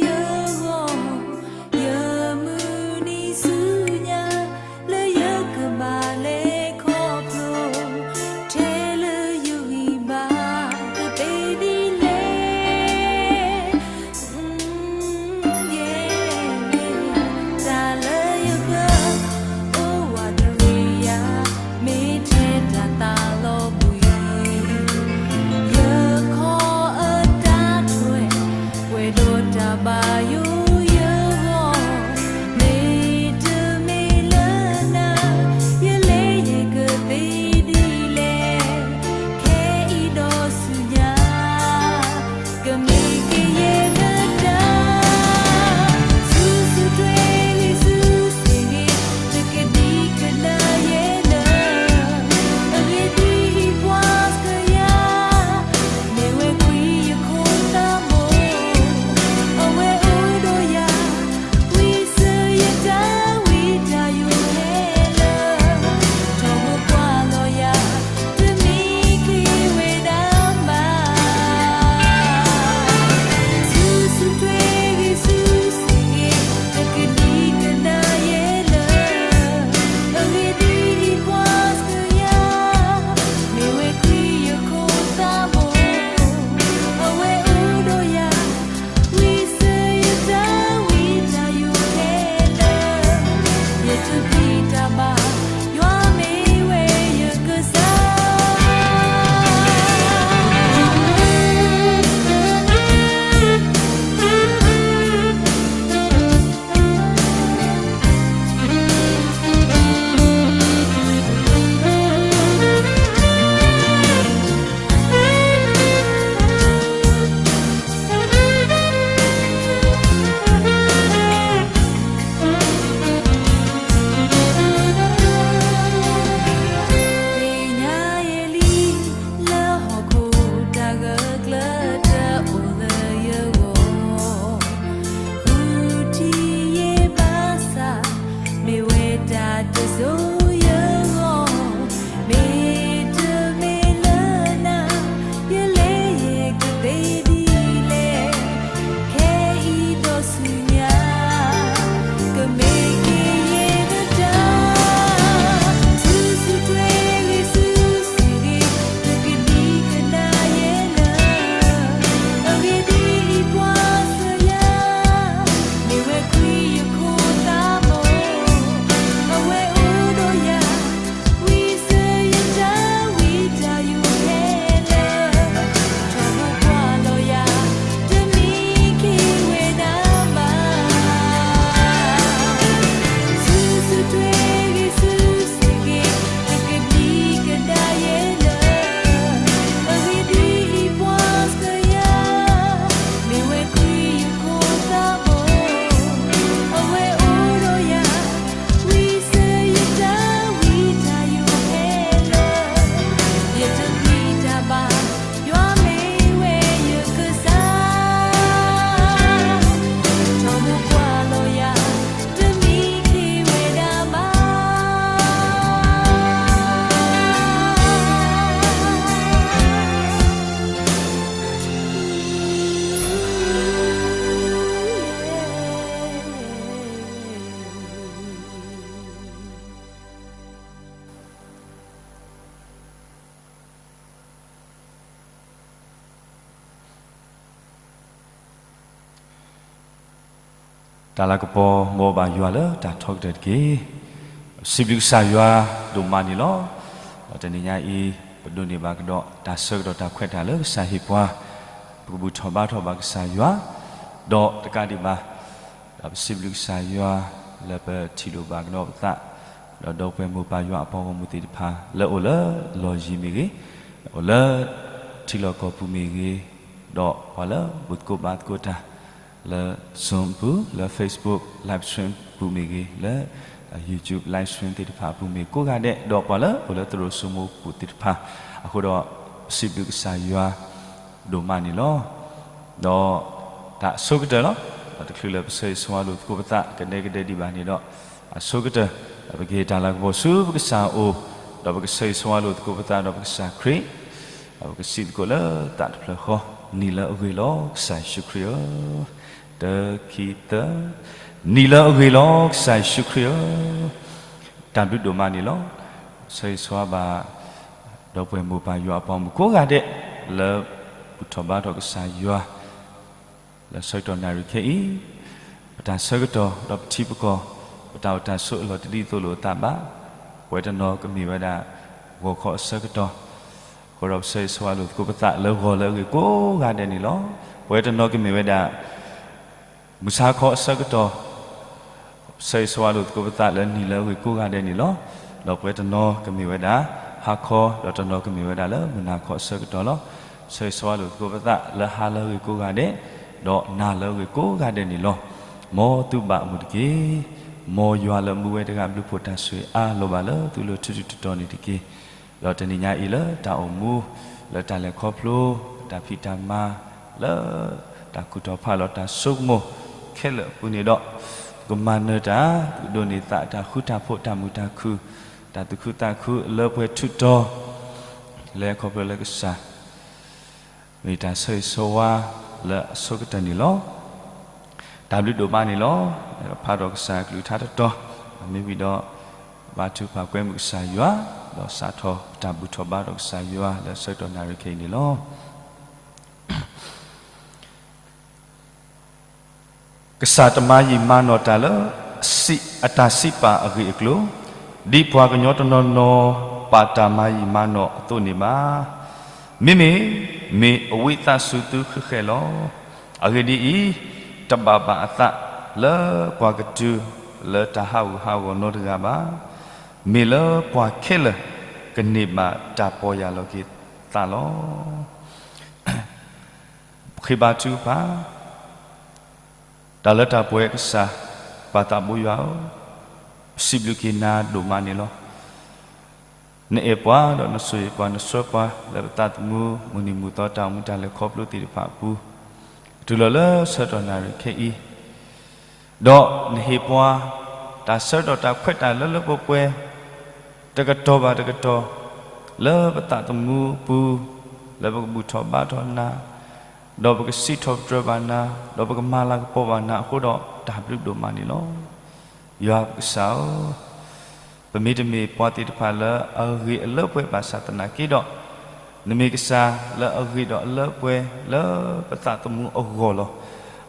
ယဂီၢ်, ယမုၢ်နံၤဆူညါ လၢယကဘၣ်လဲၤခီဖျိ ထဲလၢယဂံၢ်ဘါ တသ့ဒ်လဲၣ်. တၢ်လၢယဃၢၤ အိၣ်ဝးတရံးယၤ မ့ၢ်ထဲတၢ်သးလီၤဘှံး ယခီအတၢ်ထွဲ ပှဲၤဒီးတၢ်ဘၣ်ယိၣ်ယဂီၢ်, မ့တမ့ၢ်လၢနၤ ယလဲၤယကသ့ဒ်လဲၣ်. ခဲအံၤဒီးဆူညါ ကမ့ၢ်ကယဲၢ်နတၢ် ဆူၣ်ဆူၣ်ထွဲဂ့ၤ ဆူၣ်ဆူၣ်ဂ့ၤ တကဒံကဒါယဲလၢ အဂ့ၢ်ဒ်အံၤ ပှၤစကယၤ မ့ၢ်ဝဲခွံယခိၣ်သးဘိ, အဝဲအိၣ်ဒီးယၤ ဝံစၢၤယတၢ်ဝံတၢ်ယိးဟဲလၢ ထီဘိကွၢ်လီၤယၤ တမံခ့ဝဲဒၣ်ဘၣ်. ဆူၣ်ဆူၣ်ထွဲဂ့ၤ ဆူၣ်ဆူၣ်ဂ့ၤ တကဒံကဒါယဲလၢ အဂ့ၢ်ဒ်အံၤ ပှၤစကယၤ မ့ၢ်ဝဲခွံယခိၣ်သးဘိ, အဝဲအိၣ်ဒီးယၤ ဝံစၢၤယတၢ်ဝံတၢ်ယိးဟဲလၢ ယတပျံၤတၢ်ဘၣ် ယွၤမ့ၢ်ဝဲယကစၢ်. သ့ၣ်ညါယဲလံ လၢဟီၣ်ခိၣ်တၢ်ဂၢၢ်ကျၢၤတအိၣ်လၢယဂီၢ်, ဃုထံၣ်ယဲဘၣ်ဆၣ် မ့ၢ်ဝဲတၢ်တစိၤယဂီၢ်, မ့တမ့ၢ်လၢနၤ ယလဲၤယကသ့ဒ်လဲၣ်. ခဲအံၤဒီးဆူညါ ကမ့ၢ်ကယဲၢ်နတၢ် ဆူၣ်ဆူၣ်ထွဲဂ့ၤ ဆူၣ်ဆူၣ်ဂ့ၤ တကဒံကဒါယဲလၢ အဂ့ၢ်ဒ်အံၤ ပှၤစကယၤ မ့ၢ်ဝဲခွံယခိၣ်သးဘိ, အဝဲအိၣ်ဒီးယၤ ဝံစၢၤယတၢ်ဝံတၢ်ယိးဟဲလၢ ထီဘိကွၢ်လီၤယၤ တမံခ့ဝဲဒၣ်ဘၣ်. ဆူၣ်ဆူၣ်ထွဲဂ့ၤ ဆူၣ်ဆူၣ်ဂ့ၤ တကဒံကဒါယဲလၢ အဂ့ၢ်ဒ်အံၤ ပှၤစကယၤ မ့ၢ်ဝဲခွံယခိၣ်သးဘိ, အဝဲအိၣ်ဒီးယၤ ဝံစၢၤယတၢ်ဝံတၢ်ယိးဟဲလၢ ယတပျံၤတၢ်ဘၣ် ယွၤမ့ၢ်ဝဲယကစၢ်. ထီဘိကွၢ်လီၤယၤ တမံခ့ဝဲဒၣ်ဘၣ်. တၢ်လၤကပီၤ မ်ဘၣ်ယွၤလၢတၢ်ထီကတၢၢ်တက့ၢ်. စံးဘျုးကစၢ်ယွၤဒိၣ်မးန့ၣ်လီၤ. ဒီးတနံၤညါအံၤ ပဒိးန့ၢ်ဘၣ်ကဒီးတၢ်ဆၢကတီၢ်တၢ်ခွဲးတၢ်ယာ်လၢကစၢ်ဟ့ၣ်ပှၤ, ပကဘူၣ်ထီၣ်ဘါထီၣ်ဘၣ်ကစၢ်ယွၤ, ဒီးတကးဒံးဘၣ် ဒီးပစံးဘျုးကစၢ်ယွၤ လၢပထံၣ်လိာ်ဘၣ်ကဒီးပသး, ဒီးဒီပုၢ်ဝဲၢ်မိၢ်ပၢ်ယွၤအပှၤဂီၢ်မုၢ်သ့ၣ်တဖၣ် လၢအိၣ်လၢလီၢ်ယံၤမ့ၢ်ဂ့ၤ, အိၣ်လၢထံလီၢ်ကီၢ်ပူၤမ့ၢ်ဂ့ၤ, ဒီးပှၤလၢဘူၣ်သကိးဘါသကိးတၢ် လၢ Zoom ပူၤ, လၢ Facebook live stream ပူၤမ့ၢ်ဂ့ၤ, လၢ YouTube live stream သ့ၣ်တဖၣ်အပူၤမ့ၢ်ကိးဂၤဒဲး, ဒီးပှၤလၢအိၣ်လၢသရိာ်စိမိပူၤသ့ၣ်တဖၣ်, အဃိဒီး ပစံးဘျုးကစၢ်ယွၤ ဒိၣ်မးန့ၣ်လီၤ. ဒီးတၢ်အဆိကတၢၢ်လီၤ. ဒီးတချုးလၢပဆၢဂ့ၤဆၢဝါလိာ်သကိးပသး ကဒဲကဒဲဒံးဘၣ်န့ၣ်ဒီး, အဆိကတၢၢ် ဒီးပကဟ့ၣ်တၢ်လၤကပီၤဆူပကစၢ်အအိၣ်, ဒီးပကဆၢဂ့ၤဆၢဝါလိာ်သကိးပသးဒီးပကစၢ်ခရံာ်, ဒီးပကစံးသကိးလၢသးတဖျၢၣ်ဃီ, နံၤလၢအဂ့ၤလီၤ ကစၢ်ယ့ၣ်ၡူးခရံာ်ဧၢ. တၢ ခံ သၢ, နံၤလၢအဂ့ၤလီၤ ကစၢ်ယ့ၣ်ၡူးခရံာ်ဧၢ, တၢ်ဘျုးဒိၣ်မးန့ၣ်လီၤ. ဆၢဂ့ၤဆၢဝါဘၣ် ဒီပုၢ်ဝဲၢ်မိၢ်ပၢ်ယွၤအပှၤမုၣ်ကိးဂၤဒဲး လၢဘူၣ်ထီၣ်ဘါထီၣ်ကစၢ်ယွၤ လၢဆၢကတီၢ်နၣ်ရံၣ်ခဲအံၤ, ပတၢ်ဆၢကတီၢ်ဒီးပထံပကီၢ်, ပတၢ်အိၣ်တၢ်ဆိးအလီၢ်တဒ်သိးလိာ်အသးဘၣ်, ပဝဲတနီၤကမ့ၢ်ဝဲဒၣ် ဂီၤခီအဆၢကတီၢ်, အဃိဒီးပဆၢဂ့ၤဆၢဝါလိာ်သကိးပသးလၢဂီၤလၢအဂ့ၤကိးဂၤဒဲးန့ၣ်လီၤ. ပဝဲတနီၤကမ့ၢ်ဝဲဒၣ် မုၢ်ဆါခီအဆၢကတီၢ်, ဆၢဂ့ၤဆၢဝါလိာ်သကိးပသးလၢနံၤလၢအဂ့ၤကိးဂၤဒဲးန့ၣ်လီၤ. ဒီးပဝဲတနီၤကမ့ၢ်ဝဲဒၣ် ဟါခီ, ဒီးတနီၤကမ့ၢ်ဝဲဒၣ်လၢမုၢ်နၤခီအဆၢကတီၢ်လီၤ. ဆၢဂ့ၤဆၢဝါလိာ်သကိးပသးလၢဟါလၢအဂ့ၤကိးဂၤဒဲး, ဒီးနၤလၢအဂ့ၤကိးဂၤဒဲးန့ၣ်လီၤ. မ်သုဘၣ်အမုာ်တက့ၢ်. မ်ယွၤလၢမူဝဲတဂၤအဘျုးအဖှိၣ်တၢ်ဆိၣ်ဂ့ၤအါလီၤဘၣ်လၢသုလိၤထူးထူးတီၤတီၤန့ၣ်တက့ၢ်. ဒီးတနံၤညါအံၤလၢတၢ်အိၣ်မူ, လၢတၢ်လဲၤခီဖျိ, တၢ်ဖံးတၢ်မၤ, လၢတၢ်ကူၣ်ထီၣ်ဖးလီၤတၢ်ဆိကမိၣ်ခဲလၢာ်အပူၤန့ၣ်ဒီး, ကမၤနၢၤတၢ်, ကဒိးန့ၢ်သးတၢ်ဃူတၢ်ဖိး တၢ်မုာ်တၢ်ခုၣ်, တၢ်သူၣ်ခုသးခုလၢပှဲၤထူးတီၤ, လၢခီဖျိလၢကစၢ် မ့ၢ်တၢ်ဆၢဂ့ၤဆၢဝါလၢအဆိကတၢၢ်န့ၣ်လီၤ. တၢ်ဘျုးဒိၣ်မးန့ၣ်လီၤ. ဖးဒီးကစၢ်အကလုၢ်ကထါတတီၤ, မ့ၢ်ဝံၤဒီး ဘါထုကဖၣ်ကွဲမုာ်ကစၢ်ယွၤ, ဒီးစးထီၣ်ပတၢ်ဘူၣ်ထီၣ်ဘါထီၣ်ကစၢ်ယွၤလၢဆၢကတီၢ်နၣ်ရံၣ်ခဲအံၤန့ၣ်လီၤ. ကစၢ်တမၤယံာ်မၤနီၢ်တၢ်လၢ အတၢ်စံးပာ်အဂ့ၢ်အကျိၤ, ဒ်ပှၤကညီတနီၤနီၤ ပာ်တၢ်မၤယံာ်မၤနီၢ်အသိးန့ၣ်ဘၣ်. မ့မ့ၢ် မ့ၢ်အဝံသးစူၤသုဃဲၤဃဲၤလီၤ. အဂ့ၢ်ဒ်အံၤ, တဘၣ်ဘၣ်အသးလၢပှၤကတုၤ လၢတၢ်ဟးဂူာ်ဟးဂီၤနီတဂၤဘၣ်. မ့ၢ်လၢပှၤခဲလၢာ် ကန့ၢ်ဘၣ်တၢ်ပီၢ်ယၢ်လီၤက့ၤသးလီၤ. ပဃ့ဘါထုကဖၣ် တၢ်လၢတၢ်ပှဲၤကစၢ် ပၢ်သးဘိယွၤဧၢ, ပစံးဘျုးက့ၤနၤဒိၣ်မးန့ၣ်လီၤ. နအဲၣ်ပှၤဒီးနဆိၣ်ဂ့ၤပှၤ နဆှၢပှၤလၢပသးသမူ မုၢ်နံၤမုၢ်သီတၢ်အိၣ်မူတၢ်လဲၤခီဖျိသ့ၣ်တဖၣ်အပူၤ, တုၤလီၤလၢဆၢကတီၢ်နၣ်ရံၣ်ခဲအံၤ, ဒီးနဟ့ၣ်ပှၤ တၢ်ဆၢကတီၢ်တၢ်ခွဲးတၢ်ယာ်လၢလၢပှဲၤပှဲၤ တကတီၢ်ဘၣ်တကတီၢ် လၢပသးသမူအပူၤ, လၢပကဘူၣ်ထီၣ်ဘါထီၣ်နၤ, ဒီးပကစံးထီၣ်ပတြၢၤဘၣ်နၤ, ဒီးပကမၤလၤကပီၤဘၣ်နၤအဃိဒီး တၢ်ဘျုးဒိၣ်မးန့ၣ်လီၤ. ယွၤပကစၢ်ဧၢ, ပမ့တမ့ၢ်ပှၤသ့ၣ်တဖၣ်လၢအဂ့ၤအလၢပှဲၤဘၣ်ဆၣ်သနာ်က့ဒီး, နမ့ၢ်ကစၢ်လၢအဂ့ၤဒီးအလၢပှဲၤလၢပသးသမူအဂီၢ်လီၤ.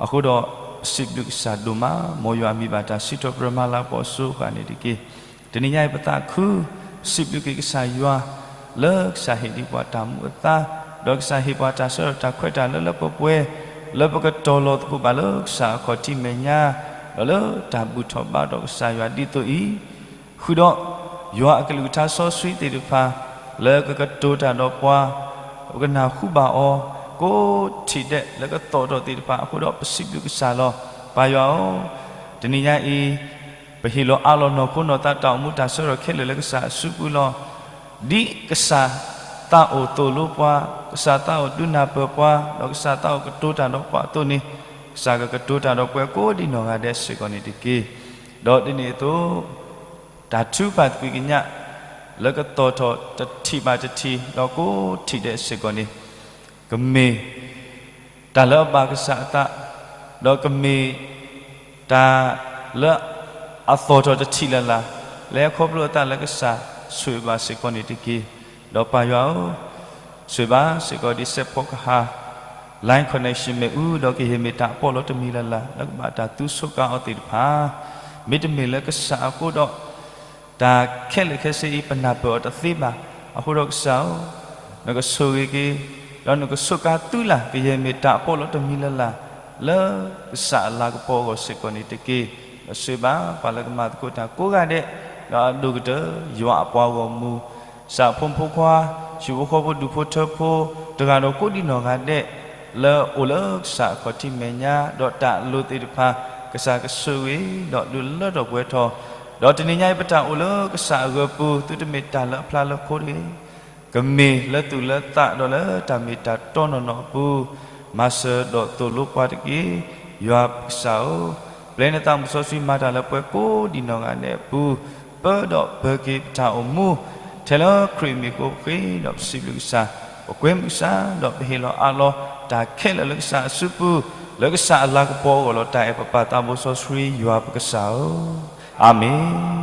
အဃိဒီး ပစံးဘျုးကစၢ်ဒိၣ်မး, မ်ယွၤမံၤဘၣ်တၢ်စံးထီၣ်ပတြၢၤမၤလၤကပီၤအစိၤအဃၣ်န့ၣ်တက့ၢ်. တနံၤညါအံၤပသးခု, ပစံးဘျုးက့ၤကစၢ်ယွၤ, လၢကစၢ်ဟ့ၣ်ဒံးပှၤတၢ်မူအသါ, ဒီးကစၢ်ဟ့ၣ်ပှၤတၢ်ဆၢကတီၢ်တၢ်ခွဲးတၢ်ယာ်လၢလၢပှဲၤပှဲၤ, လၢပကတီၤလီၤသကိးဘၣ်လၢကစၢ်အခီၣ်ထံးမဲာ်ညါ, ဒီးလၢတၢ်ဘူၣ်ထီၣ်ဘါထီၣ်ကစၢ်ယွၤဒ်သိးအံၤ, ဃုာ်ဒီး ယွၤအကလုၢ်ကထါစီဆှံသ့ၣ်တဖၣ် လၢကကတိၤတၢ်ဒီးပှၤ, ပကနၢ်ဟူဘၣ်အီၤ, ကိးထံၣ်ဒဲးလၢကသီၣ်ထီၣ်သ့ၣ်တဖၣ်အဃိဒီး ပစံးဘျုးကစၢ်လီၤ. ပၢ်ယွၤဧၢ, တနံၤညါအံၤ ပဟ့ၣ်လီၤအးလီၤနီၢ်ခိနီၢ်သးတၢ်အိၣ်မူတၢ်ဆၢကတီၢ်ခဲလၢာ်လၢကစၢ်အစုပူၤလီၤ. ဒ်ကစၢ်သးအိၣ်သိၣ်လိပှၤ, ကစၢ်သးအိၣ်ဒုးနၢ်ပၢၢ်ပှၤ, ဒီးကစၢ်သးအိၣ်ကတိၤတၢ်ဒီးပှၤအသိးန့ၣ်, ကစၢ်ကကတိၤတၢ်ဒီးပှၤကိးဒံးနီၢ်ဂၤဒဲးစ့ၢ်ကီးန့ၣ်တက့ၢ်. ဒီးဒ်န့ၣ်အသိး တၢ်ထုကဖၣ်သကွံာ်ကညး လၢကသီၣ်ထီၣ်တထံၣ်ဘၣ်တထံၣ် ဒီးကိးထံၣ်ဒဲးစ့ၢ်ကီးန့ၣ်, ကမ့ၢ်တၢ်လၢအဘၣ်ကစၢ်အသး, ဒီးကမ့ၢ်တၢ်လၢအသီၣ်ထီၣ်တထံၣ်လၢ်လၢ် လၢဟဲခီဖျိအသးလၢကစၢ်ဆိၣ်ဂ့ၤဘၣ်စ့ၢ်ကီးန့ၣ်တက့ၢ်. ဒီးပၢ်ယွၤဧၢ, ဆိၣ်ဂ့ၤဘၣ်စ့ၢ်ကီးဒ်စဲးဖီကဟၣ် line connection မ့ၣ်အူ ဒီးကယဲၢ်မ့ၢ်တၢ်အပီးလီတမံၤလၢ်လၢ် လၢကဘၣ်တၢ်သူဆိးကါအီၤသ့ၣ်တဖၣ်, မ့တမ့ၢ်လၢကစၢ်အဃိဒီး တၢ်ခဲလၢာ်ခဲဆ့အံၤ ပနၢ်ပၢၢ်အီၤတသ့ဘၣ်. အဃိဒီးကစၢ်ဧၢ, နကဆိၣ်ဂ့ၤက့ၤ, ဒီးနကဆိးကါသုလၢ် ကယဲၢ်မ့ၢ်တၢ်အပီးလီတမံၤလၢ်လၢ် လၢကစၢ်အလၤကပီၤအဂီၢ်စ့ၢ်ကီးန့ၣ်တက့ၢ်. ဒီးဆိၣ်ဂ့ၤဘၣ်ပှၤလၢကမၤသကိးတၢ်ကိးဂၤဒဲး, ဒီးအဒိၣ်ကတၢၢ် ယွၤအပှၤဂီၢ်မုၢ် ကစၢ်အဖိမုၣ်ဖိခွါ, ဟံၣ်ဖိဃီဖိ ဒူၣ်ဖိထၢဖိ, တဂၤဒီးကိးဒံးနီၢ်ဂၤဒဲး လၢအိၣ်လၢကစၢ်အခီၣ်ထံးမဲာ်ညါ ဒီးတၢ်အလိၤသ့ၣ်တဖၣ် ကစၢ်ကဆိၣ်ဂ့ၤ ဒီးဒုးလၢထီၣ်ပှဲၤထီၣ်, ဒီးတနံၤညါအံၤ ပတၢ်အိၣ်လၢကစၢ်အဂၢၤပူၤ သုတမ့ၢ်တၢ်လၢအဖျါလၢခိတဂ့ၤ, ကမ့ၢ်လၢသူၣ်လၢသးဒီးလၢတၢ်မ့ၢ်တၢ်တီနီၢ်နီၢ်အပူၤ, မၤစၢၤဒီးသိၣ်လိပှၤတက့ၢ်. ယွၤကစၢ်ဧၢ, ပျဲနသးမုၢ်စီဆှံမၤတၢ်လၢပှဲၤကိးဒံးနီၢ်ဂၤဒဲးအပူၤ, ပၢဒီးပၢၤက့ၤပတၢ်အိၣ်မူ, ထဲလၢခရံာ်အမံၤအဃိပဃ့ဒီးပစံးဘျုးကစၢ်, ပကွဲမုာ်ကစၢ် ဒီးပဟ့ၣ်လီၤအးလီၤ တၢ်ခဲလၢာ်လၢကစၢ်အစုပူၤ လၢကစၢ်အလၤကပီၤအဂီၢ်လီၤ. တၢ်အဲၣ်ပပၢ်သးဘိစီဆှံယွၤပကစၢ်ဧၢ, အၤမ့ၣ်.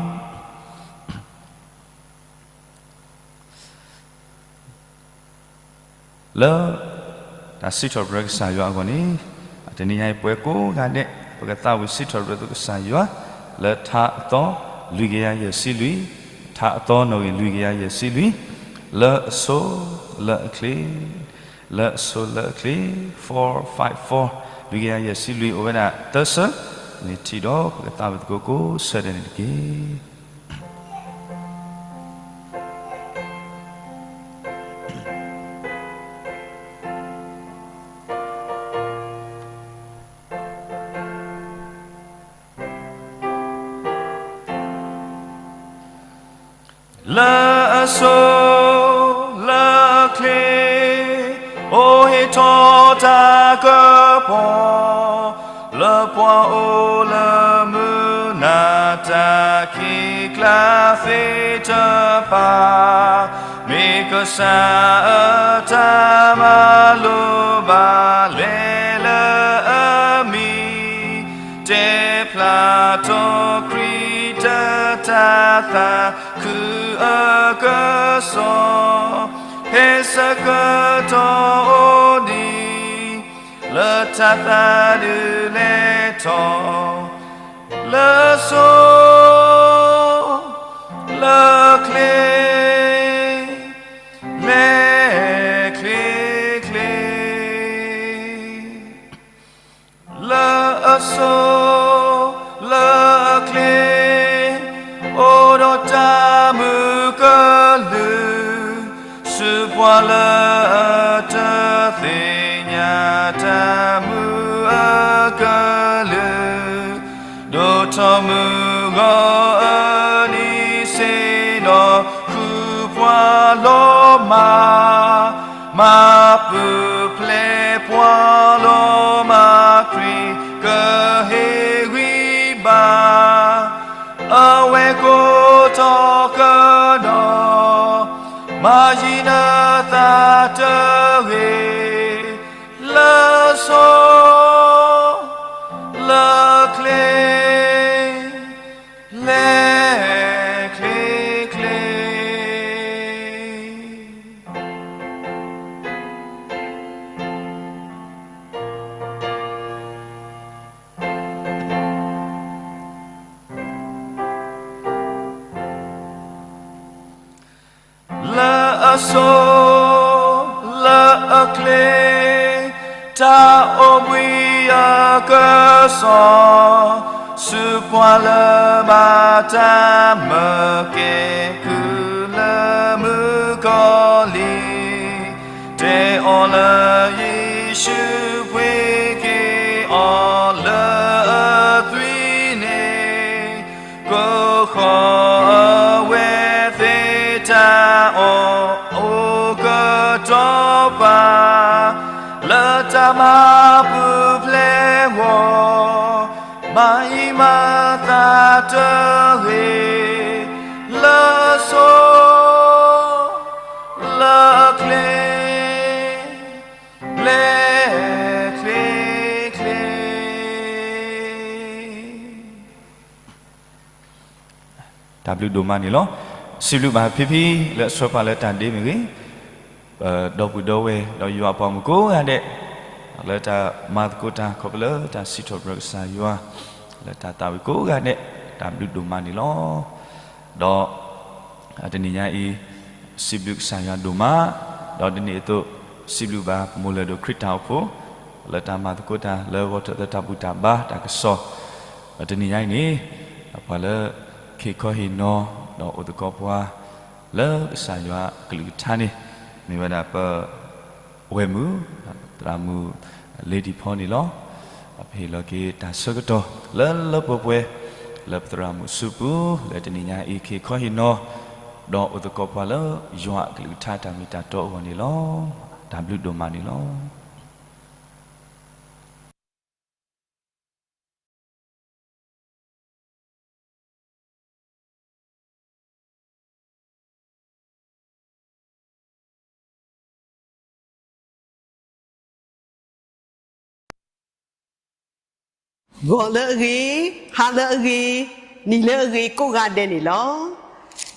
လၢတၢ်စံးထီၣ်ပတြၢၤကစၢ်ယွၤအဂီၢ်န့ၣ်, တနံၤညါအံၤပှၤကိးဂၤဒဲး ပကသးဝံၣ်စံးထီၣ်ပတြၢၤကစၢ်ယွၤ လၢထါအသီလွံၢ်ကယၤယဲၢ်ဆံလွံၢ်, ထါအသီနီၣ်ဂံၢ်လွံၢ်ကယၤယဲၢ်ဆံလွံၢ်, လၢအဆိလၢအချ့, လၢအဆိလၢအချ့, four five four, လွံၢ်ကယၤယဲၢ်ဆံလွံၢ် အိၣ်ဝဲဒၣ်သၢဆၢ, န့ၣ်ထံၣ်ဒီးပကသးဝံၣ်သကိးကိးဆၢဒဲးန့ၣ်တက့ၢ်. လၢအဆိလၢအချ့, အိၣ်ဟ့ၣ်ထီၣ်တၢ်ကပီၤ လၢပှၤအိၣ်လၢမုၢ်နၤတၢ်ခံးကျါသ့ၣ်တဖၣ်, မ့ၢ်ကစၢ်အတၢ်မၤလိာ်ဘၣ်လဲၤလၢအမံၤ, တဲဖျါထီၣ်ခရံာ်တၢ်သးခုအကစီၣ်, ဖဲဆၢကတီၢ်အိၣ်ဒံး လၢတၢ်သးဒုးလဲၤထီၣ်, လၢအဆိလၢအချ့, လဲၤချ့ချ့ လၢအဆိလၢအချ့, အိၣ်ဒီးတၢ်မုာ်ကလုာ်, ဆူပှၤလၢအတသ့ၣ်ညါတၢ်မုာ်အကလုာ်, ဒိၣ်ထီၣ်မုၢ်ဂီၤအနံၤစ့ၢ်ဒီး ဃုပှၤလီၤမၢ်, မၤပူၤဖျဲးပှၤလီၤမၢ်ခရံာ်ကဟ့ၣ်ဂံၢ်ဘါ, အဝဲကိးထီၣ်ကဒီး မၤယံၤနသးတဂ့ၤ, လၢအဆိ လၢအချ့, လဲၤချ့ချ့. လၢအဆိလၢအချ့, တၢ်အိၣ်ဘှံးအကစီၣ်, ဆူပှၤလၢဘၣ်တၢ်မၢကဲကုၢ် လၢမုၣ်ကီၤလံၤ, တဲအီၤလၢယ့ၣ်ၡူးပှ့ၤက့ၤအီၤလၢအသွံၣ်န့ၣ်, ကဃီၤအဝဲသ့ၣ်တၢ်အီၣ်အိၣ်ကတီၤပၤ, လၢတၢ်မၤပူၤဖျဲးဂီၢ်, မၤယံၤမၤသးတဂ့ၤ, လၢအဆိ လၢအချ့, လဲၤချ့ချ့. တၢ်ဘျုးဒိၣ်မးန့ၣ်လီၤ. စံးဘျုးဘၣ်ဖံဖံလၢအဆှၢပှၤလၢတၢ်ဒ့မ့ၢ်ဂ့ၤ, ဒီပုၢ်ဒီဝဲၢ်ဒီးယွၤအပှၤမုၣ်ကိးဂၤဒဲး, လၢတၢ်မၤသကိးတၢ်ခီဖျိလၢတၢ်စံးထီၣ်ပတြၢၤကစၢ်ယွၤ, လၢတၢ်သးဝံၣ်ကိးဂၤဒဲး, တၢ်ဘျုးဒိၣ်မးန့ၣ်လီၤ. ဒီး တနံၤညါအံၤ, စံးဘျုးကစၢ်ယွၤဒိၣ်မး, ဒီးဒ်န့ၣ်အသိး, စံးဘျုးဘၣ်ပမိၢ်လၢၢ်ဒိၣ်ခရံာ်တၢ်အိၣ်ဖှိၣ်, လၢတၢ်မၤသကိးတၢ်လၢဂီၤထၢၣ်သၢတၢ်ဘူၣ်တၢ်ဘါတၢ်ကစီၣ်, တနံၤညါအံၤန့ၣ်, ပှၤလၢခ့ခီဟ့ၣ်နီၤ, ဒီးအိၣ်သကိးပှၤ, လၢကစၢ်ယွၤအကလုၢ်ကထါန့ၣ်, မ့ၢ်ဝဲဒၣ်ပ ဝဲၢ်မုၣ်, သရၣ်မုၣ်လ့ၤဒံၣ်ဖီန့ၣ်လီၤ. ပဟ့ၣ်လီၤက့ၤတၢ်ဆၢကတီၢ်လၢလၢပှဲၤပှဲၤ, လၢပသရၣ်မုၣ်အစုပူၤ, လၢတနံၤညါအံၤခ့ခီဟ့ၣ်နီၤ, ဒီးအိၣ်သကိးပှၤလၢယွၤအကလုၢ်ကထါတၢ်မ့ၢ်တၢ်တီအဂီၢ်န့ၣ်လီၤ. တၢ်ဘျုးဒိၣ်မးန့ၣ်လီၤ. ဂီၤလၢအဂ့ၤ, ဟါလၢအဂ့ၤ, နံၤလၢအဂ့ၤကိးဂၤဒဲးန့ၣ်လီၤ.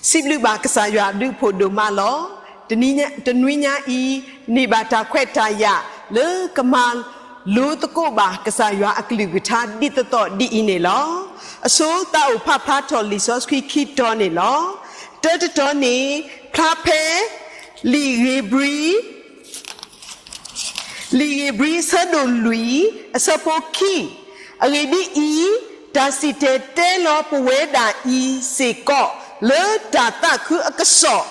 စံးဘျုးဘၣ်ကစၢ်ယွၤအဘျုးအဖှိၣ်ဒိၣ်မးလီၤ. တနွံညါ, တနွံညါအံၤ, န့ၢ်ဘၣ်တၢ်ခွဲးတၢ်ယာ်လၢကမၤလိသကိးဘၣ်ကစၢ်ယွၤအကလုၢ်ကထါဒ်သိးသိးဒ်အံၤန့ၣ်လီၤ. အဆိသးအိၣ်ဖးဖျါထီၣ်လံာ်စီဆှံခံတီၤန့ၣ်လီၤ. တၢတတီၤန့ၣ် ဖျါဖဲ လံာ်ဧ့ၤဘြံၤ လံာ်ဧ့ၤဘြံၤအဆၢဒိၣ်လွံၢ် အဆၢဖိခံ, အဂ့ၢ်ဒ်အံၤ, တၢ်စံၣ်တဲၤတဲလီၤပဝဲဒၣ်အံၤစ့ၢ်ကီး လၢတၢ်သးခုအကစီၣ်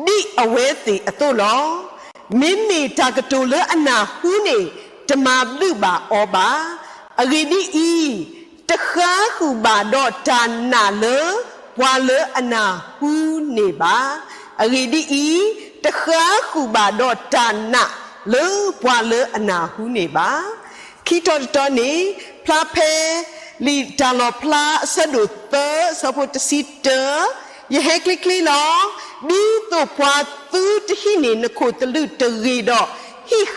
ဒ်အဝဲသ့ၣ်အသိးလီၤ. မ့မ့ၢ်တၢ်ကတိၤလၢအနၢ်ဟူန့ၣ် တမၤဘျုးဘၣ်အီၤဘၣ်. အဂ့ၢ်ဒ်အံၤ, တဃါဃုာ်ဘၣ်ဒီးတၢ်နာ်လၢ ပှၤလၢအနၢ်ဟူန့ၣ်ဘၣ်. အဂ့ၢ်ဒ်အံၤ, တဃါဃုာ်ဘၣ်ဒီးတၢ်နာ်လၢပှၤလၢအနၢ်ဟူန့ၣ်ဘၣ်. ခံတီၤတတီၤန့ၣ် ဖျါဖဲ လံာ်တၢ်လီၣ်ဖျါအဆၢဒိၣ်သၢ အဆၢဖိတဆံတၢ, ယဟဲချ့ချ့လီၤ. ဒ်သိးပှၤသုတဟံးန့ၢ် နခိၣ်သလုးတဂ့ၤဒီး ဟံး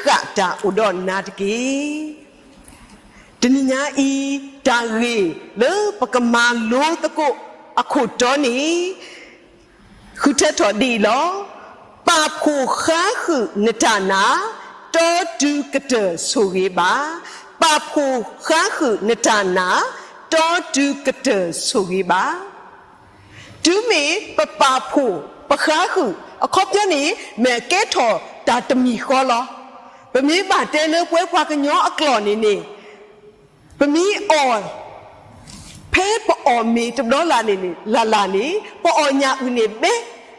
ဃာ်တၢ်အိၣ်ဒီးနၤတက့ၢ်. တနံၤညါအံၤ တၢ်ဂ့ၢ်လၢပကမၤလိသကိးအခိၣ်တီန့ၣ် ဃုထၢထီၣ်ဒ်အံၤလီၤ. ပာ်ဖှိၣ်ဃါဃုာ်နတၢ်နာ်, တီတုၤကတၢၢ်ဆိၣ်ဂ့ၤဘၣ်. ပာ်ဖှိၣ်ဃါဃုာ်နတၢ်နာ်, တီတုၤကတၢၢ်ဆိၣ်ဂ့ၤဘၣ်. တုၤမ့ၢ်ပပာ်ဖှိၣ်ပဃါဃုာ် အခီပညီန့ၣ် မ့ၢ်ကဲထီၣ်တၢ်တမံၤဃီလီၤ. ပမ့ၢ်ဘၣ်တဲလၢပဝဲပှၤကညီအကျိာ်န့ၣ်န့ၣ် ပမ့ၢ်အီၣ် ဖဲပအီၣ်မ့ၤတဘျီလၢ်န့ၣ် လၢ်လၢ်န့ၣ် ပအီၣ်ညၣ်အုၣ်န့ၣ်ဘဲ,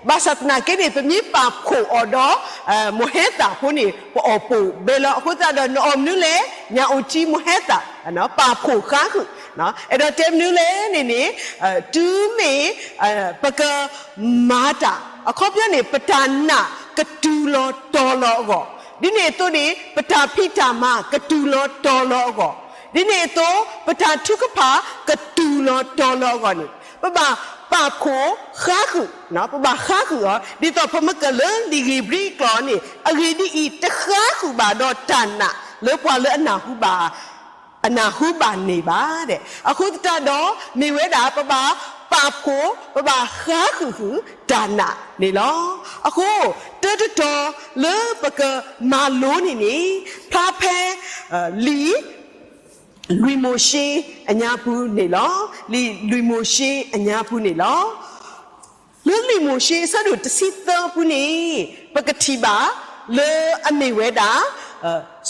ဘၣ်ဆၣ်သနာ်က့န့ၣ် ပမ့ၢ်ပာ်ဖှိၣ်အီၤဒီး မိၢ်ဟဲသၣ်ဖိန့ၣ် ပအီၣ်ပိာ်ဘဲလီၤ. အဃိသတးဒီး နအီၣ်မနုၤလဲၣ်, ညၣ်အိၣ်ထံမိၢ်ဟဲသၣ်, ပာ်ဖှိၣ်ဃါဃုာ်, အဲၣ်ဒိးတဲမနုၤလဲၣ်န့ၣ်န့ၣ် တုၤမ့ၢ် ပကမၤတၢ် အခီပညီန့ၣ် ပတၢ်နာ်ကတူၢ်လီၤတီၤလီၤအဂီၢ်, ဒ်န့ၣ်အသိးန့ၣ် ပတၢ်ဖံးတၢ်မၤကတူၢ်လီၤတီၤလီၤအဂီၢ်, ဒ်န့ၣ်အသိး ပတၢ်ထုကဖၣ်ကတူၢ်လီၤတီၤလီၤအဂီၢ်န့ၣ် ပဘၣ်ပာ်ဖှိၣ်ဃါဃုာ်, ပဘၣ်ဃါဃုာ်အီၤ ဒ်သိးပမ့ၢ်ကၢၢ်လၢလံာ်ဧ့ၤဘြံၤအကျိာ်န့ၣ် အဂ့ၢ်ဒ်အံၤ, တဃါဃုာ်ဘၣ်ဒီးတၢ်နာ်လၢပှၤလၢအနၢ်ဟူဘၣ် အနၢ်ဟူဘၣ်န့ၢ်ဘၣ်. အဃိသတးဒီး မ့ၢ်ဝဲဒၣ်ပဘၣ်ပာ်ဖှိၣ် ပဘၣ်ဃါဃုာ်ဃုာ်တၢ်နာ်န့ၣ်လီၤ. အဃိ တၢတတီၤလၢပကမၤလိန့ၣ်န့ၣ် ဖျါဖဲ လံာ်လွံၢ်မိၤၡ့အညါပူၤန့ၣ်လီၤ. လံာ်လွံၢ်မိၤၡ့အညါပူၤန့ၣ်လီၤ. လၢလံာ်မိၤၡ့အဆၢဒိၣ်တဆံသၢပူၤန့ၣ် ပကထံၣ်ဘၣ်လၢအမ့ၢ်ဝဲဒၣ်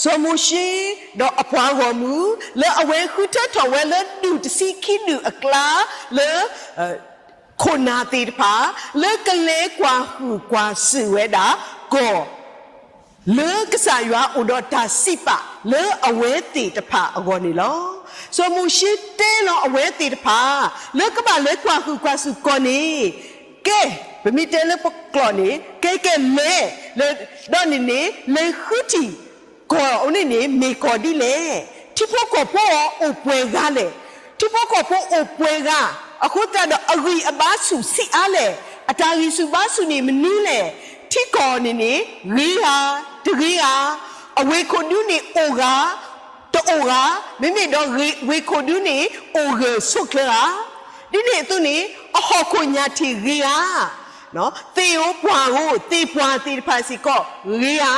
စီၤမိၤၡ့ ဒီးအပှၤဂီၢ်မုၢ် လၢအဝဲဃုထၢထီၣ်ဝဲလၢဒူၣ်တဆံခံဒူၣ်အကျါ လၢ ခိၣ်နၢ်သ့ၣ်တဖၣ် လၢကလဲၤကွၢ်ဟုၣ်ကွၢ်စူၣ်ဝဲဒၣ် ကီၢ် လၢကစၢ်ယွၤအိၣ်ဒီးတၢ်စံးပာ်လၢအဝဲသ့ၣ်တဖၣ်အဂီၢ်န့ၣ်လီၤ. စီၤမိၤၡ့တဲလီၤအဝဲသ့ၣ်တဖၣ် လၢကဘၣ်လဲၤကွၢ်ဟုၣ်ကွၢ်စူၣ်ကီၢ်န့ၣ် ကဲ, ပမ့ၢ်တဲလၢပကျိာ်န့ၣ် ကဲကဲလဲၤ, ဒီးန့ၣ်န့ၣ် လဲၤဃုထံၣ် ကီၢ်အံၤန့ၣ်န့ၣ် မ့ၢ်ကီၢ်ဒ်လဲၣ်. ထံဖိကီၢ်ဖိအံၤအိၣ်ပှဲၤဂၤလဲၣ်. ထံဖိကီၢ်ဖိအိၣ်ပှဲၤဂၤ, အဃိသတးဒီးအဂံၢ်အဘါဆူၣ်ဆံးအါလဲၣ်. အတၢ်ဂံၢ်ဆူၣ်ဘါဆူၣ်န့ၣ်မနုၤလဲၣ်. ထံကီၢ်န့ၣ်န့ၣ် ဂ့ၤဧါ, တဂ့ၤဧါ. အဝ့ၢ်ခိၣ်ဒူန့ၣ်အိၣ်ဧါ, တအိၣ်ဧါ. မ့မ့ၢ်ဒီးဝ့ၢ်ခိၣ်ဒူန့ၣ် အိၣ်ဂၢၢ်ဆိးကျၢၤဧါ. ဒ်န့ၣ်အသိးန့ၣ် အဟီၣ်ခိၣ်ညၣ်ထံးဂ့ၤဧါ. သ့ၣ်ဧိၤပှၢ်ဧိၤ သ့ၣ်ပှၢ်သ့ၣ်တဖၣ်စ့ၢ်ကီးဂ့ၤဧါ.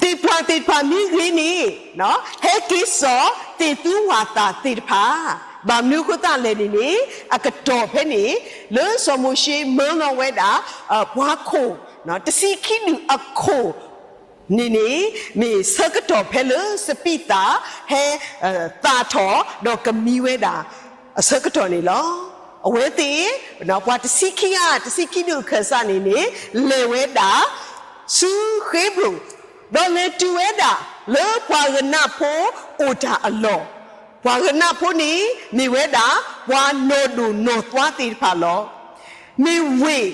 သ့ၣ်ပှၢ်သ့ၣ်တဖၣ်မ့ၢ်ဂ့ၤန့ၣ် ဟဲက့ၤစိာ်သ့ၣ်သူဝၣ်သၣ်သ့ၣ်တဖၣ်, ဘၣ်မနုၤအဃိသတးလဲၣ်န့ၣ်န့ၣ် အကတီၢ်ဖဲန့ၣ် လၢစီၤမိၤၡ့မၢလီၤဝဲဒၣ် ပှၤခိၣ် တဆံခံဒူၣ်အခိၣ်န့ၣ်န့ၣ် မ့ၢ်ဆၢကတီၢ်ဖဲလၢစပံးသၣ်ဟဲ သၣ်ထီၣ် ဒီးကမံဝဲဒၣ်အဆၢကတီၢ်န့ၣ်လီၤ. အဝဲသ့ၣ် ပှၤတဆံခံဂၤ တဆံခံဒူၣ်အခၢၣ်စးန့ၣ်န့ၣ် လဲၤဝဲဒၣ် ဆူဃ့ဘြိၣ်, ဒီးလဲၤတုၤဝဲဒၣ်လၢပှၤကနၣ်ဖိအိၣ်တၢ်အလီၢ်, ပှၤကနၣ်ဖိန့ၣ် မ့ၢ်ဝဲဒၣ် ပှၤနီၢ်ဒိၣ်နီၢ်သွါသ့ၣ်တဖၣ်လီၤ. မ့ၢ်ဝ့ၢ်,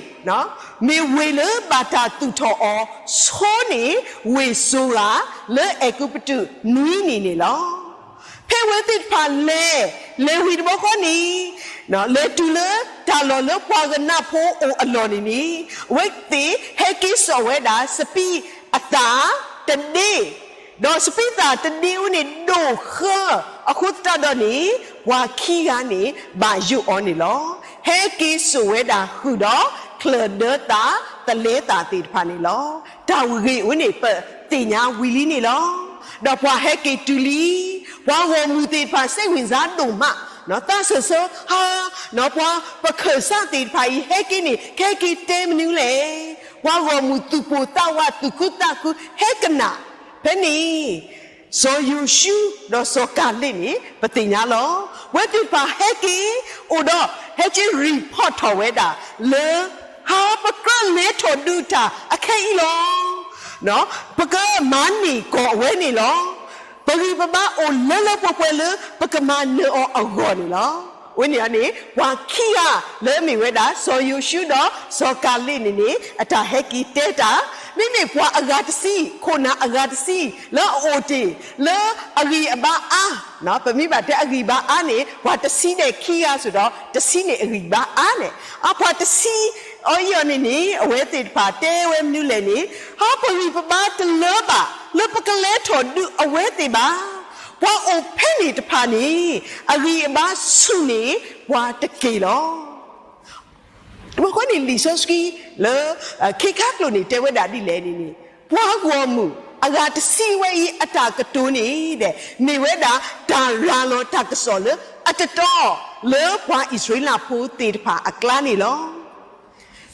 မ့ၢ်ဝ့ၢ်လၢဘၣ်တၢ်သူၣ်ထီၣ်အီၤ ဆိန့ၢ်ဝ့ၢ်စိၤဂၤ လၢအဲၤကူပတူးနွံနံၣ်န့ၣ်လီၤ. ဖဲအဝဲသ့ၣ်တဖၣ်လဲၤ, လဲၤဝံၤတဘျီဃီန့ၣ် လဲၤတုၤလၢတၢ်လီၢ်လၢပှၤကနၣ်ဖိအိၣ်အလီၢ်န့ၣ်န့ၣ် အဝဲသ့ၣ်ဟဲက့ၤစိာ်ဝဲဒၣ်စပံးအသၣ်တဒ့, ဒီးစပံးသၣ်တဒ့အံၤန့ၣ် ဒိၣ်ဃၢ အဃိသတးဒီးန့ၣ် ပှၤခံဂၤန့ၣ် ဘၣ်ယိၣ်အီၤန့ၣ်လီၤ. ဟဲက့ၤစိာ်ဝဲဒၣ်ဃုာ်ဒီး ချၢၣ်ဒၢသၣ် သလဲသၣ်သ့ၣ်တဖၣ်န့ၣ်လီၤ. တၢ်ဂ့ၢ်ဝဲန့ၣ် ပသ့ၣ်ညါဝံၤလံန့ၣ်လီၤ. ဒီးပှၤဟဲက့ၤတုၤလံ, ပှၤဂီၢ်မုၢ်သ့ၣ်တဖၣ် စဲးဝံၣ်စါဒိၣ်မး, သးစၢၢ်ဆၢဟါ, ပှၤပခၢၣ်စးသ့ၣ်တဖၣ်အံၤ ဟဲက့ၤန့ၣ် ကဟဲက့ၤတဲမနုၤလဲၣ်. ပှၤဂီၢ်မုၢ်သူၣ်ပိၢ်သးဝး သူၣ်ခုသးခု ဟဲကနၣ်, ဖဲန့ၣ် စီၤယိၤၡူဒီးစီၤကၤလ့းန့ၣ် ပသ့ၣ်ညါလီၤ. အဝဲသ့ၣ်တဖၣ်ဟဲက့ၤအိၣ်ဒီး ဟဲက့ၤ report ထီၣ်ဝဲဒၣ်လၢ ဟါ ပကြၢးလဲၤထီၣ်ဒုးတၢ်အခဲအံၤလီၤ. ပကမၤန့ၢ်ကီၢ်အဝဲန့ၣ်လီၤ. ပဂံၢ်ပဘါအိၣ်လၢလၢပှဲၤပှဲၤလၢ ပကမၤနၢၤအီၤအဂီၢ်န့ၣ်လီၤ. အဝဲန့ၣ်န့ၣ် ပှၤခံဂၤလၢအမ့ၢ်ဝဲဒၣ် စီၤယိၤၡူဒီးစီၤကၤလ့းန့ၣ်န့ၣ် အတၢ်ဟဲက့ၤတဲတၢ်, မ့မ့ၢ်ပှၤအဂၤတဆံ, ခိၣ်နၢ်အဂၤတဆံ လၢအအိၣ်တ့ၢ်လၢအဂံၢ်အဘါအါ, ပမ့ၢ်ဘၣ်တဲအဂံၢ်ဘါအါန့ၣ် ပှၤတဆံဒီးခံဂၤစ့ၢ်ကီး တဆံန့ၣ်အဂံၢ်ဘါအါန့ၣ်, အပှၤတဆံအံၤအီၤန့ၣ်န့ၣ် အဝဲသ့ၣ်တဖၣ်တဲဝဲမနုၤလဲၣ်န့ၣ်, ဟါ ပဂံၢ်ပဘါတလၢဘၣ် လၢပကလဲၤထီၣ်ဒုးအဝဲသ့ၣ်ဘၣ်. ပှၤအိၣ်ဖဲန့ၣ်တဖၣ်န့ၣ် အဂံၢ်အဘါဆူၣ်န့ၢ်ပှၤတက့ၢ်လီၤ. တဘျီဃီန့ၣ် လံာ်စီဆှံလၢ ခ့ခါကျိာ်န့ၣ် တဲဝဲဒၣ်ဒ်လဲၣ်န့ၣ်န့ၣ်, ပှၤဂီၢ်မုၢ်အဂၤတဆံဝဲအံၤ အတၢ်ကတိၤန့ၣ်ဒီး မ့ၢ်ဝဲဒၣ်တၢ်ရၤလီၤတၢ်ကစီၣ်လၢအတတီ လၢပှၤအံၣ်စရ့လးဖိသ့ၣ်တဖၣ်အကျါန့ၣ်လီၤ.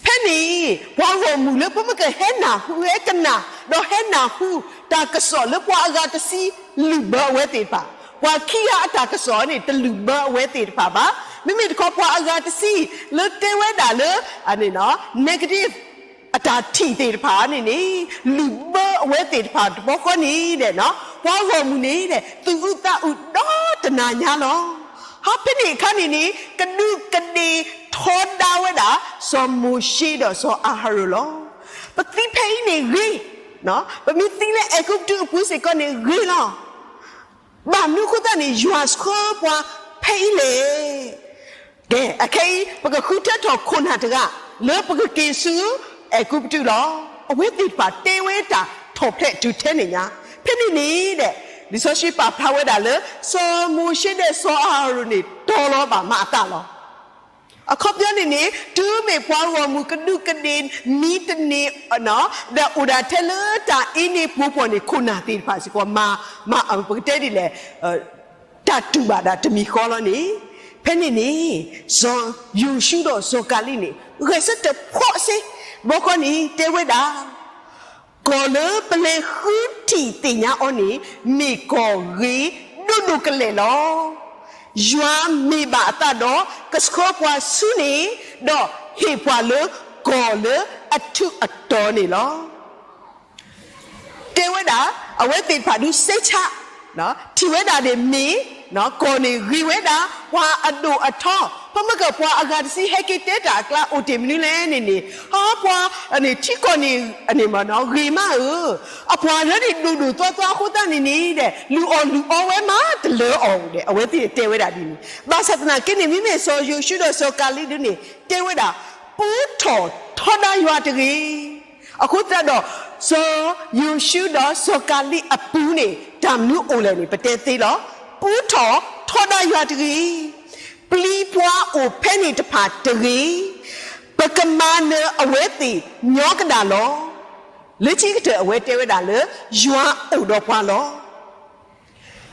ဖဲန့ၣ် ပှၤဂီၢ်မုၢ်လၢပမ့ၢ်ကဟဲနၢ်ဟူ ဟဲကနၣ် ဒီးဟဲနၢ်ဟူ တၢ်ကစီၣ်လၢပှၤအဂၤတဆံ လုၢ်ဘၢအဝဲသ့ၣ်တဖၣ်, ပှၤခံဂၤအတၢ်ကစီၣ်န့ၣ် တလုၢ်ဘၢအဝဲသ့ၣ်တဖၣ်ဘၣ်. မ့မ့ၢ်တခီ ပှၤအဂၤတဆံ လၢတဲဝဲဒၣ်လၢ negative အတၢ်ထံၣ်သ့ၣ်တဖၣ်န့ၣ်န့ၣ် လုၢ်ဘၢအဝဲသ့ၣ်တဖၣ်တဘျီဃီန့ၣ်ဒီး ပှၤဂီၢ်မုၢ်န့ၣ်ဒီး သူၣ်အုးသးအုးဒီတနၤညါလီၤ. ဟါ ဖဲန့ၣ်အခါန့ၣ်န့ၣ် ကဒူးကဒ့ၣ်ထီဒါဝဲဒၣ် စီၤမိၤၡ့ဒီးစီၤအၤဟရိၣ်လီၤ. ပသံဖဲအံၤန့ၣ်ဂ့ၤ, ပမ့ၢ်သံလၢအဲၤကူပတူးအပူၤစ့ၢ်ကီးန့ၣ်ဂ့ၤလီၤ. ဘၣ်မနုၤအဃိသတးန့ၣ် ယွၤဆှၢပှၤဖဲအံၤလဲၣ်. ကဲ အခဲအံၤ ပကဃုထၢထီၣ်ခိၣ်နၢ်တဂၤ လၢပကက့ၤဆူအဲၤကူပတူးလီၤ. အဝဲသ့ၣ်တဖၣ်တဲဝဲတၢ်ထီၣ်ဖျဲးတုၤထဲန့ၣ်ညါ, ဖဲန့ၣ်န့ၣ်ဒီး လံာ်စီဆှံပာ်ဖျါဝဲဒၣ်လၢ စီၤမိၤၡ့ဒီးစီၤအၤဟရိၣ်န့ၣ် တီၤလီၤဘၣ်မၤအသးလီၤ. အခီပညီန့ၣ်န့ၣ် တုၤမ့ၢ်ပှၤဂီၢ်မုၢ်ကဒူးကဒ့ၣ်မံတန့ၢ် ဒီးအိၣ်ဒၣ်ထဲလၢတၢ်အ့န့ၢ်ပူၤပှီၢ်န့ၣ် ခိၣ်နၢ်သ့ၣ်တဖၣ်စ့ၢ်ကီး မၤ မၤ ပကတဲဒ်လဲၣ် တၢ်တူၢ်ဘၣ်ဒၣ်တမံၤဃီလီၤန့ၣ်, ဖဲန့ၣ်န့ၣ် စီၤယိၤၡူဒီးစီၤကၤလံးန့ၣ် ဂဲၤဆၢထၢၣ်ဖှီၣ်စ့ၢ်, တဘျီဃီန့ၣ် တဲဝဲဒၣ် ကီၢ်လၢပလဲၤဃုထံၣ်သ့ၣ်ညါအီၤန့ၣ် မ့ၢ်ကီၢ်ဂ့ၤဒိၣ်ဒိၣ်ကလဲာ်လီၤ. ယွၤမ့ၢ်ဘၣ်အသးဒီး ကဆှၢပှၤဆူန့ၣ်, ဒီးဟ့ၣ်ပှၤလၢကီၢ်လၢအထူးအတီၤန့ၣ်လီၤ. တဲဝဲဒၣ် အဝဲသ့ၣ်တဖၣ်ဒုးစဲးဆး ထံၣ်ဝဲဒၣ်န့ၣ်မ့ၢ် ကီၢ်န့ၣ်ဂ့ၤဝဲဒၣ် ပှၤအဒိၣ်အထီ, ပမ့ၢ်ကပှၤအဂၤတဆံ ဟဲက့ၤတဲတၢ်အကျါ အိၣ်တ့ၢ်မနုၤလဲၣ်န့ၣ်န့ၣ်, ဟါ ပှၤန့ၣ် ထံကီၢ်န့ၣ် ဂ့ၤမးဧၢ, အပှၤလၢန့ၣ်ဒိၣ်ဒိၣ်သွါသွါအဃိသတးန့ၣ်န့ၣ်ဒီး လုၢ်အီၣ်လုၢ်အီဝဲမးတလၢအီၤဒီး အဝဲသ့ၣ်တဲဝဲဒၣ်ဒ်န့ၣ်, ဘၣ်ဆၣ်သနာ်က့န့ၣ် မ့မ့ၢ်စီၤယိၤၡူဒီးစီၤကၤလံးဒုန့ၣ် တဲဝဲဒၣ် ပူထီၣ်ထီဒါယွၤတဂ့ၤ. အဃိသတးဒီး စီၤယိၤၡူဒီးစီၤကၤလံးအပူၤန့ၣ် တၢ်မနုၤအိၣ်လဲၣ်န့ၣ် ပတဲသ့လီၤ. ပူထီၣ်ထီဒါယွၤတဂ့ၤ. ပျံၤပှၤအိၣ်ဖဲန့ၣ်တဖၣ်တဂ့ၤ. ပကမၤနၢၤအဝဲသ့ၣ်ညီကဒၣ်လီၤ. လၢခံကတၢၢ်အဝဲတဲဝဲဒၣ်လၢ ယွၤအိၣ်ဒီးပှၤလီၤ.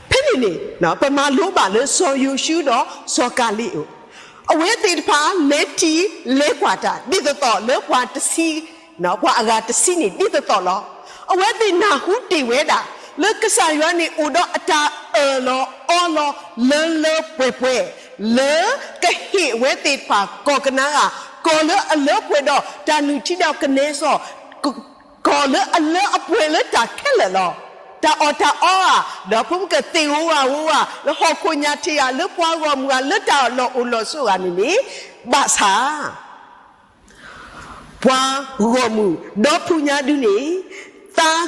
ဖဲန့ၣ်န့ၣ် ပမၤလိဘၣ်လၢစီၤယိၤၡူဒီးစီၤကၤလံးအအိၣ်, အဝဲသ့ၣ်တဖၣ်လဲၤထံၣ်လဲၤကွၢ်တၢ် ဒ်သိးသိးလၢပှၤတဆံ, ပှၤအဂၤတဆံန့ၣ် ဒ်သိးသိးလီၤ. အဝဲသ့ၣ်နၢ်ဟူတ့ၢ်ဝဲဒၣ် လၢကစၢ်ယွၤန့ၣ်အိၣ်ဒီးအတၢ်အၢၣ်လီၤအီလီၤလၢလၢပှဲၤပှဲၤ, လၢကဟ့ၣ်အဝဲသ့ၣ်တဖၣ်ကီၢ်ကနၤဧၣ်, ကီၢ်လၢအလၢပှဲၤဒီးတၢ်နုၢ်ထံဒီးကနဲစီၤ ကီၢ်လၢအလၢအပှဲၤလၢတၢ်ခဲလၢာ်လီၤ. တၢ်အီၣ်တၢ်အီဧါ, ဒီးဖိမုၣ်ကသ့ၣ်ဧိၤဧါဧိၤဧါ, လၢဟီၣ်ခိၣ်ညၣ်ထံးဧါ, လၢပှၤဂီၢ်မုၢ်ဧါ, လၢတၢ်လီၢ်အိၣ်လီၢ်ဆိးဧါန့ၣ်န့ၣ်, ဘၣ်ဆၣ် ပှၤဂီၢ်မုၢ်ဒီဖုညါဒုန့ၣ် သး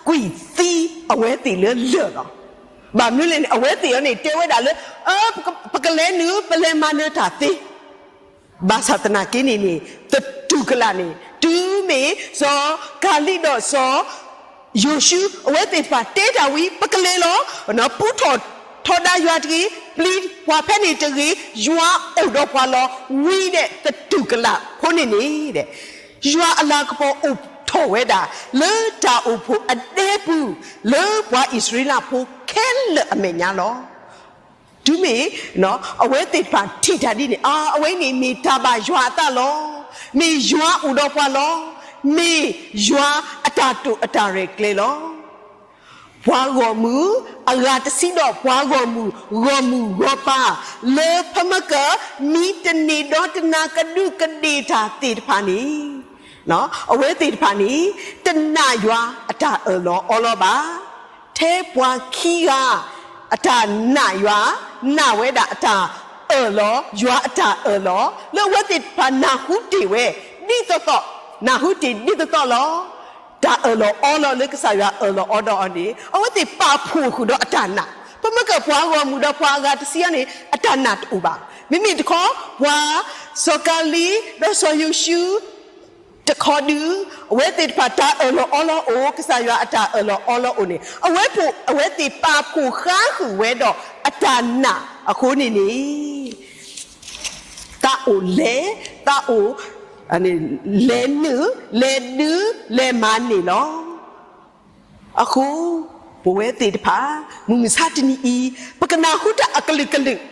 ကွံာ်သံအဝဲသ့ၣ်လၢလၢၢ်လီၤ. ဘၣ်မနုၤလဲၣ်န့ၣ် အဝဲသ့ၣ်အံၤန့ၣ် တဲဝဲဒၣ်လၢ ပကလဲၤနုာ် ပလဲၤမၤနၢၤတၢ်သ့ ဘၣ်ဆၣ်သနာ်က့န့ၣ်န့ၣ် သတူၢ်ကလာ်န့ၣ် တုၤမ့ၢ်စီၤကၤလံးဒီးစီၤယိၤၡူ အဝဲသ့ၣ်တဖၣ်တဲတၢ်ဝံၤ ပကလဲၤလီၤ, ပူထီၣ် ထီဒါယွၤတဂ့ၤ, ပျံၤပှၤဖဲန့ၣ်တဂ့ၤ, ယွၤအိၣ်ဒီးပှၤလီၤ. ဝံၤဒီးသတူၢ်ကလာ်ဖိန့ၣ်န့ၣ်, ယွၤအလၤကပီၤအိၣ်ထီၣ်ဝဲဒၣ် လၢတၢ်အိၣ်ဖှိၣ်အဒဲပူၤ လၢပှၤအံၣ်စရ့လးဖိခဲလၢာ်အမဲာ်ညါလီၤ. တုၤမ့ၢ်အဝဲသ့ၣ်တဖၣ်ထံၣ်တၢ်ဒ်န့ၣ်, အဝဲန့ၣ် မ့ၢ်တၢ်ဘၣ်ယွၤအသးလီၤ. မ့ၢ်ယွၤအိၣ်ဒီးပှၤလီၤ. မ့ၢ်ယွၤအတၢ်တိာ်အတၢ်ရဲၣ်ကျဲၤလီၤ. ပှၤဂီၢ်မုၢ်အဂၤတဆံဒီးပှၤဂီၢ်မုၢ်ဂီၢ်မုၢ်ဂီၤပၤ လၢဖမကၢၢ် မံတန့ၢ်ဒီတနၤ ကဒူးကဒ့ၣ်တၢ်သ့ၣ်တဖၣ်န့ၣ်, အဝဲသ့ၣ်တဖၣ်န့ၣ် တနာ်ယွၤအတၢ်အၢၣ်လီၤအီလီၤဘၣ်. ထဲပှၤခံဂၤ အတၢ်နာ်ယွၤ, နာ်ဝဲဒၣ်အတၢ်အၢၣ်လီၤ, ယွၤအတၢ်အၢၣ်လီၤ, လၢအဝဲသ့ၣ်တဖၣ်နၢ်ဟူတ့ၢ်ဝဲ ဒ်သိးသိး, နၢ်ဟူတ့ၢ်ဒ်သိးသိးလီၤ. တၢ်အၢၣ်လီၤအီလီၤလၢကစၢ်ယွၤအၢၣ်လီၤအီဒီးအီၤန့ၣ် အဝဲသ့ၣ်ပာ်ဖှိၣ်ဃုာ်ဒီးအတၢ်နာ်. ပမ့ၢ်ကွၢ်ပှၤဂီၢ်မုၢ်ဒီးပှၤအဂၤတဆံအံၤန့ၣ် အတၢ်နာ်တအိၣ်ဘၣ်. မ့မ့ၢ်တခီ ပှၤစီၤကၤလံဒီးစီၤယိၤၡူ တခီဒုး, အဝဲသ့ၣ်တဖၣ် တၢ်အၢၣ်လီၤအီလီၤအိၣ်, ကစၢ်ယွၤအတၢ်အၢၣ်လီၤအီလီၤအိၣ်န့ၣ် အဝဲသ့ၣ်ပာ်ဖှိၣ်ဃါဃုာ်ဝဲဒီးအတၢ်နာ်အဃိန့ၣ်န့ၣ်, သးအိၣ်လဲၤ, သးအိၣ်လဲၤနုာ်, လဲၤဒုး, လဲၤမၤန့ၢ်လီၤ. အဃိ, ပဝဲသ့ၣ်တဖၣ် မုၢ်မဆါတနံၤအံၤ ပကနၢ်ဟူတၢ်အကလုာ်ကလုာ်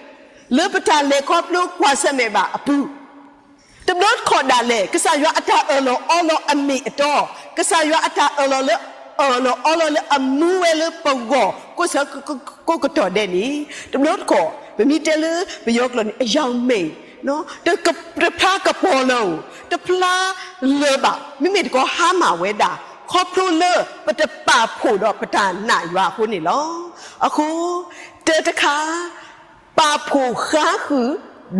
လၢပတၢ်လဲၤခီဖျိကွၢ်ဆၢၣ်မဲာ်ဘၣ်အပူၤ, တဘျီတခီၣ်ဒၣ်လဲာ် ကစၢ်ယွၤအတၢ်အၢၣ်လီၤအီလီၤအမ့ၢ်အတီ, ကစၢ်ယွၤအတၢ်အၢၣ်လီၤလၢ အၢၣ်လီၤအီလီၤလၢအမူဝဲလၢပဂီၢ် ကိးဆၢကိးကတီၢ်ဒဲးန့ၣ်, တဘျီတခီၣ် ပမ့ၢ်တဲလၢပယီၤကျိာ်န့ၣ် အယၤမဲာ် တဖျါကပီၤလၢၤ, တဖျါလၢၤဘၣ်, မ့မ့ၢ်တခီဟါမၢ်ဝဲဒၣ် ခီဖျိလၢပတပာ်ဖှိၣ်ဒီးပတၢ်နာ်ယွၤအဃိန့ၣ်လီၤ. အဃိ, တၢတခါ, ပာ်ဖှိၣ်ဃါဃုာ်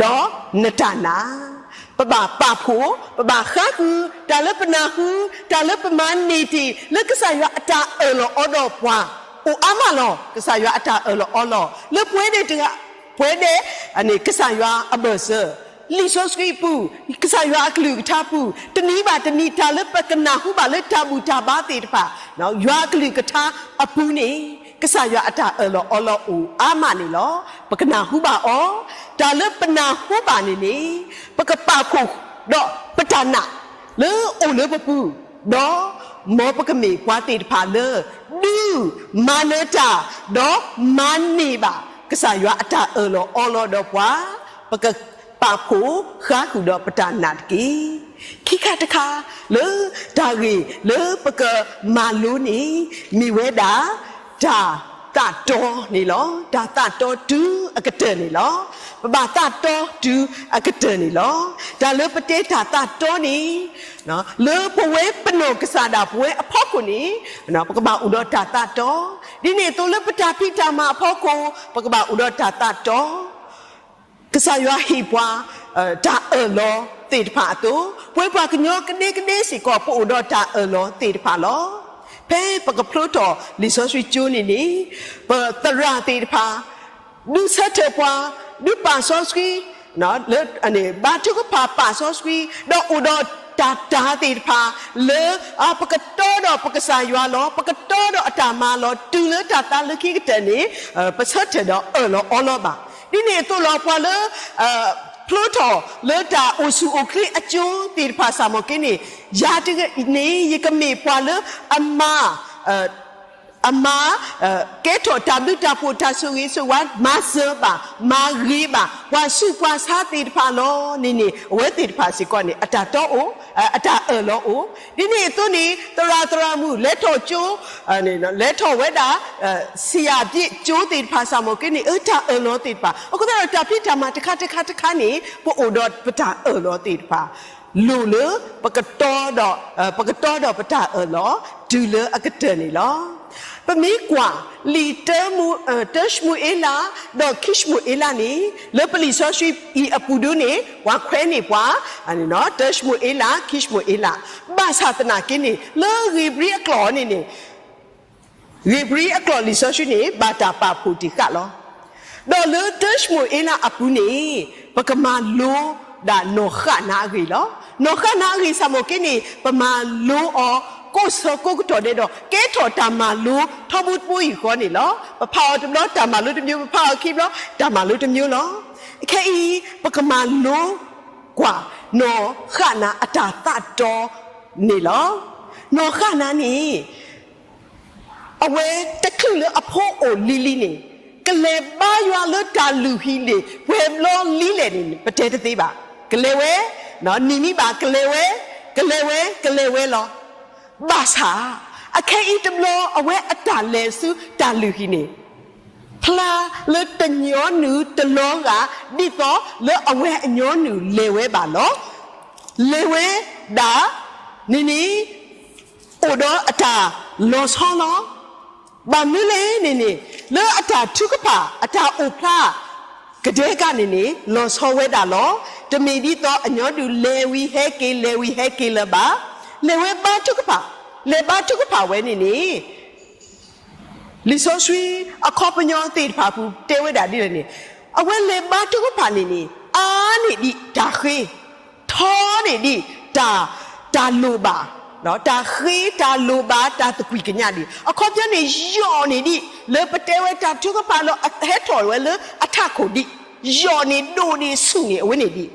ဒီးနတၢ်နာ်. ပဘၣ်ပာ်ဖှိၣ်, ပဘၣ်ဃါဃုာ် တၢ်လၢပနၢ်ဟူ, တၢ်လၢပမၤန့ၢ်တ့ၢ် လၢကစၢ်ယွၤအတၢ်အၢၣ်လီၤအီဒီးပှၤ, အိၣ်အါမးလီၤ. ကစၢ်ယွၤအတၢ်အၢၣ်လီၤအီလီၤ လၢပဝဲဒၣ်တဂၤ, ပဝဲဒၣ် ကစၢ်ယွၤအဘၢၣ်စၢၤ, လံာ်စီဆှံပူၤ, ကစၢ်ယွၤအကလုၢ်ကထါပူၤ, တနံၤဘၣ်တနံၤ တၢ်လၢပကနၢ်ဟူဘၣ်လၢတၢ်ဘူၣ်တၢ်ဘါသ့ၣ်တဖၣ်, ယွၤအကလုၢ်ကထါအပူၤန့ၣ်, ကစၢ်ယွၤအတၢ်အၢၣ်လီၤအီလီၤအိၣ်အါမးန့ၣ်လီၤ. ပကနၢ်ဟူဘၣ်အီၤ, တၢ်လၢပနၢ်ဟူဘၣ်န့ၣ်န့ၣ်, ပကပာ်ဖှိၣ်ဒီးပတၢ်နာ် လၢအိၣ်လၢပပူၤ, ဒီးမ်ပကမ့ၢ်ပှၤသ့ၣ်တဖၣ်လၢ ဒုးမၤနၢၤတၢ်, ဒီးမၤန့ၢ်ဘၣ် ကစၢ်ယွၤအတၢ်အၢၣ်လီၤအီလီၤဒီးပှၤ, ပကပာ်ဖှိၣ်ဃါဃုာ်ဒီးပတၢ်နာ်တက့ၢ်. ခံခါတခါ လၢတၢ်ဂ့ၢ်လၢပကမၤလိန့ၣ် မ့ၢ်ဝဲဒၣ် တၢ်သးတီန့ၣ်လီၤ. တၢ်သးတီတုၤအကတၢၢ်န့ၣ်လီၤ. ပဘၣ်သးတီတုၤအကတၢၢ်န့ၣ်လီၤ. တၢ်လၢပတဲတၢ်သးတီန့ၣ်, လၢပဝဲပနီၢ်ကစၢ်ဒၣ် ပဝဲအဖီခိၣ်န့ၣ်, ပကဘၣ်အိၣ်ဒီးတၢ်သးတီ, ဒ်န့ၣ်အသိးလၢပတၢ်ဖံးတၢ်မၤအဖီခိၣ် ပကဘၣ်အိၣ်ဒီးတၢ်သးတီ ကစၢ်ယွၤဟ့ၣ်ပှၤ တၢ်အၢၣ်လီၤသ့ၣ်တဖၣ်အသိး, ပဝဲပှၤကညီကဒဲကဒဲစ့ၢ်ကီး ပအိၣ်ဒီးတၢ်အၢၣ်လီၤသ့ၣ်တဖၣ်လီၤ. ဖဲပကဖျိထီၣ်လံာ်စီဆှံကၠိန့ၣ်န့ၣ်, ပသရၣ်သ့ၣ်တဖၣ် ဒုးဆၢထၢၣ်ပှၤ, ဒုးပာ်စီဆှံ, လၢ ဘါထုကဖၣ်ပာ်စီဆှံ, ဒီးအိၣ်ဒီးတၢ်တၤသ့ၣ်တဖၣ် လၢ ပကတီဒီးပကစၢ်ယွၤလီၤ, ပကတီဒီးအတၢ်မၤလီၤ, တုၤလၢတၢ်သးလၢခံကတၢၢ်န့ၣ် ပဆၢထၢၣ်ဒီးအၢၣ်လီၤအီလီၤဘၣ်. ဒ်န့ၣ်အသိးလီၤ ပှၤလၢ ဖျိထီၣ်လၢတၢ်အိၣ်ဆူၣ်အိၣ်ချ့အကၠိသ့ၣ်တဖၣ် စၢ်မိၣ်က့န့ၣ်, ယၤတဂၤန့ၣ် ယကမ့ၢ်ပှၤလၢအမၤ အမၤ ကဲထီၣ်တၢ်ဘျုးတၢ်ဖှိၣ်တၢ်ဆိၣ်ဂ့ၤဆိၣ်ဝါ မၤစၢၤဘၣ် မၤဂ့ၤဘၣ် ပှၤဆူးပှၤဆါသ့ၣ်တဖၣ်လီၤန့ၣ်န့ၣ်, အဝဲသ့ၣ်တဖၣ်စ့ၢ်ကီးန့ၣ် အတၢ်တီအိၣ်, အတၢ်အၢၣ်လီၤအိၣ်. ဒ်န့ၣ်အသိးန့ၣ် သရၣ်သရၣ်မုၣ် လဲၤထီၣ်ကၠိ လဲၤထီၣ်ဝဲဒၣ် စံယၣ်ဘျ့ကၠိသ့ၣ်တဖၣ် စၢ်မိၣ်က့န့ၣ် အတၢ်အၢၣ်လီၤသ့ၣ်တဖၣ် အဃိသတးဒီး တၢ်ဖံးတၢ်မၤတခါတခါတခါန့ၣ် ပအိၣ်ဒီးပတၢ်အၢၣ်လီၤသ့ၣ်တဖၣ် လိၣ်လၢ ပကတီဒီး ပကတီဒီးပတၢ်အၢၣ်လီၤ တုၤလၢအကတၢၢ်န့ၣ်လီၤ. ပမ့ၢ်ကွၢ် လံာ် တၢၡမူၤအ့လး ဒီးခံၡမူၤအ့လးန့ၣ် လၢပလံာ်စီဆှံအံၤအပူၤဒုန့ၣ် ပှၤခွဲးန့ၢ်ပှၤ တၢၡမူၤအ့လး ခံၡမူၤအ့လး ဘၣ်ဆၣ်သနာ်က့န့ၣ် လၢဧ့ၤဘြံၤအကျိာ်န့ၣ်န့ၣ် ဧ့ၤဘြံၤအကျိာ်လံာ်စီဆှံန့ၣ် ဘၣ်တၢ်ပာ်ဖှိၣ်တံာ်ဃာ်လီၤ. ဒီးလၢတၢၡမူၤအ့လးအပူၤန့ၣ် ပကမၤလိဒၣ်နီၢ်ဃၣ်နၤအဂ့ၢ်လီၤ. နီၢ်ဃၣ်နၤအဂ့ၢ် စၢ်မိၣ်က့န့ၣ် ပမၤလိအီၤ ကိးဆၢကိးကတီၢ်ဒဲးဒီး ကဲထီၣ်တၢ်မၤလိထီဘိတဘိအံၤဃီန့ၣ်လီၤ. ပဖးအီၤတဘျီတၢ်မၤလိတမျိုး, ပဖးအီၤခံဘျီတၢ်မၤလိတမျိုးလီၤ. ခဲအံၤ ပကမၤလိကွၢ် နီၢ်ဃၣ်နၤအတၢ်သးတီန့ၣ်လီၤ. နီၢ်ဃၣ်နၤန့ၣ် အဝဲတချုးလၢအဖိအိၣ်လံၤလံၤန့ၣ် ကလဲၤဘါယွၤလၢတၢ်လုၢ်ဟံၣ်န့ၣ် ပှဲၤဘျီလံလဲၣ်န့ၣ် ပတဲတသ့ဘၣ်. ကလဲၤဝဲ, နံၤမံဘၣ် ကလဲၤဝဲ, ကလဲၤဝဲ, ကလဲၤဝဲလီၤ. ဘၣ်ဆၣ် အခဲအံၤတဘျီ အဝဲအတၢ်လဲၤဆူတၢ်လုၢ်ဟံၣ်န့ၣ် ဖျါလၢတညီနုၢ်တလီၤဂာ် ဒ်သိးလၢအဝဲအညီနုၢ်လဲၤဝဲဘၣ်လီၤ. လဲၤဝဲဒၣ်န့ၣ်န့ၣ် အိၣ်ဒီးအတၢ်လီၤဆီလီၤ. ဘၣ်မနုၤလဲၣ်န့ၣ်န့ၣ် လၢအတၢ်ထုကဖၣ် အတၢ်အိၣ်ဖျါ ကဒဲကန့ၣ်န့ၣ် လီၤဆီဝဲဒၣ်လီၤ. တမ့ၢ်ဒ်သိးအညီဒုးလဲၤဝံၤဟဲက့ၤ လဲၤဝံၤဟဲက့ၤလၢၤဘၣ်. လဲၤဝဲဘါထုကဖၣ်, လဲၤဘါထုကဖၣ်ဝဲန့ၣ်န့ၣ် လံာ်စီဆှံအခီပညီသ့ၣ်တဖၣ်ပူၤတဲဝဲဒၣ်ဒ်လဲၣ်န့ၣ် အဝဲလဲၤဘါထုကဖၣ်န့ၣ်န့ၣ် အါန့ၢ်ဒံးတၢ်ဃ့, ထီန့ၢ်ဒံးတၢ်, တၢ်လိၣ်ဘၣ်, တၢ်ဃ့တၢ်လိၣ်ဘၣ် တၢ်သကွံာ်ကညးဒံး. အခီပညီန့ၣ် ယိာ်န့ၢ်ဒံး လၢပတဲဝဲတၢ်ထုကဖၣ်လၢအဟဲထီၣ်ဝဲလၢအထးခိၣ်ဒံး, ယိာ်န့ၢ်ဒိၣ်န့ၢ်ဆူၣ်န့ၢ်အဝဲန့ၣ်ဒံး.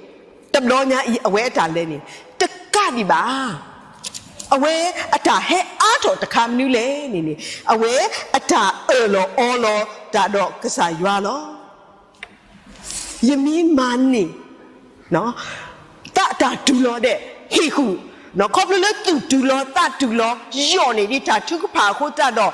တဘျီညါအံၤအဝဲအတၢ်လဲၤန့ၣ် တကးဒံးဘၣ် အဝဲအတၢ်ဟဲအါထီၣ်တခါမနုၤလဲၣ်န့ၣ်န့ၣ် အဝဲအတၢ်အၢၣ်လီၤအီလီၤတၢ်ဒီးကစၢ်ယွၤလီၤ. ယမ့ၢ်မၤန့ၢ် သးတၢ်တူၢ်လီၤဒဲး ဟ့ၣ်ဃုာ်, ခီဖျိလၢသူၣ်တူၢ်လီၤသးတူၢ်လီၤ ယိာ်န့ၢ်ဒံးတၢ်ထုကဖၣ်အဃိသတးဒီး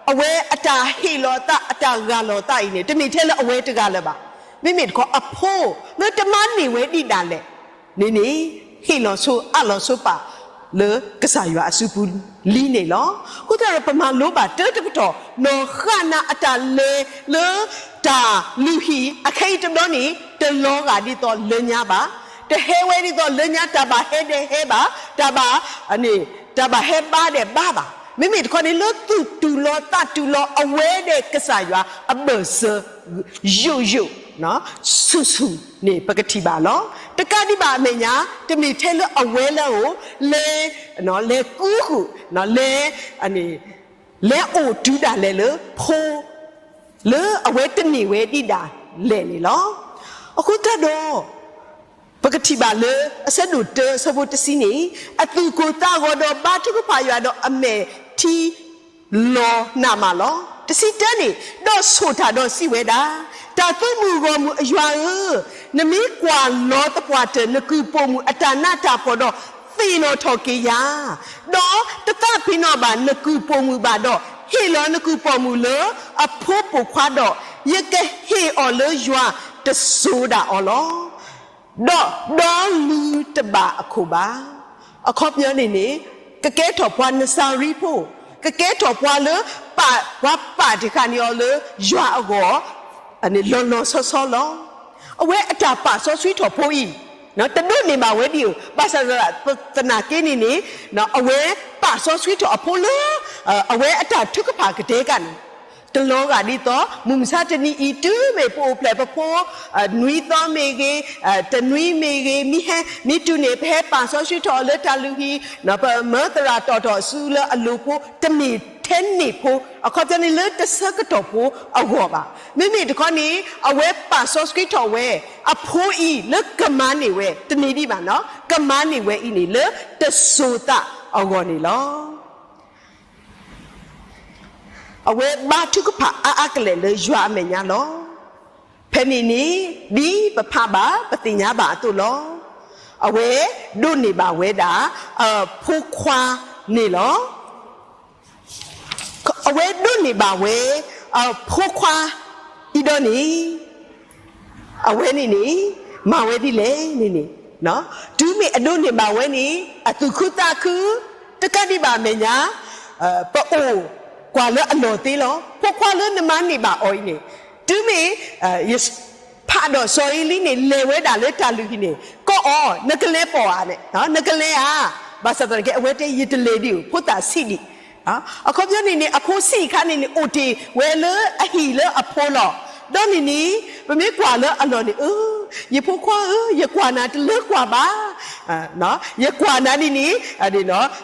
အဝဲအတၢ်ဟ့ၣ်လီၤသး အတၢ်ဂၢ်လီၤသးအံၤန့ၣ် တမ့ၢ်ထဲလၢအဝဲတဂၤလၢၤဘၣ်. မ့မ့ၢ်တခီအဖိလၢတမၤန့ၢ်ဝဲဒံးဒၣ်လဲာ်န့ၣ်န့ၣ် ဟ့ၣ်လီၤဆိအၣ်လီၤဆိပာ်လၢကစၢ်ယွၤအစုပူၤလံန့ၣ်လီၤ. အဃိသတးဒီးပမၤလိဘၣ်တၢ်တကတီၢ် နီၢ်ဃၣ်နၤအတၢ်လဲၤလၢတၢ်လုၢ်ဟံၣ် အခဲအံၤတဘျီန့ၣ် တလီၤဂာ်ဒ်သိးလၢညါဘၣ်, တဟဲဝဲဒ်သိးလၢညါ တၢ်ဘၣ်ဟဲဒဲးဟဲဘၣ်, တၢ်ဘၣ် တၢ်ဘၣ်ဟဲဘါဒဲးဘါဘၣ်. မ့မ့ၢ်တခီန့ၣ် လၢသူၣ်တူၢ်လီၤသးတူၢ်လီၤအဝဲဒဲးကစၢ်ယွၤအဘၢၣ်စၢၤ ယိာ်ယိာ် ဆူၣ်ဆူၣ်န့ၣ် ပကထံၣ်ဘၣ်လီၤ. တကးဒံးဘၣ်အမဲာ်ညါ တမ့ၢ်ထဲလၢအဝဲလၢအအိၣ် လဲၤ လဲၤကူဃုာ် လဲၤ လဲၤအိၣ်တုၤဒၣ်လဲာ်လၢဖိ လၢအဝဲတန့ၢ်ဝဲဒံးဒၣ်လဲာ်န့ၣ်လီၤ. အဃိသတးဒီး ပကထံၣ်ဘၣ်လၢအဆၢဒိၣ်တၢအဆၢဖိတဆံန့ၣ် အသူၣ်ကိၢ်သးဂီၤဒီးဘါထုကဖၣ်ယွၤဒီးအမဲာ်ထံလီၤနးမးလီၤ. တဆံတၢန့ၣ် ဒီးဆိၣ်တၢ်ဒီးစံးဝဲဒၣ်, တၢ်သူၣ်မုာ်ဂီၢ်မုာ်အယွၤဧၢ, နမ့ၢ်ကွၢ်လီၤသပှၢ်တၢၢ် နကုၢ်ပိာ်မုၣ်အတၢ်နးတၢ်ဖှီၣ်ဒီး သ့ၣ်နီၣ်ထီၣ်က့ၤယၤ, ဒီးတသးပ့ၤနီၣ်ဘၣ်နကုၢ်ပိာ်မုၣ်ဘၣ်ဒီး ဟ့ၣ်လီၤနကုၢ်ပိာ်မုၣ်လၢအဖိပိာ်ခွါဒီး ယကဟ့ၣ်အီၤလၢယွၤတစိၤဒၣ်အီၤလီၤ. ဒီးဒီလူတဘၣ်အခိၣ်ဘၣ်. အခီပညီန့ၣ်န့ၣ် ကကဲထီၣ်ပှၤနစၤရံဖိ, ကကဲထီၣ်ပှၤလၢပာ်, ပှၤပာ်တ့ၢ်ဃာ်န့ၢ်အီၤလၢယွၤအဂီၢ် လီၤလီၤဆီဆီလီၤ. အဝဲအတၢ်ပာ်စီဆှံထီၣ်ဖိအံၤ တဒိးန့ၢ်ဘၣ်ဝဲဒံးဧိၤ, ဘၣ်ဆၣ်သနာ်က့န့ၣ်န့ၣ် အဝဲပာ်စီဆှံထီၣ်အဖိလၢ အဝဲအတၢ်ထုကဖၣ်ကတဲကန့ၣ် တလီၤဂာ်ဒ်သိး မုၢ်မဆါတနံၤအံၤ တုၤမ့ၢ်ပအိၣ်ဖျဲၣ်ပဖိ နွံသီမ့ၢ်ဂ့ၤ, တနွံမ့ၢ်ဂ့ၤ, မ့ၢ်ဟဲ, မ့ၢ်တုၤန့ၣ် ပဟဲပာ်စီဆှံထီၣ်အီၤလၢတၢ်လုၢ်ဟံၣ်, ပမၢသရၣ်တီၣ်ထီၣ်ဆူလၢအလိၤဖိ, တမ့ၢ်ထဲန့ၣ်ဖိ, အခီပညီန့ၣ်လၢတဆၢကတီၢ်ဖိအဂီၢ်ဘၣ်. မ့မ့ၢ်တခီန့ၣ် အဝဲပာ်စီဆှံထီၣ်ဝဲ အဖိအံၤလၢကမၤန့ၢ်ဝဲ တမ့ၢ်ဒံးဘၣ်နီၤ, ကမၤန့ၢ်ဝဲအံၤန့ၣ် လၢတစိၤသးအဂီၢ်န့ၣ်လီၤ. အဝဲဘါထုကဖၣ်အါအါကလဲာ်လၢယွၤအမဲာ်ညါလီၤ. ဖဲန့ၣ်န့ၣ် ဒ်ပဖးဘၣ် ပသ့ၣ်ညါဘၣ်အသိးလီၤ. အဝဲဒိးန့ၢ်ဘၣ်ဝဲဒၣ် အဖိခွါန့ၣ်လီၤ. အဝဲဒိးန့ၢ်ဘၣ်ဝဲ အဖိခွါအံၤဒီးန့ၣ် အဝဲန့ၣ်န့ၣ် မၤဝဲဒ်လဲၣ်န့ၣ်န့ၣ်, တုၤမ့ၢ်အဒိးန့ၢ်ဘၣ်ဝဲန့ၣ် အသူၣ်ခုသးခု တကးဒံးဘၣ်အမဲာ်ညါ ပအိၣ်ကွၢ်လၢအလီၢ်သ့လီၤ. ဖိခွါလၢနမၤန့ၢ်ဘၣ်အီၤအံၤန့ၣ် တုၤမ့ၢ် ယဖးဒီးစီၤအ့လံန့ၣ် လဲၤဝဲဒၣ်လၢတၢ်လုၢ်ဟံၣ်န့ၣ် ကိးအီၤ နကလဲၤပိာ်ဧါန့ၣ်, နကလဲၤဧါ, ဘၣ်ဆၣ်သနာ်က့ အဝဲတဲ ယတလဲၤဒံးဧိၤ ဖိသၣ်ဆံးဒံး. အခီပညီန့ၣ်န့ၣ် အဖိဆံးအခါန့ၣ်န့ၣ်အိၣ်တ့ၢ်ဝဲလၢအဟံၣ်လၢအဖိလီၤ. ဒီးန့ၣ်န့ၣ် ပမ့ၢ်ကွၢ်လၢအလီၢ်န့ၣ် အၢ ယဖိခွါဧၢ ယကွၢ်နၤတလၢကွၢ်ဘၣ်, ယကွၢ်နၤန့ၣ်န့ၣ်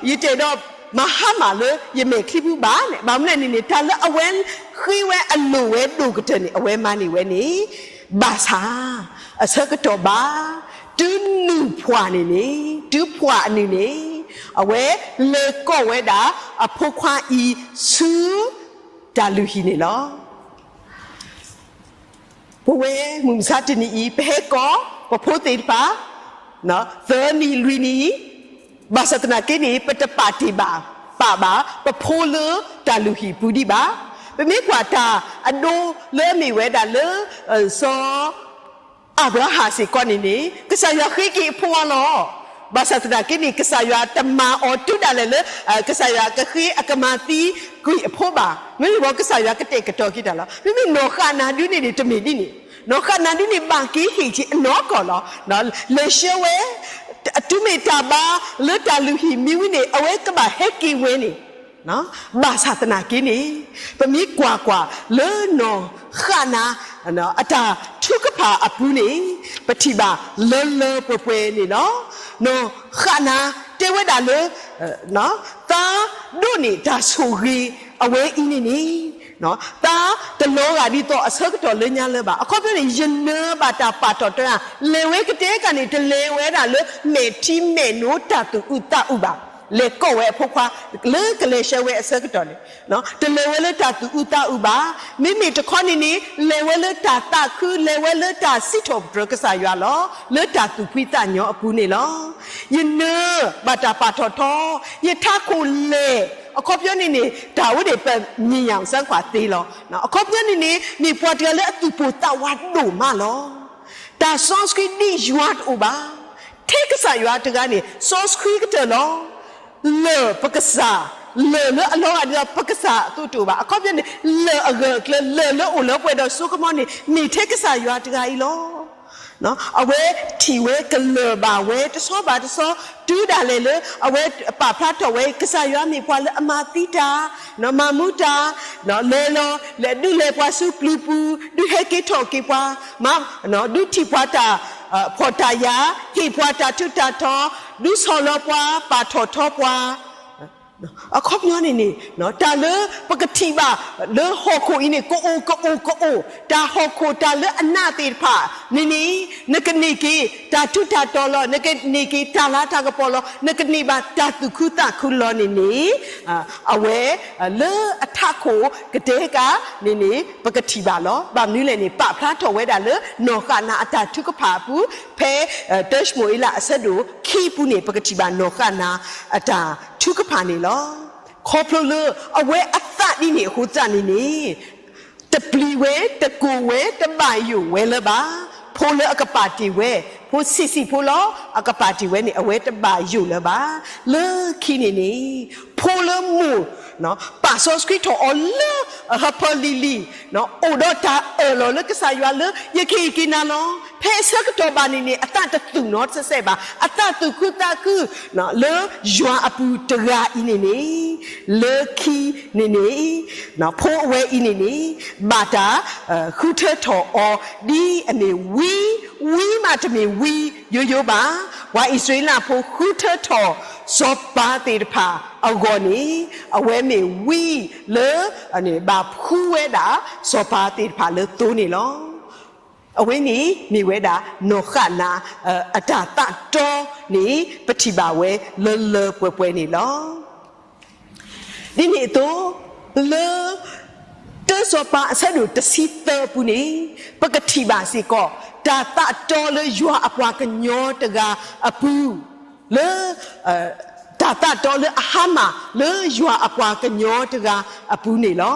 ယတဲဒီး မၤဟါမၢ်လၢယမဲာ်ချံပူၤဘၣ်န့ၣ်, ဘၣ်မနုၤလဲၣ်န့ၣ်န့ၣ် တၢ်လၢအဝဲဃ့ဝဲအလိၣ်ဝဲဒိၣ်ကတၢၢ်န့ၣ် အဝဲမၤန့ၢ်ဝဲန့ၣ်, ဘၣ်ဆၣ် အဆၢကတီၢ်ဘၣ်, တုၤနုၢ်ဖှၣ်န့ၣ်န့ၣ်, တုၤဖှၣ်အနုၢ်န့ၣ်, အဝဲလဲၤကိးဝဲဒၣ်အဖိခွါအံၤဆူတၢ်လုၢ်ဟံၣ်န့ၣ်လီၤ. ပဝဲမုၢ်မဆါတနံၤအံၤ ပဟဲကိးပဖိသ့ၣ်တဖၣ် သၢနံၤလွံၢ်နံၤ, ဘၣ်ဆၣ်သနာ်က့န့ၣ် ပတပာ်တ့ၢ်ဘၣ် ပာ်ဘၣ် ပဖိလၢတၢ်လုၢ်ဟံၣ်ပူၤဒံးဘၣ်. ပမ့ၢ်ကွၢ်တၢ်အဒိလၢအမ့ၢ်ဝဲဒၣ်လၢ စီၤ အၤဘြၤဟၣ်စ့ၢ်ကီးန့ၣ်န့ၣ် ကစၢ်ယွၤဃ့က့ၤအဖိအီၤလီၤ. ဘၣ်ဆၣ်သနာ်က့န့ၣ် ကစၢ်ယွၤတမၤအီၤတုၤဒၣ်လဲာ်လၢ ကစၢ်ယွၤကဃ့အကမၤသံကွံာ်အဖိဘၣ်. မ့မ့ၢ်ဘၣ် ကစၢ်ယွၤကတဲာ်ကတီၤက့ၤတၢ်လီၤ. မ့မ့ၢ်နီၢ်ဃၣ်နၤဒုန့ၣ်န့ၣ် တမ့ၢ်ဒ်န့ၣ်, နီၢ်ဃၣ်နၤဒုန့ၣ် ဘၣ်က့ၤဟ့ၣ်က့ၤအနီၢ်ကီၢ်လီၤ. လဲၤဆှၢဝဲ တုၤမ့ၢ်တၢ်ဘါလၢတၢ်လုၢ်ဟံၣ်မံဝံၤန့ၣ် အဝဲကဘၣ်ဟဲက့ၤဝဲန့ၣ် ဘၣ်ဆၣ်သနာ်က့န့ၣ် ပမ့ၢ်ကွၢ်ကွၢ်လၢနီၢ်ဃၣ်နၤ အတၢ်ထုကဖၣ်အပူၤန့ၣ် ပထံၣ်ဘၣ်လၢလၢပှဲၤပှဲၤန့ၣ်လီၤ. နီၢ်ဃၣ်နၤတဲဝဲဒၣ်လၢ သးဒိးန့ၢ်တၢ်ဆိၣ်ဂ့ၤအဝဲအံၤန့ၣ်န့ၣ် သးတလီၤဂာ်ဒ်သိးအဆၢကတီၢ်လၢညါလၢၤဘၣ်. အခီပညီန့ၣ် ယနၢၤဘၣ်တၢ်ပာ်ထီၣ်တၢ်ဧါ, လဲၤဝဲကတဲကၢ်န့ၣ် တလဲၤဝဲဒၣ်လၢမဲာ်ထံမဲာ်နိတၢ်သူၣ်အုးသးအုးဘၣ်. လဲၤကိးဝဲအဖိခွါ လၢကလဲၤဆှၢဝဲအဆၢကတီၢ်န့ၣ် တလဲၤဝဲလၢတၢ်သူၣ်အုးသးအုးဘၣ်. မ့မ့ၢ်တခီန့ၣ်န့ၣ် လဲၤဝဲလၢတၢ်သးခု, လဲၤဝဲလၢတၢ်စံးထီၣ်ပတြၢၤကစၢ်ယွၤလီၤ. လၢတၢ်သူၣ်ဖှံသးညီအပူၤန့ၣ်လီၤ. ယနၢၤဘၣ်တၢ်ပာ်ထီၣ်ထီ, ယထးခိၣ်လဲၢ်, အခီပညီန့ၣ်န့ၣ် တၢ်ဝဲန့ၣ် ပမ့ၢ်ညၣ်စၢ်ကွၢ်သ့လီၤ. အခီပညီန့ၣ်န့ၣ် မ့ၢ်ပှၤတဂၤလၢအသူၣ်ပိၢ်သးဝးဒိၣ်မးလီၤ. တၢ်စီဆှံဒ်ယွၤတအိၣ်ဘၣ်. ထဲကစၢ်ယွၤတဂၤန့ၣ် စီဆှံကတၢၢ်လီၤ. လၢၢ်ပကစၢ်, လၢၢ်လၢအလီၤဂာ်ဒ်သိးပကစၢ်အသိးတအိၣ်ဘၣ်. အခီပညီန့ၣ် လၢၢ်အဂၢၢ်အကျၢၤ, လၢၢ်လၢအိၣ်လၢပှဲၤဒီးစိကမီၤန့ၣ် မ့ၢ်ထဲကစၢ်ယွၤတဂၤအံၤလီၤ. အဝဲထံၣ်ဝဲကလၢၢ်ဘၣ်ဝဲတဆီဘၣ်တဆီ, တုၤဒၣ်လဲာ်လၢ အဝဲပာ်ဖျါထီၣ်ဝဲ ကစၢ်ယွၤမ့ၢ်ပှၤလၢအမၤသံတၢ်, မၤမူတၢ်, လဲၤလီၤ လဲၤဒုးလဲၤပှၤဆူပျုၤပူၤ, ဒုးဟဲက့ၤထီၣ်က့ၤပှၤ, ဒုးထံၣ်ပှၤတၢ်ဖှီၣ်တၢ်ယာ်, ဟ့ၣ်ပှၤတၢ်ထူးတၢ်တီၤ, ဒုးဆီၣ်လီၤပှၤ, ပာ်ထီၣ်ထီပှၤ အခီပညီန့ၣ်န့ၣ် တၢ်လၢပကထံၣ်ဘၣ်လၢဟီၣ်ခိၣ်အံၤန့ၣ် ကအိၣ်ကအိၣ်ကအိၣ်, တၢ်ဟီၣ်ခိၣ်တၢ်လၢအနးသ့ၣ်တဖၣ်န့ၣ်န့ၣ် နကန့ၢ်က့ၤတၢ်ထူးတၢ်တီၤလီၤ, နကန့ၢ်က့ၤတၢ်လၤတၢ်ကပီၤလီၤ, နကန့ၢ်ဘၣ်တၢ်သူၣ်ခုသးခုလီၤန့ၣ်န့ၣ် အဝဲလၢအထးခိၣ်ကတဲကၢ်န့ၣ်န့ၣ် ပကထံၣ်ဘၣ်လီၤ. ဘၣ်မနုၤလဲၣ်န့ၣ် ပာ်ဖျါထီၣ်ဝဲဒၣ်လၢနီၢ်ဃၣ်နၤအတၢ်ထုကဖၣ်အပူၤ, ဖဲ တၢၡမူၤအ့လးအဆၢဒိၣ်ခံပူၤန့ၣ် ပကထံၣ်ဘၣ်နီၢ်ဃၣ်နၤအတၢ်ထုကဖၣ်န့ၣ်လီၤ. ခီဖျိလၢအဝဲအသးဒ်န့ၣ်အဃိသတးန့ၣ်န့ၣ် တပျံၤဝဲ, တကိၢ်ဝဲ, တဘၣ်ယိၣ်ဝဲလၢၤဘၣ်. ဖိလၢအကပာ်တ့ၢ်ဝဲ, ဖိဆံးဆံးဖိလီၤ, အကပာ်တ့ၢ်ဝဲန့ၣ် အဝဲတဘၣ်ယိၣ်လၢၤဘၣ်. လၢခံန့ၣ်န့ၣ် ဖိလၢမိၢ် ပာ်စီဆှံထီၣ်အီၤလၢ ဟၢဖၢလံၤလံၤ, အိၣ်ဒီးတၢ်အၢၣ်လီၤလၢကစၢ်ယွၤလၢ ယကဟ့ၣ်က့ၤနၤလီၤ. ဖဲအဆၢကတီၢ်ဘၣ်န့ၣ်န့ၣ် အသးတသူၣ်နီတစဲးဘၣ်. အသးသူၣ်ခုသးခု လၢယွၤအပူၤတဂၤအံၤန့ၣ်န့ၣ်, လၢခံန့ၣ်န့ၣ် ဖိအဝဲအံၤန့ၣ်န့ၣ် ဘၣ်တၢ်ဃုထၢထီၣ်အီၤ ဒ်အမ့ၢ်ဝံ, ဝံမးတမ့ၢ်ဝံယိယိဘၣ်. ပှၤအံၣ်စရ့လးဖိဃုထၢထီၣ်စီၤပၤသ့ၣ်တဖၣ်အဂီၢ်န့ၣ် အဝဲမ့ၢ်ဝံလၢ ဘၣ်ဖှူဝဲဒၣ် စီၤပၤသ့ၣ်တဖၣ်လၢသိန့ၣ်လီၤ. အဝဲန့ၣ်မ့ၢ်ဝဲဒၣ် နီၢ်ဃၣ်နၤ အတၢ်သးတီန့ၣ် ပထံၣ်ဘၣ်ဝဲလၢလၢပှဲၤပှဲၤန့ၣ်လီၤ. ဒ်န့ၣ်အသိး လၢ တၢစီၤပၤအဆၢဒိၣ်တဆံသၢအပူၤန့ၣ် ပကထံၣ်ဘၣ်စ့ၢ်ကီး တၢ်သးတီလၢယွၤအပှၤကညီတဂၤအပူၤ လၢ တၢ်သးတီလၢအဟါမၢ်လၢယွၤအပှၤကညီတဂၤအပူၤန့ၣ်လီၤ.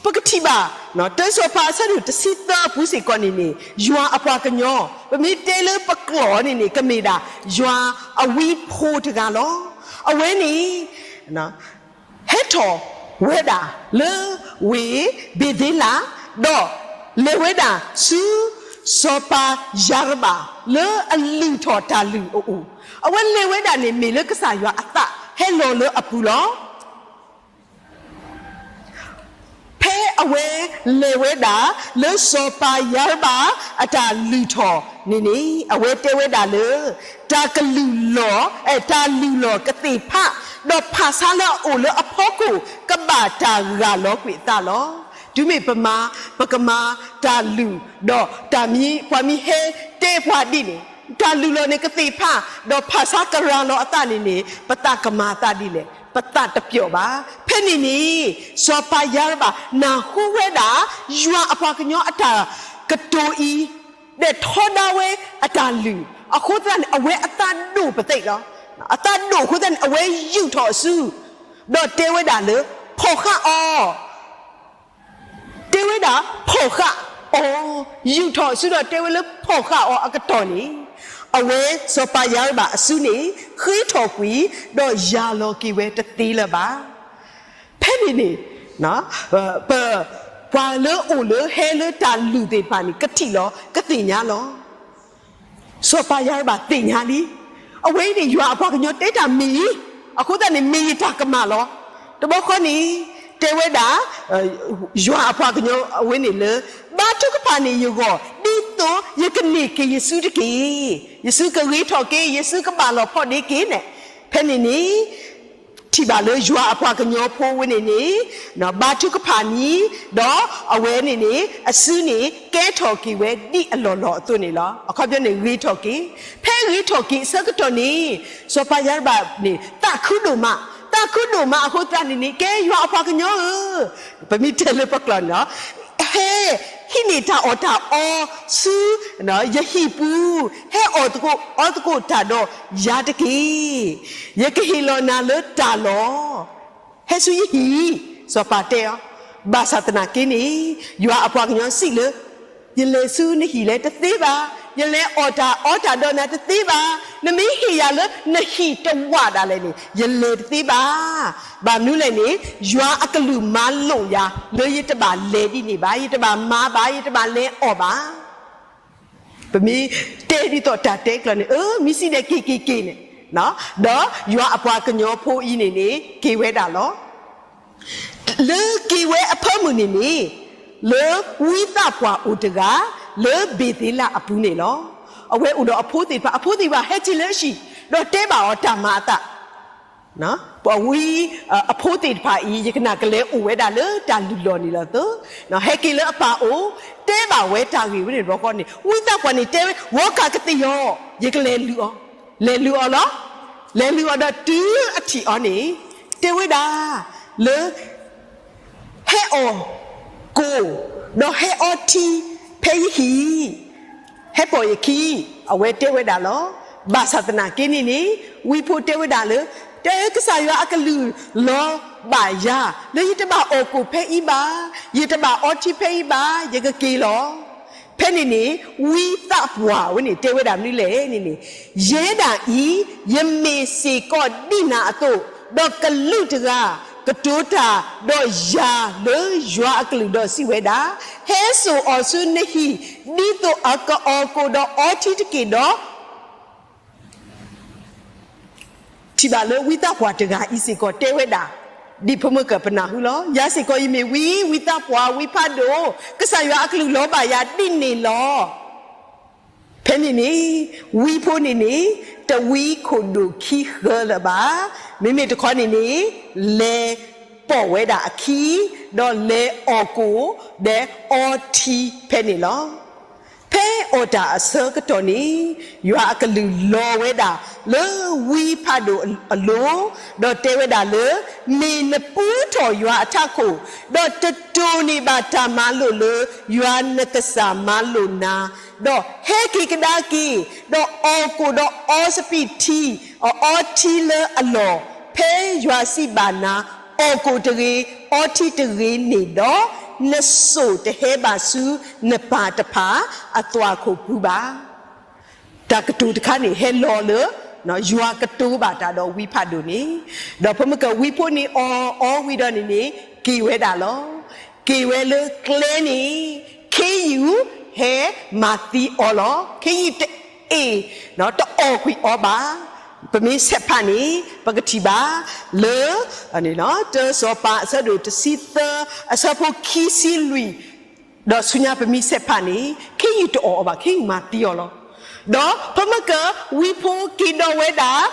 ပကထံၣ်ဘၣ် တၢစီၤပၤအဆၢဒိၣ်တဆံသၢအပူၤစ့ၢ်ကီးန့ၣ်န့ၣ် ယွၤအပှၤကညီ ပမ့ၢ်တဲလၢပကျိာ်န့ၣ်န့ၣ် ကမ့ၢ်ဒၣ် ယွၤအဝံဖိတဂၤလီၤ. အဝဲန့ၣ် ဟဲထီၣ်ဝဲဒၣ်လၢဝ့ၢ်ဘ့ၤသ့လး, ဒီးလဲၤဝဲဒၣ်ဆူ စီၤပၤယၤရဘၣ် လၢအလုၢ်ထီၣ်တၢ်လုၢ်အအိၣ်, အဝဲလဲၤဝဲဒၣ်န့ၣ် မ့ၢ်လၢကစၢ်ယွၤအသးဟဲလီၤလၢအပူၤလီၤ. ဖဲ အဝဲလဲၤဝဲဒၣ်လၢစီၤပၤယၤရဘၣ်အတၢ်လုၢ်ထီၣ်န့ၣ်န့ၣ် အဝဲတဲဝဲဒၣ်လၢ တၢ်ကလုၢ်လီၢ်, တၢ်လုၢ်လီၢ်ကသ့ၣ်ဖး, ဒီးဖၣ်ဆါလၢအအိၣ်လၢအဖီခိၣ် ကဘၣ်တၢ်ဂၢ်လီၤကွံာ်အသးလီၤ. တုၤမ့ၢ်ပမၤ, ပကမၤတၢ်လုၢ်, ဒီးတၢ်မံ, ပှၤမံဟဲတဲပှၤဒ်န့ၣ်, တၢ်လုၢ်လီၢ်န့ၣ်ကသ့ၣ်ဖး, ဒီးဖၣ်ဆါကရၤလီၤအသးန့ၣ်န့ၣ် ပသးကမၤအသးဒ်လဲၣ်, ပသးတပျီၣ်ဘၣ်. ဖဲန့ၣ်န့ၣ် စီၤပၤယၤရဘၣ်နၢ်ဟူဝဲဒၣ် ယွၤအပှၤကညီအတၢ်ကတိၤအံၤ ဒီးထီဒါဝဲအတၢ်လုၢ်, အဃိသတးန့ၣ် အဝဲအသးဒိၣ်ပသ့ၣ်လီၤ. အသးဒိၣ်အဃိသတးန့ၣ် အဝဲယူာ်ထီၣ်အစု, ဒီးတဲဝဲဒၣ်လၢ ဖီၣ်ဃာ်အီၤ, တဲဝဲဒၣ် ဖီၣ်ဃာ်အီၤ, ယူာ်ထီၣ်အစုဒီးတဲဝဲလၢဖီၣ်ဃာ်အီၤအကတီၢ်န့ၣ်, အဝဲစီၤပၤယၤရဘၣ်အစုန့ၣ် ဃ့ထီၣ်ကွံာ်, ဒီးယၢ်လီၤက့ၤဝဲတသ့လၢၤဘၣ်. ဖဲန့ၣ်န့ၣ် ပ, ပှၤလၢအိၣ်လၢဟဲလၢတၢ်လုၢ်သ့ၣ်တဖၣ်န့ၣ် ကထံၣ်လီၤ ကသ့ၣ်ညါလီၤ. စီၤပၤယၤရဘၣ်သ့ၣ်ညါလံ. အဝဲအံၤန့ၣ် ယွၤအပှၤကညီတဲတၢ်မ့ၢ်အံၤ, အဃိသတးန့ၣ် မ့ၢ်ယတၢ်ကမၣ်လီၤ. တဘျီဃီန့ၣ် တဲဝဲဒၣ် ယွၤအပှၤကညီအဝဲန့ၣ်လၢ ဘါထုကဖၣ်န့ၢ်ယဂီၢ် ဒ်သိးယကန့ၢ်က့ၤယစုတက့ၢ်. ယစုကဂ့ၤထီၣ်က့ၤ, ယစုကဘၣ်လီၤဖီၣ်ဒ့က့ၤန့ၣ်. ဖဲန့ၣ်န့ၣ် ထံၣ်ဘၣ်လၢယွၤအပှၤကညီဖိဝဲန့ၣ်န့ၣ် ဘါထုကဖၣ်န့ၣ်, ဒီးအဝဲန့ၣ်န့ၣ် အစုန့ၣ် ကဲထီၣ်က့ၤဝဲဒ်အလီၢ်လီၢ်အသိးန့ၣ်လီၤ. အခီပညီန့ၣ် ဂ့ၤထီၣ်က့ၤ. ဖဲဂ့ၤထီၣ်က့ၤအဆၢကတီၢ်န့ၣ် စီၤပၤယၤရဘၣ်န့ၣ် သးခုဒိၣ်မး, သးခုဒိၣ်မးအဃိသတးန့ၣ်န့ၣ် ကဲယွၤအပှၤကညီဧၢ, ပမ့ၢ်တဲလၢပကျိာ်န့ၣ်လီၤ, ဟဲဟံးန့ၢ်တၢ်အီၣ်တၢ်အီဆူ ယဟံၣ်ပူၤ, ဟဲအီၣ်သကိးအီသကိးတၢ်ဒီးယၤတက့ၢ်. ယကဟ့ၣ်လီၤနၤလၢတၢ်လီၢ်, ဟဲဆူယဟံၣ်, စီၤပၤတဲအီၤ. ဘၣ်ဆၣ်သနာ်က့န့ၣ် ယွၤအပှၤကညီစံးလၢ ယလဲၤဆူနဟံၣ်လၢတသ့ဘၣ်, ယလဲၤအီၣ်တၢ်အီတၢ်ဒီးနၤတသ့ဘၣ်, နမ့ၢ်ဟ့ၣ်ယၤလၢနဟံၣ်တဝးဒၣ်လဲာ်န့ၣ် ယလဲၤတသ့ဘၣ်. ဘၣ်မနုၤလဲၣ်န့ၣ် ယွၤအကလုၢ်မၤလိာ်ယၤ လၢယတဘၣ်လဲၤဒ်န့ၣ်ဘၣ်, ယတဘၣ်မၤဘၣ်, ယတဘၣ်လဲၤအီၣ်ဘၣ်. ပမ့ၢ်တဲဒ်သိးတၢ်တဲကျိာ်န့ၣ် အၢ မ့ၢ်စံးဒ်က့ၤက့ၤက့ၤန့ၣ်, ဒီးယွၤအပှၤကညီဖိအံၤန့ၣ်န့ၣ် က့ၤဝဲဒၣ်လီၤ. လၢက့ၤဝဲအဖၢမုၢ်န့ၣ်န့ၣ် လၢဝံသးပှၢ်အိၣ်တဂၤ လၢဘ့ၤသ့လးအပူၤန့ၣ်လီၤ. အဝဲအိၣ်ဒီးအဖိသ့ၣ်တဖၣ်, အဖိသ့ၣ်တဖၣ်ဟဲက့ၤလၢအဟံၣ် ဒီးတဲဘၣ်အီၤတၢ်မၤအသး ပဝံ အဖိသ့ၣ်တဖၣ်အံၤ ယကနၣ်ကလဲၤအိၣ်ဝဲဒၣ်လၢတၢ်လုၢ်လီၢ်န့ၣ်လီၤသၢ, ဟဲက့ၤလၢအပၢ်အိၣ်, တဲဘၣ်ဝဲတၢ်ဂ့ၢ်ဝဲန့ၣ်တဘျီဃီန့ၣ် ဝံသးပှၢ်န့ၣ်တဲဝဲ ဂီၤကၢ်ကသ့ၣ်ယီၤ, ယကလဲၤလုၢ်အီၤ, လဲၤလုၢ်အီၤလီၤ. လဲၤလုၢ်အီၤဒီးတုၤအထံၣ်အီၤန့ၣ် တဲဝဲဒၣ်လၢ ဟဲအီၣ်ကိၣ်, ဒီးဟဲအီထံဖဲယဟံၣ်, ဟဲပိာ်ယခံ, အဝဲတဲဝဲဒၣ်လီၤ. ဘၣ်ဆၣ်သနာ်က့န့ၣ်န့ၣ် ဝံဖိတဲဝဲဒၣ်လၢ တဲကစၢ်ယွၤအကလုၢ်လီၤဘၣ်ယၤ လၢယတဘၣ်အီၣ်ကိၣ်ဖဲအံၤဘၣ်, ယတဘၣ်အီထံဖဲအံၤဘၣ်, ယကက့ၤလီၤ. ဖဲန့ၣ်န့ၣ် ဝံသးပှၢ်ဝဲန့ၣ် တဲဝဲဒၣ်မနုၤလဲၣ်န့ၣ်န့ၣ်, ယဲဒၣ်အံၤ ယမ့ၢ်စ့ၢ်ကီးဒ်နၤအသိး, ဒီးကလုာ်တဂၤ ကတိၤတၢ် ဒီးယၤလၢယွၤအကလုၢ်ဒီးစံးဝဲဒၣ်, ဟဲစိာ်အီၤဆူနဟံၣ် ဒ်သိးအကအီၣ်ကိၣ်ဒီးအီထံတက့ၢ်ဒီး ထံၣ်ဘၣ်လၢဝံသးပှၢ်တဂၤအံၤစ့ၢ်ကီးတဲဝဲဒၣ်, ဒ်ဖိမုၣ်ကပနၢ်ဟူလီၤ. ယၤစ့ၢ်ကီးယမ့ၢ်ဝံ, ဝံသးပှၢ်, ဝံဖးဒိၣ်, ကစၢ်ယွၤအကလုၢ်လီၤဘၣ်ယၤဒ်န့ၣ်လီၤ. ဖဲန့ၣ်န့ၣ် ဝံဖိန့ၣ်န့ၣ် တဝံခိၣ်ဒိၣ်ခံဃၢလၢၤဘၣ်. မ့မ့ၢ်တခီန့ၣ်န့ၣ် လဲၤပိာ်ဝဲဒၣ်အခံ, ဒီးလဲၤအီၣ်ကိၣ်, ဒီးအီထံဖဲန့ၣ်လီၤ. ဖဲအီၣ်တၢ်အဆၢကတီၢ်န့ၣ် ယွၤအကလုၢ်လီၤဝဲဒၣ်လၢဝံဖးဒိၣ်အလိၤ, ဒီးတဲဝဲဒၣ်လၢ မ့ၢ်နပူထီၣ်ယွၤအထးခိၣ်, ဒီးတတိၢ်န့ၢ်ဘၣ်တၢ်မၤလိာ်လၢယွၤနကစၢ်မၤလိာ်နၤ, ဒီးဟဲက့ၤကဒါက့ၤ, ဒီးအီၣ်ကိၣ်ဒီးအီစပံးထံ, အီထံလၢအလီၢ်, ဖဲယွၤစံးဘၣ်နၤ, အီၣ်ကိၣ်တဂ့ၤ, အီထံတဂ့ၤန့ၣ်ဒီး, နစိၣ်တဟဲဘၣ်ဆူနပၢ်တဖၣ်အသွၣ်ခိၣ်ပူၤဘၣ်. တၢ်ကတိၤတခါန့ၣ် ဟဲလီၤလၢ ယွၤကတိၤဘၣ်တၢ်ဒီးဝံဖးဒိၣ်န့ၣ်, ဒီးဖိမုၣ်ကဝံဖိန့ၣ်အီၣ်အီဝံၤဒီးန့ၣ်န့ၣ် က့ၤဝဲဒၣ်လီၤ. က့ၤဝဲလၢကျဲန့ၣ် ခ့ယုၢ်ဟဲမၤသံအီၤလီၤ. ခ့ယုၢ်တအ့ၣ် တအီၣ်ကွံာ်အီၤဘၣ်. ပမ့ၢ်ဆဲးဖးန့ၣ် ပကထံၣ်ဘၣ်လၢ တၢစီၤပၤအဆၢဒိၣ်တဆံသၢ အဆၢဖိခံဆံလွံၢ် ဒီးဆူညါပမ့ၢ်ဆဲးဖးန့ၣ် ခ့ယုၢ်တအီၣ်အီၤဘၣ်, ခ့ယုၢ်မၤသံအီၤလီၤ. ဒီးပမ့ၢ်က ဝံဖိက့ၤဒီးဝဲဒၣ်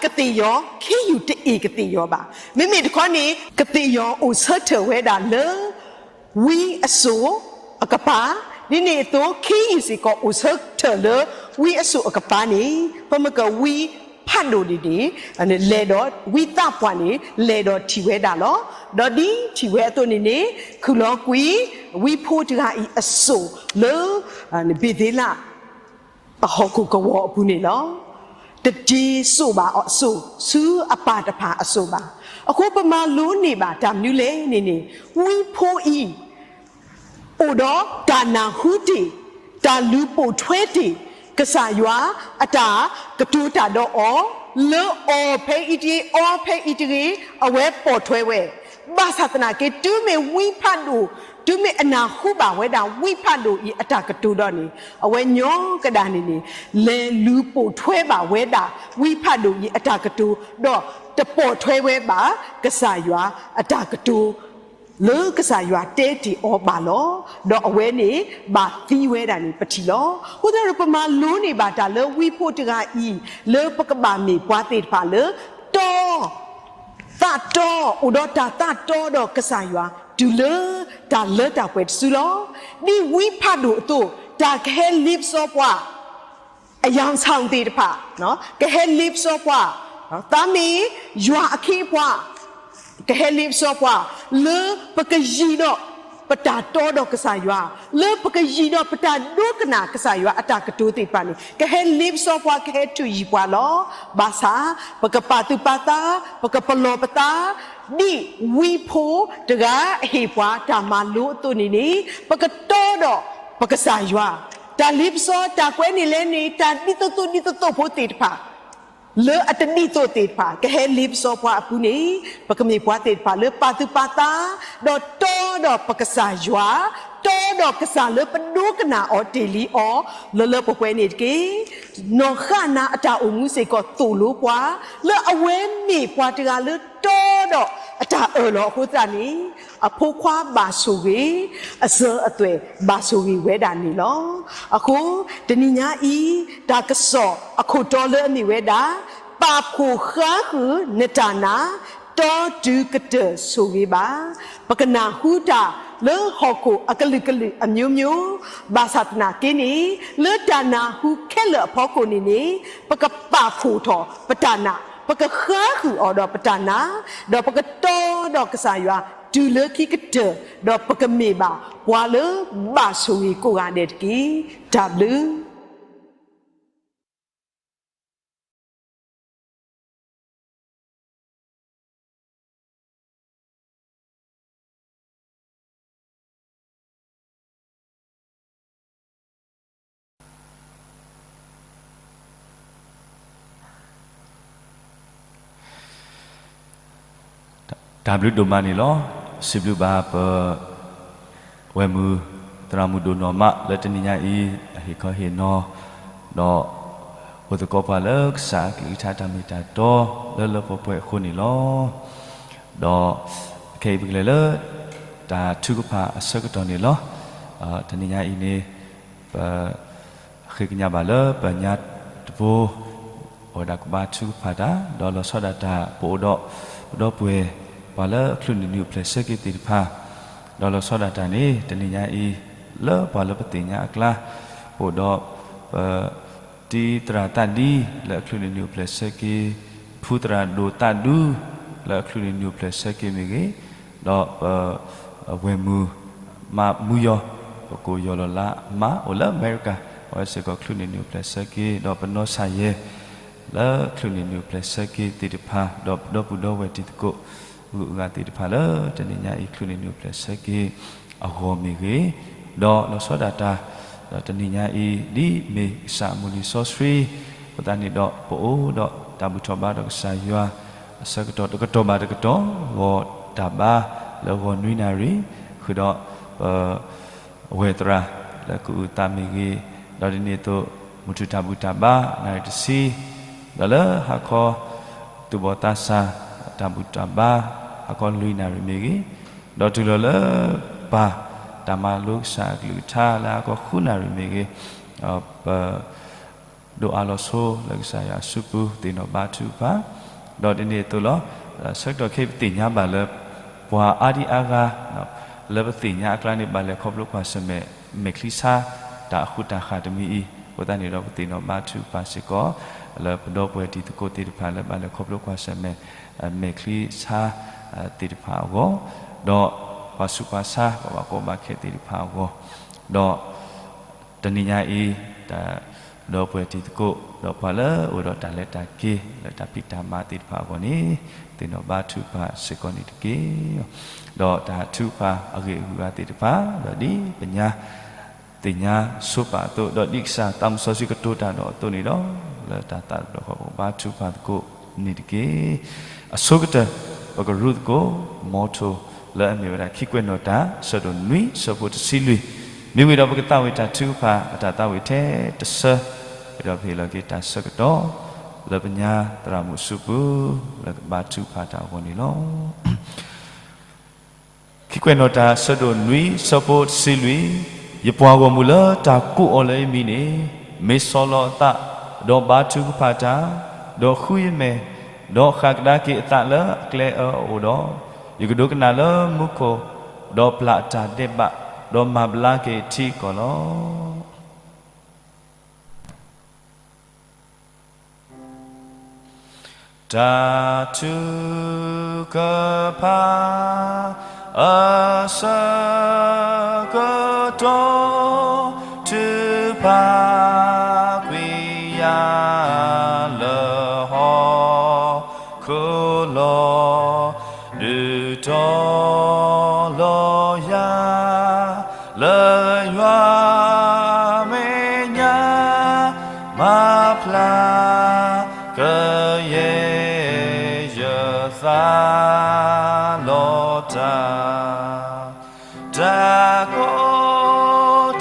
ကသ့ၣ်ယီၤ, ခ့ယုၢ်တအ့ၣ်ကသ့ၣ်ယီၤဘၣ်. မ့မ့ၢ်တခီန့ၣ် ကသ့ၣ်ယီၤအိၣ်ဆၢထၢၣ်ဝဲဒၣ်လၢ ဝံအစိၣ်အကပၤ, ဒ်န့ၣ်အသိး ခ့ယုၢ်စ့ၢ်ကီးအိၣ်ဆၢထၢၣ်လၢ ဝံအစိၣ်အကပၤန့ၣ် ပမ့ၢ်ကဝံဖးဒိၣ်န့ၣ်န့ၣ် လဲၤဒီးဝံသးပှၢ်န့ၣ် လဲၤဒီးထံၣ်ဝဲဒၣ်လီၤ. ဒီးဒ်ထံၣ်ဝဲအသိးန့ၣ်န့ၣ် ခုၣ်လီၤကွံာ် ဝံဖိတဂၤအံၤအစိၣ်လၢ ဘ့ၤသ့လး အဟီၣ်ခိၣ်ကဝီၤအပူၤန့ၣ်လီၤ. တတ့စိၣ်ဘၣ်အစိၣ် ဆူအပၢ်တဖၣ်အစိၣ်ဘၣ်. အဃိပမၤလိန့ၢ်ဘၣ်တၢ်မနုၤလဲၣ်န့ၣ်န့ၣ် ဝံဖိအံၤ အိၣ်ဒီးတၢ်နၢ်ဟူတ့ၢ်, တၢ်လူၤပိာ်ထွဲတ့ၢ် ကစၢ်ယွၤအတၢ်ကတိၤတၢ်ဒီးအီၤ, လၢအီၣ်ဖဲအံၤတဂ့ၤ အီဖဲအံၤတဂ့ၤ အဝဲပိာ်ထွဲဝဲ, ဘၣ်ဆၣ်သနာ်က့ တုၤမ့ၢ်ဝံဖးဒိၣ်, တုၤမ့ၢ်အနၢ်ဟူဘၣ်ဝဲဒၣ်ဝံဖးဒိၣ်အံၤအတၢ်ကတိၤဒီးန့ၣ် အဝဲညီကဒၣ်န့ၣ်န့ၣ် လဲၤလူၤပိာ်ထွဲဘၣ်ဝဲဒၣ် ဝံဖးဒိၣ်အံၤအတၢ်ကတိၤ, ဒီးတပိာ်ထွဲဝဲဘၣ် ကစၢ်ယွၤအတၢ်ကတိၤ လၢကစၢ်ယွၤတဲတ့ၢ်အီၤဘၣ်လီၤ. ဒီးအဝဲန့ၣ် ဘၣ်သံဝဲဒၣ်န့ၣ် ပထံၣ်လီၤ. အဃိသတးဒီး ပမၤလိန့ၢ်ဘၣ်တၢ်လၢဝံဖိတဂၤအံၤ လၢပကဘၣ်မ့ၢ်ပှၤသ့ၣ်တဖၣ်လၢ တီ သးတီ, အိၣ်ဒီးတၢ်သးတီဒီးကစၢ်ယွၤ တုၤလၢတၢ်လၢတၢ်ပှဲၤတစုလီၤ. ဒ်ဝံဖးဒိၣ်အသိး တၢ်ကဟဲလ့ပစီပှၤ အယၢ်ဆၣ်သ့ၣ်တဖၣ် ကဟဲလ့ပစီပှၤ, သးမ့ၢ်ယွၤအခ့အပှၤ ကဟဲလ့ပစီပှၤ လၢပကယံၤဒီးပတၢ်တီဒီးကစၢ်ယွၤ, လၢပကယံၤဒီးပတၢ်ဒိကနၣ်ကစၢ်ယွၤအတၢ်ကတိၤသ့ၣ်တဖၣ်န့ၣ် ကဟဲလ့ပစီပှၤ ကဟဲထုးယံၤပှၤလီၤ. ဘၣ်ဆၣ် ပကပာ်သူၣ်ပာ်သး, ပကပလီၢ်ပသး, ဒ်ဝံဖိတဂၤအဟ့ၣ်ပှၤတၢ်မၤလိအသိးန့ၣ်န့ၣ် ပကတီဒီးပကစၢ်ယွၤ, တၢ်လ့ပစီတၢ်ကွဲးန့ၣ်လဲၣ်န့ၣ် တၢ်ဒ်သိးသိးဒ်သိးသိးဖိသ့ၣ်တဖၣ် လၢအတဒ်သိးသ့ၣ်တဖၣ် ကဟဲလ့ပစီပှၤအပူၤန့ၣ် ပကမ့ၢ်ပှၤသ့ၣ်တဖၣ်လၢပာ်သူၣ်ပာ်သး, ဒီးတီဒီးပကစၢ်ယွၤ, တီဒီးကစၢ်လၢပဒိကနၣ်အီၤတ့ၢ်လံအီၤ လၢလၢပှဲၤပှဲၤန့ၣ်တက့ၢ်. နီၢ်ဃၣ်နၤအတၢ်အိၣ်မူစ့ၢ်ကီးသိၣ်လိပှၤ လၢအဝဲမ့ၢ်ပှၤတဂၤလၢတီဒီးအတၢ်အၢၣ်လီၤအဃိသတးန့ၣ် အဖိခွါဘၣ်ဆိၣ်ဂ့ၤ, အစၢၤအသွဲၣ်ဘၣ်ဆိၣ်ဂ့ၤဝဲဒၣ်န့ၣ်လီၤ. အဃိ တနံၤညါအံၤ တၢ်ကစီၣ်အခိၣ်တီလၢအမ့ၢ်ဝဲဒၣ် ပာ်ဖှိၣ်ဃါဃုာ်နတၢ်နာ် တီတုၤကတၢၢ်ဆိၣ်ဂ့ၤဘၣ်. ပကနၢ်ဟူတၢ်လၢဟီၣ်ခိၣ်အကလုာ်ကလုာ်အမျိုးမျိုး, ဘၣ်ဆၣ်သနာ်က့န့ၣ် လၢတၢ်နၢ်ဟူခဲလၢာ်အဖီခိၣ်န့ၣ်န့ၣ် ပကပာ်ဖှိၣ်ထီၣ်ပတၢ်နာ်, ပကဃါဃုာ်အီၤဒီးပတၢ်နာ်, ဒီးပကတီဒီးကစၢ်ယွၤ တုၤလၢခံကတၢၢ်, ဒီးပကမ့ၢ်ဘၣ်ပှၤလၢဘၣ်ဆိၣ်ဂ့ၤကိးဂၤဒဲးတက့ၢ်. တၢ်ဘျုး တၢ်ဘျုးဒိၣ်မးန့ၣ်လီၤ. စံးဘျုးဘၣ်ပ ဝဲၢ်မုၢ် သရၣ်မုၣ်ဒိၣ်နီၢ်မးလၢတနံၤညါအံၤ အဟ့ၣ်ခီဟ့ၣ်နီၤ ဒီး အိၣ်သကိးပှၤလၢကစၢ်အကလုၢ်ကထါတၢ်မ့ၢ်တၢ်တီ လၢလၢပှဲၤပှဲၤအဃိန့ၣ်လီၤ. ဒီး ခဲအံၤပကလဲၤလၢ တၢ်ထုကဖၣ်အဆၢကတီၢ်န့ၣ်လီၤ. တနံၤညါအံၤန့ၣ် ပ ဃ့ကညးဘၣ်လၢပညါတဘိ အဝဲဒၣ်ကဘါထုကဖၣ်တၢ် ဒီးလီၤဆီဒၣ်တၢ် ပအိၣ်ဒီး ပဒီပုၢ်ဝဲၢ် ပှၤလၢအချုးနုာ်နုာ်အိၣ်ဖျဲၣ်ဆၢက့ၤသ့ၣ်တဖၣ်, ဒီးလီၤဆီဒၣ်တၢ်န့ၣ် တနံၤညါအံၤ လၢပှၤလၢပသ့ၣ်ညါအကျါ ပအိၣ်ဒီး ပ တံၤသရၣ်သးဒံ လၢအချုးနုာ်နုာ်အိၣ်ဖျဲၣ်ဆၢက့ၤ, ဖုသရၣ်ဒိၣ်သးဒူ လၢအချုးနုာ်နုာ်အိၣ်ဖျဲၣ်ဆၢက့ၤမ့ၢ်ဂ့ၤ, ဒီးပ ဝဲၢ်မုၢ် မါမူယီၤ, ပကိးယီၤလီၤလၢမါအိၣ်လၢအမဲရကၤ, အဝဲစ့ၢ်ကီးချုးနုာ်နုာ်အိၣ်ဖျဲၣ်ဆၢက့ၤ, ဒီးပနီၢ်ဆၣ်ယဲၢ် လၢချုးနုာ်နုာ်အိၣ်ဖျဲၣ်ဆၢက့ၤသ့ၣ်တဖၣ်, ဒီးပဒီပုၢ်ဒီဝဲၢ်တံၤသကိး ဂုၤအဂၤသ့ၣ်တဖၣ်လၢ တနံၤညါအံၤချုးနုာ်နုာ်အိၣ်ဖျဲၣ်ဆၢက့ၤအဂီၢ်မ့ၢ်ဂ့ၤ, ဒီးလီၤဆီဒၣ်တၢ် ဒီးတနံၤညါအံၤ ဒ်မ့ၢ်ကစၢ်အမုၢ်လံာ်စီဆှံ အဃိသတးန့ၣ်ဒီး ပအိၣ်ဒီးတၢ်ဘူၣ်ထီၣ်ဘါဒီးကစၢ်ယွၤ အဆၢကတီၢ်တကတီၢ်ဘၣ်တကတီၢ် ဂီၤတၢ်ဘါလၢဂီၤနွံနၣ်ရံၣ်, ဃုာ်ဒီးပ အဝဲၢ်သရၣ်လၢကအုၣ်သးမ့ၢ်ဂ့ၤ, ဒီးဒ်န့ၣ်အသိး မုၢ်ထူၣ်တၢ်ဘူၣ်တၢ်ဘါ နၣ်ရံၣ်တဆံ ဒီးလၢဟါခီ သူၣ်ဘီၣ်သးစၢ် တၢ်ဘူၣ်တၢ်ဘါ ဟါခီလွံၢ်နၣ်ရံၣ်မ့ၢ်ဂ့ၤ, ဒီးတုၤလီၤလၢပၢ် တၢ်မၤလိကစၢ်အကလုၢ်ကထါလၢဟါခီဃုနၣ်ရံၣ်မ့ၢ်ဂ့ၤ, ပ ဒိးအါလီၤဆိလၢကစၢ်ယွၤအစုပူၤ သ့ၣ်နီၣ်ဘါထုကဖၣ်, ဒီးဒ်န့ၣ်အသိးလီၤ. ဆၢကတီၢ်ခဲအံၤပသ့ၣ်ညါဘၣ်လၢ ပှၤအါဒံအါဂၤ လၢပသ့ၣ်ညါအကျါန့ၣ် ဘၣ်လဲၤခီဖျိကွၢ်ဆၢၣ်မဲာ် မဲာ်ချံဆါ တၢ်အဃိတၢ်ဃၢ်တမံၤအံၤ, အဃိသတးန့ၣ်ဒီး ပသ့ၣ်နီၣ်ဘါထုကဖၣ်စ့ၢ်ကီး လၢပဒီပုၢ်ဝဲၢ်တံၤသကိးသ့ၣ်တဖၣ်လၢဘၣ်လဲၤခီဖျိကွၢ်ဆၢၣ်မဲာ် မဲာ်ချံဆါ သ့ၣ်တဖၣ်အဂီၢ်, ဒီးပှၤဆူးပှၤဆါ ပှၤဘၣ်ကီဘၣ်ခဲသ့ၣ်တဖၣ်အဂီၢ်, ဒီး တနံၤညါအံၤ တၢ်ဒီပုၢ်ဝဲၢ်တံၤသကိး ဒီးပှၤလၢအအိၣ်ဒီးတၢ်လဲၤတၢ်က့ၤ လၢတၢ်ဖံးတၢ်မၤသ့ၣ်တဖၣ်အဂီၢ်န့ၣ် သ့ၣ်နီၣ်ဘါထုကဖၣ်စ့ၢ်ကီးန့ၣ်တက့ၢ်. ဒီးတၢ်ထုကဖၣ်အဂ့ၢ်အဂုၤအဂၤသ့ၣ်တဖၣ် ဒီးဒ်ပညါ သ့ၣ်ညါဆိပာ်အသိး ဒီးဒ်ကစၢ်သးမုၢ်စီဆှံကတိၤတၢ်ဒီးအသိးန့ၣ်ဒီး လၢတၢ်သးတဖျၢၣ်ဃီ ပကဘါထုကဖၣ်သကိးန့ၣ်တက့ၢ်. အဆိကတၢၢ် ပကရူၢ်သကိး motto လၢအမ့ၢ်ဝဲဒၣ် ခံကွဲးနီၣ်တၢ် ဆၢဒိၣ်နွံ ဆၢဖိတဆံလွံၢ်, မ့ၢ်ဝံၤဒီးပကသးဝံၣ်တၢ်ထုကဖၣ် အတၢ်သးဝံၣ်ထဲတဆၢ, ဒီးပဟ့ၣ်လီၤက့ၤတၢ်ဆၢကတီၢ် လၢပညါသရၣ်မုၣ်အစုပူၤ လၢကဘါထုကဖၣ်တၢ်အဂီၢ်န့ၣ်လီၤ. ခံကွဲးနီၣ်တၢ် ဆၢဒိၣ်နွံ ဆၢဖိတဆံလွံၢ်, ယပှၤဂီၢ်မုၢ်လၢတၢ်ကိးအီၤလၢယမံၤန့ၣ် မ့ၢ်ဆီၣ်လီၤအသး, ဒီးဘါထုကဖၣ်တၢ်, ဒီးဃုယမဲာ်, ဒီးဃၣ်ကဒါက့ၤအသးလၢအကျဲအၢအအိၣ်ဒီး, ယကဒိကနၣ်လၢမူခိၣ်, ဒီးပျၢ်အတၢ်ဒဲးဘး, ဒီးမၤဘျါက့ၤထံကီၢ်လီၤ. တၢ်ထုကဖၣ်အဆၢကတီၢ် ထုကဖၣ်ကွံာ်ယၤလၢဟီၣ်ခိၣ်လီၤ. ဒုးတီၤလီၤယၤ လၢယွၤမဲာ်ညါ မၤဖျါကယဲၢ် ယသးလီၤတၢ်, တၢ်ကီ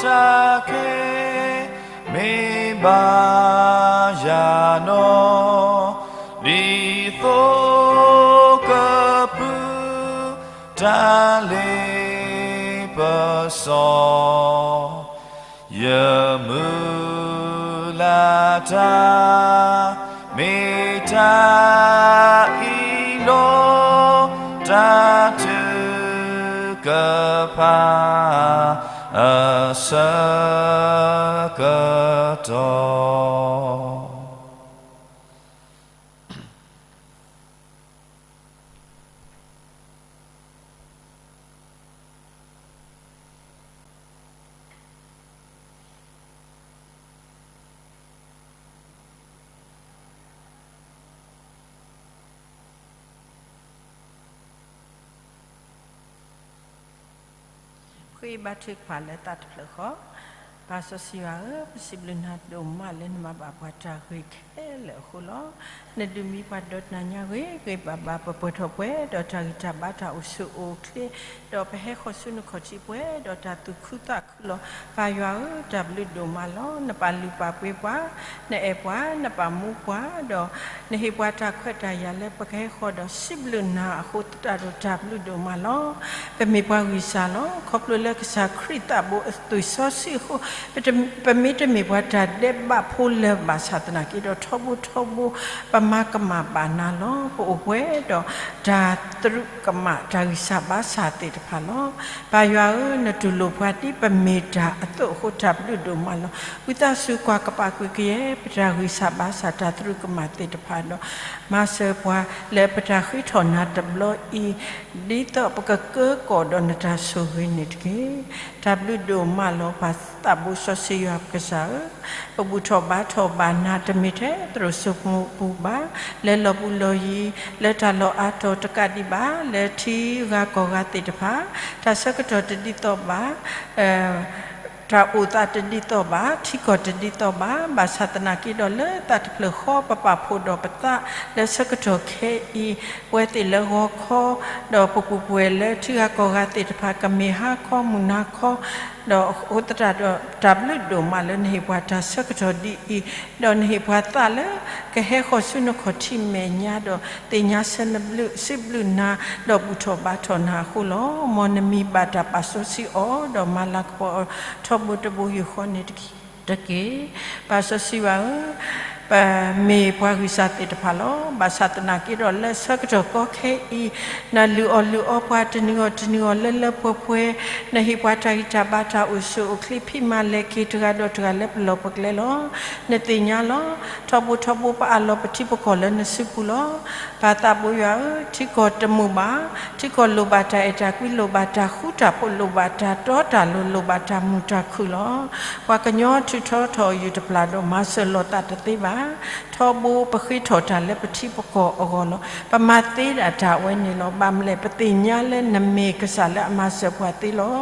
တၢ်ခဲ မ့ၢ်ဘၣ်ယၤနီၢ်, ဒ်သိးကပုၢ် တၢ်လ့ပစီ, ယမုၢ်လၢ်တၢ် မ့ၢ်တၢ်အံၤလီၤ. တၢ်ထုကဖၣ်အဆၢကတီၢ်. ဃ့ဘါထုကဖၣ်လၢသးတဖျၢၣ်ဃီ, ပၢ်စီဆှံယွၤဧၢ, ပစံးဘျုးနၤဒိၣ်မးလၢနမၤဘၣ်ပှၤတၢ်ဂ့ၤခဲလၢာ်အဃိလီၤ. နဒုးမံပှၤဒီတနၤညါဂ့ၤဂ့ၤဘၣ်ဘၣ်, ပပှဲၤထီၣ်ပှဲၤဒီးတၢ်ဂံၢ်တၢ်ဘါ တၢ်အိၣ်ဆူၣ်အိၣ်ချ့, ဒီးပဟဲဃီၤဆူနခီၣ်ထံးပှဲၤဒီးတၢ်သူၣ်ခုသးခုလီၤ. ပၢ်ယွၤဧၢ, တၢ်ဘျုးဒိၣ်မးလီၤ. နပာ်လုၢ်ပာ်ပှ့ၤပှၤ, နအဲၣ်ပှၤ, နပာ်မူပှၤ, ဒီးနဟ့ၣ်ပှၤတၢ်ခွဲးတၢ်ယာ်လၢပကဟဲဃီၤဒီး စံးဘျုးနၤအဃိသတးဒီးတၢ်ဘျုးဒိၣ်မးလီၤ. ပမ့ၢ်ပှၤဂံၢ်စၢ်လီၤ. ခီဖျိလၢကစၢ်ခရံာ်သးဘိအသွံၣ်စီဆှံအဃိ, ပတ- ပမ့ၢ်တမ့ၢ်ပှၤတၢ်ဒဲးဘးဖိလၢၤဘၣ်ဆၣ်သနာ်က့ဒီး ထီဘိထီဘိ ပမၤကမၣ်ဘၣ်နၤလီၤ. ပအိၣ်ပှဲၤဒီးတၢ်သရူးကမၣ် တၢ်ဂံၢ်စၢ်ဘါစၢ်သ့ၣ်တဖၣ်လီၤ. ပၢ်ယွၤဧၢ, နတူၢ်လိာ်ပှၤဒ်ပမ့ၢ်တၢ်အသိးအဃိ တၢ်ဘျုးဒိၣ်မးလီၤ. ဝံသးစူၤကွၢ်ကပာ်ကွံာ်ကယဲၢ် ပတၢ်ဂံၢ်စၢ်ဘါစၢ် တၢ်သရူးကမၣ်သ့ၣ်တဖၣ်ဒီး မၤစၢၤပှၤလၢပတၢ်ဃ့ထီၣ်နၤတဘျီအံၤ ဒ်သိးပကကၢကီၢ်ဒီးနတၢ်ဆိၣ်ဂ့ၤန့ၣ်တက့ၢ်. တၢ်ဘျုးဒိၣ်မးလီၤ. ပၢ်သးဘိစီဆှံယွၤပကစၢ်ဧၢ, ပဘူၣ်ထီၣ်ဘါထီၣ်ဘၣ်နၤ တမ့ၢ်ထဲသိၣ်လိစိၤပူၤဘၣ်, လၢလီၢ်ဘူးလီၢ်ယံၤ, လၢတၢ်လီၢ်အါတီၤတကးဒံးဘၣ်, လၢထံဂၤကီၢ်ဂၤသ့ၣ်တဖၣ်, တၢ်ဆၢကတီၢ်တဒ်သိးဘၣ် တၢ်အိၣ်သးတဒ်သိးဘၣ်, ထံကီၢ်တဒ်သိးဘၣ်, ဘၣ်ဆၣ်သနာ်က့ဒီး လၢသးတဖျၢၣ်ဃီ ပပာ်ဖှိၣ်ဒီးပသး လၢဆၢကတီၢ်ခဲအံၤ, ပဝဲသ့ၣ်လၢဂီၤခီ, ဒီးပပူၤပှဲၤလၢထံဂၤကီၢ်ဂၤသ့ၣ်တဖၣ် ကမ့ၢ်ဟါခီမုၢ်နၤခီ, ဒီးအဃိသတးဒီး တၢ်ဘျုးဒိၣ်မးလၢနဟ့ၣ်ပှၤတၢ်ဆၢကတီၢ်ဒ်အံၤ, ဒီးနဟ့ၣ်ပှၤသးလၢ ကဟဲဃီၤဆူနခီၣ်ထံးမဲာ်ညါဒီး သ့ၣ်ညါဆၢနဘျုးစံးဘျုးနၤ, ဒီးဘူၣ်ထီၣ်ဘါထီၣ်နၤအဃိလီၤ. မ်နမံၤဘၣ်တၢ်ပာ်စီဆှံအီၤ ဒီးမၤလၤကပီၤအီၤထီဘိတဘိယူၢ်ဃီန့ၣ်တက့ၢ်. ပၢ်စီဆှံယွၤဧၢ, ပမ့ၢ်ပှၤဂံၢ်စၢ်သ့ၣ်တဖၣ်လီၤ. ဘၣ်ဆၣ်သနာ်က့ဒီး လၢဆၢကတီၢ်ကီခဲအံၤ, နလုၢ်အီၣ်လုၢ်အီပှၤတနံၤအီၤတနံၤအီၤလၢလၢပှဲၤပှဲၤ, နဟ့ၣ်ပှၤတၢ်ဂံၢ်တၢ်ဘါတၢ်အိၣ်ဆူၣ်အိၣ်ချ့ ဖံးမၤလဲၤက့ၤတဂၤဒီးတဂၤလၢပလီၢ်ပကျဲလီၤ. နသ့ၣ်ညါလီၤ. ထီဘိထီဘိပအးလီၤပထံပကီၢ်လၢနစုပူၤလီၤ. ပၢ်သးဘိယွၤဧၢ, ထံကီၢ်တမုာ်ဘၣ်, ထံကီၢ်လိၣ်ဘၣ်တၢ်အဲၣ်တၢ်ကွံ လိၣ်ဘၣ်တၢ်ဃူတၢ်ဖိး လိၣ်ဘၣ်တၢ်တီတၢ်လိၤ လိၣ်ဘၣ်တၢ်မုာ်တၢ်ခုၣ်လီၤ. ပှၤကညီထုးထီထီၣ်ယုၢ်တပျၢ်ဒီးမၤစၢၤလိာ်သးတသ့ဘၣ်. ထီဘိပဃ့ထီၣ်တၢ်လၢပထံပကီၢ်အဂီၢ်လီၤ. ပမၤသ့ဒၣ်တၢ်အဝဲန့ၣ်လီၤ. ဘၣ်မနုၤလဲၣ်, ပသ့ၣ်ညါလၢနမ့ၢ်ကစၢ်လၢအမၤစၢၤပှၤသ့လီၤ.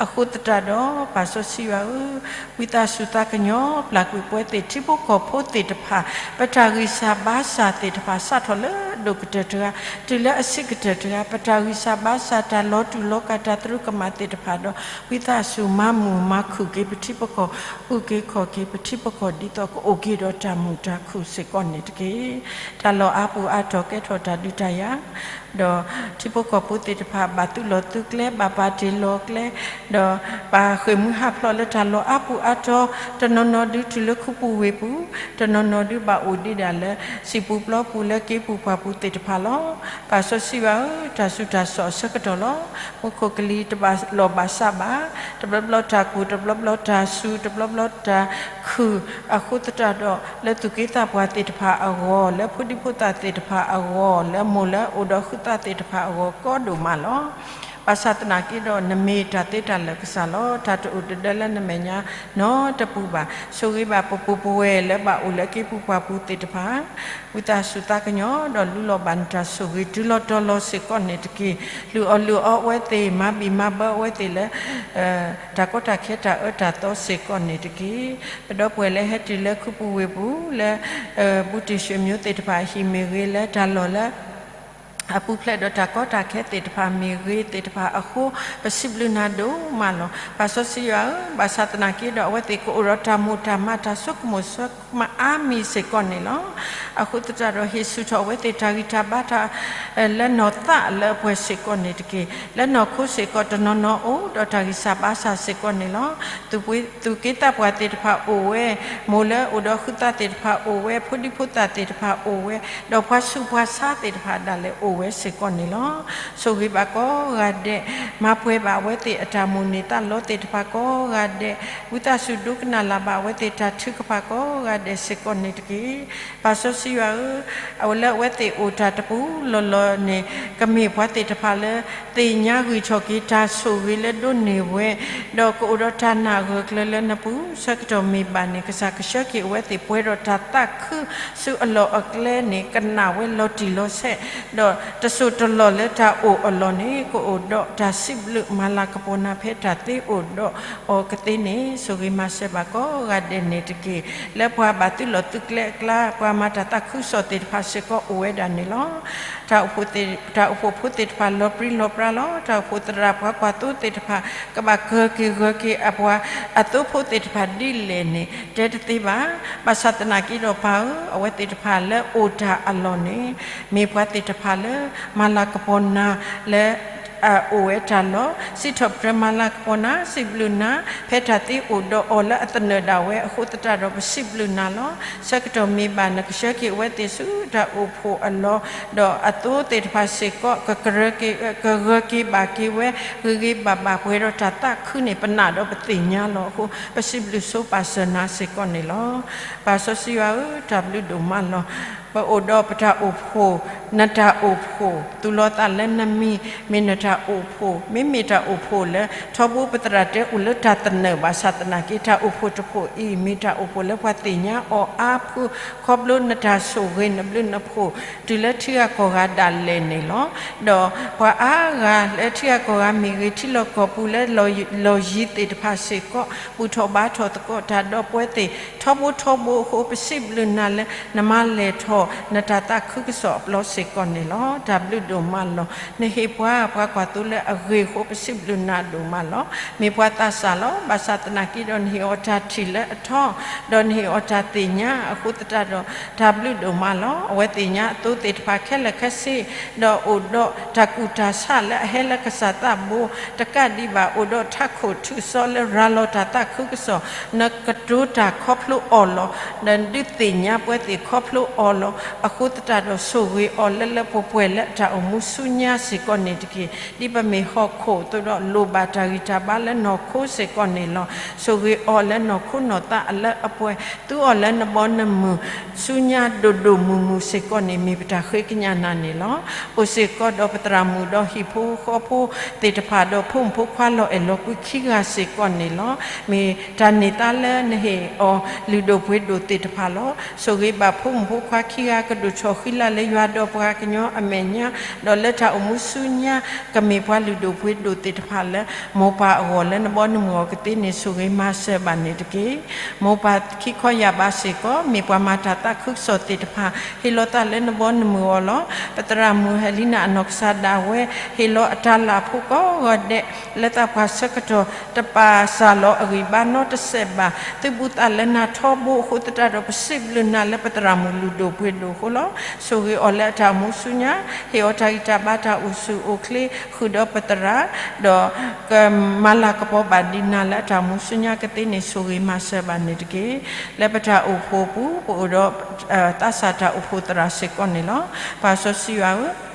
အဃိသတးဒီး ပၢ်စီဆှံယွၤဧၢ, ဝံသးစူၤသးကညီၤ ပျၢ်ကွံာ်ပဝဲသ့ၣ်ထံဖိကီၢ်ဖိသ့ၣ်တဖၣ်, ပတၢ်ဂံၢ်စၢ်ဘါစၢ်သ့ၣ်တဖၣ် စးထီၣ်လၢအဒိၣ်ကတၢၢ်တဂၤ တုၤလၢအဆံးကတၢၢ်တဂၤ, ပတၢ်ဂံၢ်စၢ်ဘါစၢ် တၢ်လီၤတူာ်လီၤကာ် တၢ်သရူးကမၣ်သ့ၣ်တဖၣ်ဒီး ဝံသးစူၤမၤမုာ်မၤခုၣ်က့ၤပထံပကီၢ်, အုၣ်က့ၤခီၣ်က့ၤပထံပကီၢ် ဒ်သိးကအိၣ်က့ၤဒီးတၢ်မုာ်တၢ်ခုၣ်စ့ၢ်ကီးန့ၣ်တက့ၢ်. တၢ်လီၢ်အါပူၤအါတီၤ ကဲထီၣ်တၢ်ဒုးတၢ်ယၤ ဒီးထံဖိကီၢ်ဖိသ့ၣ်တဖၣ် ဘၣ်သုးလီၢ်သုးကျဲ, ဘၣ်ပာ်တ့ၢ်လီၤကျဲ, ဒီးပာ်ဃ့ၢ်မှံဟးဖျိးလၢတၢ်လီၢ်အါပူၤအါတီၤ, တနီၤနီၤဒုးတုၤလၢခူပူၤဝ့ၢ်ပူၤ, တနီၤနီၤဒုးဘၣ်အိၣ်ဒံးဒၣ်လၢ စံာ်ပူၤပျီပူၤ လၢက့ပူၤပှၢ်ပူၤသ့ၣ်တဖၣ်လီၤ. ပၢ်စီဆှံယွၤဧၢ, တၢ်ဆူးတၢ်ဆါအဆၢကတီၢ်လီၤ. မူခိၣ်ကလံၤတဘၣ်လီၢ်ဘၣ်စးဘၣ်, တဘျီဘျီတၢ်ကူၣ်, တဘျီဘျီတၢ်စူၤ, တဘျီဘျီတၢ်ခုၣ်, အဃိသတးဒီး လၢသူၣ်က့သးပှၢ်သ့ၣ်တဖၣ်အဂီၢ်, လၢဖိဒံဖိသၣ်သ့ၣ်တဖၣ်အဂီၢ်, လၢမိၢ်လၢအိၣ်ဒီးဃုသးသ့ၣ်တဖၣ်အဂီၢ် ကီဒိၣ်မးလီၤ. ဘၣ်ဆၣ်သနာ်က့ဒီး နမ့ၢ်တၢ်သ့တၢ်လၢာ်ကစၢ်လီၤ. တၢ်တအိၣ်တဒၢလၢနမဲာ်ညါနီတပူၤဘၣ်. ဆိၣ်ဂ့ၤဘၣ်ပပူၤပဝဲၢ်လၢဘၣ်အိၣ်လၢက့ပူၤပှၢ်ပူၤသ့ၣ်တဖၣ်, ဝံသးစူၤသးကညီၤ ဒီးလူလီၤဘၣ်နတၢ်ဆိၣ်ဂ့ၤ တုၤလီၤတီၤလီၤစ့ၢ်ကီးန့ၣ်တက့ၢ်. လုၢ်အီၣ်လုၢ်အီအဝဲသ့ၣ်, မၤဘံၣ်မၤဘၢအဝဲသ့ၣ်လၢ တၢ်ကီတၢ်ခဲတၢ်အၢတၢ်သီစ့ၢ်ကီးန့ၣ်တက့ၢ်. ပဒီပုၢ်ဝဲၢ်လၢဟဲတုၤလၢခူပူၤဝ့ၢ်ပူၤ, လၢ ဘူးတံၢ်ၡွ့ၣ်မၠိသ့ၣ်တဖၣ်အဟံၣ်မ့ၢ်ဂ့ၤ, လၢတၢ်လီၢ်လၢ အပူၤဖျဲးဒီးတၢ်ကီတၢ်ခဲသ့ၣ်တဖၣ်မ့ၢ်ဂ့ၤသ့ၣ်တဖၣ်အဃိ, ပစံးဘျုးနၤဒိၣ်မးလီၤ. ပၢ်စီဆှံယွၤဧၢ, ဘၣ်ဆၣ်သနာ်က့ဒီး အဝဲသ့ၣ်ကအိၣ်ဒီးတၢ်မိၣ်တၢ်မး တၢ်ဆိကမိၣ်ဆိကမးအါမံၤစ့ၢ်ကီးန့ၣ်လီၤ. အဃိသတးဒီး ဟ့ၣ်ဆူၣ်ထီၣ်အဝဲသ့ၣ်တၢ်ဂံၢ်တၢ်ဘါတၢ် လၢနီၢ်သးလၢအပှဲၤစ့ၢ်ကီးန့ၣ်တက့ၢ်. လၢနီၢ်ခိစ့ၢ်ကီး တနီၤနီၤအိၣ်ဒီးတၢ်ဂံၢ်စၢ်ဘါစၢ်စ့ၢ်ကီးန့ၣ်လီၤ. သူၣ်က့သးပှၢ်သ့ၣ်တဖၣ်အိၣ်ဝဲ, မိၢ်လၢအိၣ်ဒီးဃုသးသ့ၣ်တဖၣ်အိၣ်ဝဲ, ဖိဒံဖိသၣ်သ့ၣ်တဖၣ်အိၣ်ဝဲ, ဒီးပှၤဆူးပှၤဆါသ့ၣ်တဖၣ်ဒၣ်လဲာ်အိၣ်ဝဲစ့ၢ်ကီးန့ၣ်လီၤ. ဆိၣ်ဂ့ၤဘၣ်ကိးဂၤဒဲး, မၤပှဲၤဘၣ်အဝဲသ့ၣ်အတၢ်မိၣ်န့ၢ်သးလီသ့ၣ်တဖၣ်ကိးဂၤဒဲး, ဝံသးစူၤဒိကနၣ်လၢ်ဘၣ်အဝဲသ့ၣ်တၢ်ထုကဖၣ်ကိးဂၤဒဲးစ့ၢ်ကီးန့ၣ်တက့ၢ်. ပၢ်စီဆှံယွၤဧၢ, အဝဲလၢအဝဲသ့ၣ်အိၣ်တၢ်တပူၤလီၢ်လီၢ်န့ၣ် ကမ့ၢ်ပှၤသ့ၣ်တဖၣ်လၢ သ့ၣ်ညါဂံၢ်ထီၣ်က့ၤတၢ်ဆိၣ်ဂ့ၤလၢဒိးန့ၢ်ဝဲ, ဒီးကအိၣ်ဒီးတၢ်နာ်အဂၢၢ်ကျၢၤလၢနပူၤ, ဆၢကတီၢ်မ့ၢ်ဘၣ်န့ၣ် ကစၢ်ကဆှၢက့ၤအဝဲသ့ၣ် ပှဲၤဒီးတၢ်သးခုဆူအလီၢ်အကျဲန့ၣ် ကနၣ်ဝဲလီၤတံၢ်လီၤဆဲး, ဒီးတစိၢ်တလီၢ်လၢတၢ်အိၣ်အလီၢ်န့ၣ် ကအိၣ်ဒီးတၢ်စံးဘျုးမၤလၤကပီၤနၤဖဲတၢ်သ့အိၣ်ဒီးအီၤကသ့န့ၣ် ဆိၣ်ဂ့ၤမၤစၢၤဘၣ်ကိးဂၤဒဲးန့ၣ်တက့ၢ်. လၢပှၤဘၣ်သုးလီၢ်သုးကျဲအကျါ ပှၤမၤတၢ်သးခုကစီၣ်သ့ၣ်တဖၣ်စ့ၢ်ကီးအိၣ်ဝဲဒၣ်န့ၣ်လီၤ. တၢ်အိၣ်ဖှိၣ်သ့ၣ်, တၢ်အိၣ်ဖှိၣ်ဖိသ့ၣ်တဖၣ် လီၤပြံလီၤပြါလီၤ. တၢ်အိၣ်ဖှိၣ်သရၣ်ပှၤကွၢ်သိသ့ၣ်တဖၣ် ကဘၣ်ကၢၤက့ၤဂၢၤက့ၤအပှၤအသိဖိသ့ၣ်တဖၣ်ဒ်လဲၣ်န့ၣ် တဲတသ့ဘၣ်. ဘၣ်ဆၣ်သနာ်က့ဒီးပၢ်ဧၢ, အဝဲသ့ၣ်တဖၣ်လၢအိၣ်တၢ်အလီၢ်န့ၣ် မ့ၢ်ပှၤသ့ၣ်တဖၣ်လၢ မၤလၤကပီၤနၤလၢ အအိၣ်ဝဲတၢ်လီၢ်, စံးထီၣ်ပတြၢၤမၤလၤကပီၤနၤ, စံးဘျုးနၤ, ဖဲတၢ်သ့အိၣ်ဒီးအီၤလၢအသနၢၣ်ဒၣ်ဝဲအဃိသတးဒီး ပစံးဘျုးနၤလီၤ. ဆၢကတီၢ်မ့ၢ်ဘၣ် နကဆှၢက့ၤအဝဲသ့ၣ်ဆူတၢ်အိၣ်ဖှိၣ်အလီၢ်, ဒီးအသိသ့ၣ်တဖၣ်စ့ၢ်ကီး ကကရၢက့ၤ, ကဂၢၤက့ၤဘၣ်က့ၤဝဲ ဂ့ၤဂ့ၤဘၣ်ဘၣ် ပှဲၤဒီးတၢ်သးခုန့ၣ် ပနာ်ဒီးပသ့ၣ်ညါလီၤအဃိ ပစံးဘျုးဆိပာ်စၢၤနၤစ့ၢ်ကီးန့ၣ်လီၤ. ပၢ်စီဆှံယွၤဧၢ, တၢ်ဘျုးဒိၣ်မးလီၤ. ပအိၣ်ဒီးပတၢ်အိၣ်ဖှိၣ်, နတၢ်အိၣ်ဖှိၣ်, သူၣ်လီၤသးလၢနမံၤ, မ့ၢ်နတၢ်အိၣ်ဖှိၣ်, မ့မ့ၢ်တၢ်အိၣ်ဖှိၣ်လၢ ထီဘိပသရၣ်တဲအိၣ်လၢတၢ်သနၢၣ်ဘၣ်ဆၣ်သနာ်က့ တၢ်အိၣ်ဖှိၣ်တဖှိၣ်အံၤ မ့ၢ်တၢ်အိၣ်ဖှိၣ်လၢပှၤသ့ၣ်ညါအီၤအါဖု ခီဖျိနတၢ်ဆိၣ်ဂ့ၤနဘျုးနဖှိၣ် တုၤလၢထံဂၤကီၢ်ဂၤဒၣ်လဲာ်န့ၣ်လီၤ. ဒီးပှၤအါဂၤလၢထံဂၤကီၢ်ဂၤမ့ၢ်ဂ့ၤ ထံလီၢ်ကီၢ်ပူၤလၢလီၢ်ယံၤသ့ၣ်တဖၣ်စ့ၢ်ကီး ဘူၣ်ထီၣ်ဘါထီၣ်သကိးတၢ်ဒီးပဝဲသ့ၣ် ထီဘိထီဘိအဃိ ပစံးဘျုးနၤလၢ နမၤလဲၢ်ထီၣ် နတၢ်သးခုကစီၣ်အပျီစ့ၢ်ကီးန့ၣ်လီၤ. တၢ်ဘျုးဒိၣ်မးလီၤ. နဟ့ၣ်ပှၤပှၤကွၢ်သိလၢအဂ့ၢ်အဃိ ပစံးဘျုးနၤဒိၣ်မးလီၤ. မ့ၢ်ပှၤသးစၢ်လီၤ. ဘၣ်ဆၣ်သနာ်က့ဒီး နဟ့ၣ်အီၤတၢ်ထံၣ်လၢအထီ, ဒီးနဟ့ၣ်အီၤတၢ်သ့ၣ်ညါအဃိသတးဒီး တၢ်ဘျုးဒိၣ်မးလီၤ. အဝဲသ့ၣ်ညါအသိသ့ၣ်တဖၣ်ခဲလၢာ်ခဲဆ့, ဒီးအိၣ်ဒီးတၢ်ကူၣ်တၢ်ဆးလၢအဟဲလၢကစၢ်သးဘိ, တကးဒံးဘၣ် အိၣ်ဒီးထးခိၣ်ထူးစီလၢရၤလီၤတၢ်သးခုကစီၣ်, နကတိၤတၢ်ခီဖျိအီၤလီၤ. နဒုးသ့ၣ်ညါပဝဲသ့ၣ်ခီဖျိအီၤလီၤ. အဃိသတးဒီး ဆိၣ်ဂ့ၤအီၤလၢလၢပှဲၤပှဲၤလၢအတၢ်အိၣ်မူဆူညါစ့ၢ်ကီးန့ၣ်တက့ၢ်. ဒ်ပမ့ၢ်ဟီၣ်ခိၣ်အသိးဒီး လိၣ်ဘၣ်တၢ်ဂံၢ်တၢ်ဘါလၢနီၢ်ခိစ့ၢ်ကီးန့ၣ်လီၤ. ဆိၣ်ဂ့ၤအီၤလၢနီၢ်ခိနီၢ်သးအလၢအပှဲၤ, သူအီၤလၢနဘီနမုၢ် ဆူညါဒိၣ်ဒိၣ်မုၢ်မုၢ်စ့ၢ်ကီးန့ၣ် မ့ၢ်ပတၢ်ဃ့ကညးနၤန့ၣ်လီၤ. အိၣ်စ့ၢ်ကီးဒီးပသရၣ်မုၣ်ဒီးဟံၣ်ဖိဃီဖိသ့ၣ်တဖၣ်ဒီး ဖိမုၣ်ဖိခွါလီၤအဲၣ်လီၤကွံခံဂၤစ့ၢ်ကီးန့ၣ်လီၤ. မ့ၢ်တၢ်န့ၢ်သါလၢနဟ့ၣ်အီၤလုၢ်ဒိၣ်ပှ့ၤဒိၣ်သ့ၣ်တဖၣ်လီၤ. ဆိၣ်ဂ့ၤဘၣ်ဖိမုၣ်ဖိခွါခံဂၤကဒိၣ်ထီၣ်ဃံလၤလၢယွၤဒီးပှၤကညီအမဲာ်ညါ, ဒီးလၢတၢ်အိၣ်မူဆူညါ ကမ့ၢ်ပှၤလုၢ်ဒိၣ်ပှ့ၤဒိၣ်သ့ၣ်တဖၣ်လၢ မိၢ်ပၢ်အဂီၢ်လၢနဘီနမုၢ်အဂီၢ်ကသ့န့ၣ် ဆိၣ်ဂ့ၤမၤစၢၤဘၣ်န့ၣ်တက့ၢ်. မိၢ်ပၢ်ခံခီယာ်ဘးစ့ၢ်ကီး မ့ၢ်ပှၤမၤတၢ်သးခုကစီၣ်သ့ၣ်တဖၣ် ဟ့ၣ်လီၤသးလၢနဘီနမုၢ်အဂီၢ်လီၤ. ပသရၣ်မုၣ်ဟဲလံနၤအနီၢ်ကစၢ်ဒၣ်ဝဲ ဟ့ၣ်လီၤအတၢ်လၢ်ဖိကိးဂၤဒဲး လၢသးပှၢ်ဆၢကတီၢ် တပာ်စၢ်လီၤအဂံၢ်ဘါနီတစဲးဘၣ်. သုးဘူးသးလၢနၤထီဘိအဃိသတးဒီး ပစံးဘျုးနၤလၢပသရၣ်မုၣ်လုၢ်ဒိၣ်ပှ့ၤဒိၣ်အဃိလီၤ. ဆိၣ်ဂ့ၤအီၤလၢအတၢ်အိၣ်မူဆူညါ, ဟ့ၣ်အီၤတၢ်ဂံၢ်တၢ်ဘါတၢ်အိၣ်ဆူၣ်အိၣ်ချ့ဃုာ်ဒီးပသရၣ်, ဒီးကမၤလၤကပီၤဘၣ်ဒံးနၤလၢအတၢ်အိၣ်မူဆူညါကသ့န့ၣ် ဆိၣ်ဂ့ၤမၤစၢၤဘၣ်န့ၣ်တက့ၢ်. လၢပတၢ်အိၣ်ဖှိၣ်အပူၤ ပအိၣ်ဒီး သးစၢ်တၢ်အိၣ်ဖှိၣ်သရၣ်စ့ၢ်ကီးန့ၣ်လီၤ. ပၢ်စီဆှံယွၤဧၢ,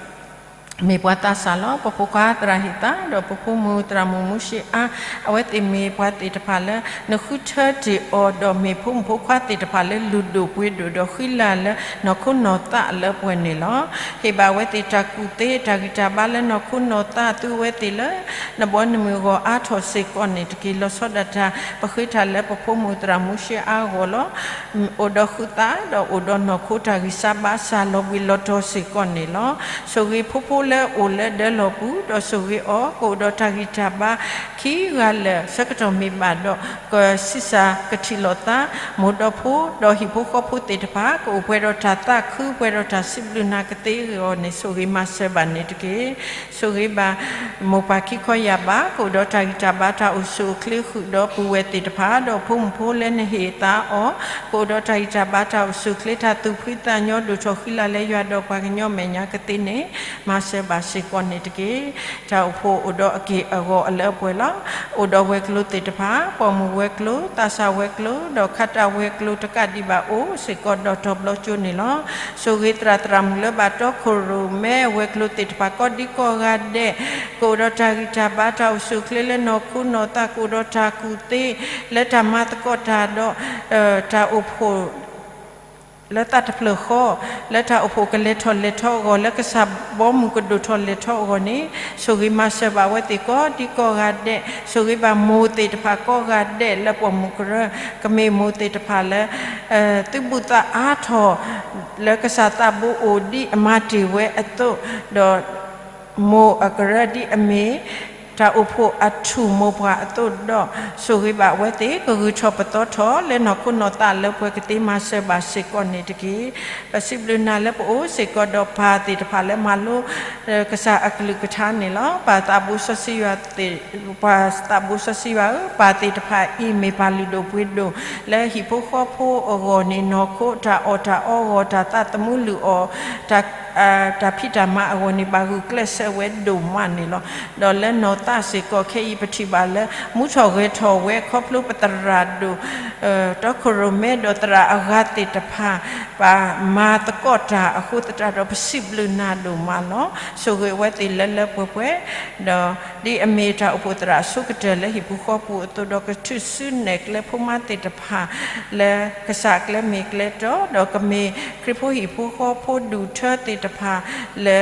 မ့ၢ်ပှၤသးစၢ်လီၤ. ပဖိခွါသရၣ်ဟ့ၣ်သး ဒီးပဖိမုၣ်သရၣ်မုၣ်မူၡ့အါ, အဝဲသ့ၣ်မ့ၢ်ပှၤသ့ၣ်တဖၣ်လၢ နဃုထၢတ့ၢ်အီၤ ဒီးမ့ၢ်ဖိမုၣ်ဖိခွါသ့ၣ်တဖၣ်လၢလုၢ်ဒိၣ်ပှ့ၤဒိၣ် ဒီးဃံလၤလၢနီၢ်ခိနီၢ်သးအလၢအပှဲၤန့ၣ်လီၤ. ဟ့ၣ်ဘၣ်အဝဲသ့ၣ်တၢ်ကူၣ်သ့ တၢ်ဂံၢ်တၢ်ဘါလၢနီၢ်ခိနီၢ်သး သုဝဲသ့ၣ်လၢ နဘီနမုၢ်အဂီၢ်အါထီၣ်စ့ၢ်ကီးန့ၣ်တက့ၢ်. လီၤဆီဒၣ်တၢ် ပဃ့တၢ်လၢပဖိမုၣ်သရၣ်မူၡ့အါအဂီၢ်လီၤ. အိၣ်ဒီးဃုသး ဒီးအိၣ်ဒီးနီၢ်ခိတၢ်ဂံၢ်စၢ်ဘါစၢ်လီၤဘှံးလီၤတီၤစ့ၢ်ကီးန့ၣ်လီၤ. ဆိၣ်ဂ့ၤဖိဖိလၢအိၣ်လၢဒၢလီၢ်ပူၤ ဒီးဆိၣ်ဂ့ၤအီၤ ကအိၣ်ဒီးတၢ်ဂံၢ်တၢ်ဘါခံဂၤလၢာ် ဆၢကတီၢ်မ့ၢ်ဘၣ်ဒီး ကဆံးစၢ်ကထံၣ်လိာ်သး မိၢ်ဒီးဖိ ဒီးဟံၣ်ဖိဃီဖိသ့ၣ်တဖၣ် ကအိၣ်ပှဲၤဒီးတၢ်သးခု ပှဲၤဒီးတၢ်စံးဘျုးနၤကသ့အဂီၢ်န့ၣ် ဆိၣ်ဂ့ၤမၤစၢၤဘၣ်န့ၣ်တက့ၢ်. ဆိၣ်ဂ့ၤဘၣ် မိၢ်ပၢ်ခံခီယာ်ဘး ကအိၣ်ဒီးတၢ်ဂံၢ်တၢ်ဘါတၢ်အိၣ်ဆူၣ်အိၣ်ချ့ဃုာ်ဒီးပုၢ်ဝဲၢ်သ့ၣ်တဖၣ် ဒီးဖိမုၣ်ဖိလၢနဟ့ၣ်သါအီၤ ကအိၣ်ဒီးတၢ်ဂံၢ်တၢ်ဘါတၢ်အိၣ်ဆူၣ်အိၣ်ချ့ တၢ်သူၣ်ဖှံသးညီဒိၣ်ထီၣ်ဃံလၤလၢယွၤဒီးပှၤကညီမဲာ်ညါကသ့န့ၣ် မၤစၢၤဘၣ်စ့ၢ်ကီးန့ၣ်တက့ၢ်. တၢ်အိၣ်ဖှိၣ်အိၣ်ဒီးအက့ၢ်အဂီၤအလၢအပှဲၤလီၤ. အိၣ်ဒီးဝဲၤကျိၤသ့ၣ်တဖၣ် ပိာ်မုၣ်ဝဲၤကျိၤ သးစၢ်ဝဲၤကျိၤ ဒီးခးတၢ်ဝဲၤကျိၤတကးဒံးဘၣ်အိၣ်စ့ၢ်ကီးဒီးတီၤဘျီကၠိန့ၣ်လီၤ. ဆိၣ်ဂ့ၤသရၣ်သရၣ်မုၣ်လၢဘၣ်တီခိၣ်ရိၣ်မဲဝဲၤကျိၤသ့ၣ်တဖၣ်ကိးဒံကိးဂၤဒဲး ကအိၣ်ဒီးတၢ်ဂံၢ်တၢ်ဘါတၢ်အိၣ်ဆူၣ်အိၣ်ချ့လၢနီၢ်ခိနီၢ်သး ကအိၣ်ဒီးတၢ်ကူၣ်သ့ လၢတၢ်မၤသကိးတၢ်ဒီး တၢ်အိၣ်ဖှိၣ် လၢသးတဖျၢၣ်ဃီ လၢတၢ်အိၣ်ဖှိၣ်ကလဲၤထီၣ်လဲၤထီအဂီၢ် လၢကစၢ်ဘီမုၢ်ကဒိၣ်ထီၣ်လဲၤထီအဂီၢ်န့ၣ် ဆိၣ်ဂ့ၤမၤစၢၤဘၣ်ဝဲသ့ၣ်ကိးဒံကိးဂၤဒဲး ဆိၣ်ဂ့ၤဘၣ်မိၢ်သ့ၣ်တဖၣ်ကိးဂၤဒဲးလၢပိာ်မုၣ်ကရၢ ကမ့ၢ်မိၢ်သ့ၣ်တဖၣ်လၢ သုးဘူးသးအါထီၣ် လၢကစၢ်သးဘိအိၣ်ဒ်အမၤတ့ၢ်ဝဲအသိး ဒီး မိၢ်အကရၢဒ်အမ့ၢ် တၢ်အိၣ်ဖှိၣ်အထူၣ်မိၢ်ပှၢ်အသိးဒီး ဆိၣ်ဂ့ၤဘၣ်အဝဲသ့ၣ် ကဂုၤထီၣ်ပသီထီၣ်လၢနီၢ်ခိနီၢ်သးလၢပှဲၤကသ့မၤစၢၤဘၣ်စ့ၢ်ကီးန့ၣ်တက့ၢ်. ပစံးဘျုးနၤလၢပအိၣ်စ့ၢ်ကီးဒီးပၢ်သ့ၣ်တဖၣ်လၢမၤလိကစၢ်အကလုၢ်ကထါန့ၣ်လီၤ. ပၢ်သးဘိစီဆှံယွၤသ့ၣ် ပၢ်သးဘိစီဆှံယွၤဧၢ, ပၢ်သ့ၣ်တဖၣ်အံၤမ့ၢ်ပၢ်လုၢ်ဒိၣ်ပှ့ၤဒိၣ် လၢဟံၣ်ဖိဃီဖိအဂီၢ်န့ၣ် နီၢ်ခိတၢ်အီၣ်တၢ်အီအဂီၢ် တၢ်သးသမူလုၢ်အီၣ် တၢ်ဖံးတၢ်မၤအဂီၢ်န့ၣ် ဘၣ်ဂုာ်ကျဲးစၢးဝဲဒိၣ်မးန့ၣ်လီၤ. ဒီးလၢနီၢ်သးစ့ၢ်ကီးခဲအံၤ ပထံၣ်ဘၣ်လၢ မူထီၣ်ဂဲၤထီၣ်ဝဲခီဖျိပသရၣ်ဒိၣ် တီခိၣ်ရိၣ်မဲဒီးသရၣ်အဂၤသ့ၣ်တဖၣ် ပာ်မၤသကိးတၢ်အဃိသတးဒီး ပစံးဘျုးနၤဒိၣ်မးလီၤ. ဆိၣ်ဂ့ၤအဝဲသ့ၣ်လၢလၢပှဲၤပှဲၤ ဒီးဒ်အမ့ၢ်တၢ်အိၣ်ဖှိၣ်သရၣ်အဆိကတၢၢ်လၢဟံၣ်ဖိဃီဖိအသိးဒီး ကထုးစုနဲၣ်ကျဲဖိမါသ့ၣ်တဖၣ် လၢကစၢ်အကျဲမ့ၢ်ကျဲတီ ဒီးကမ့ၢ်ခရံာ်ဖိဟံၣ်ဖိဃီဖိဒူၣ်ထၢသ့ၣ်တဖၣ် လၢ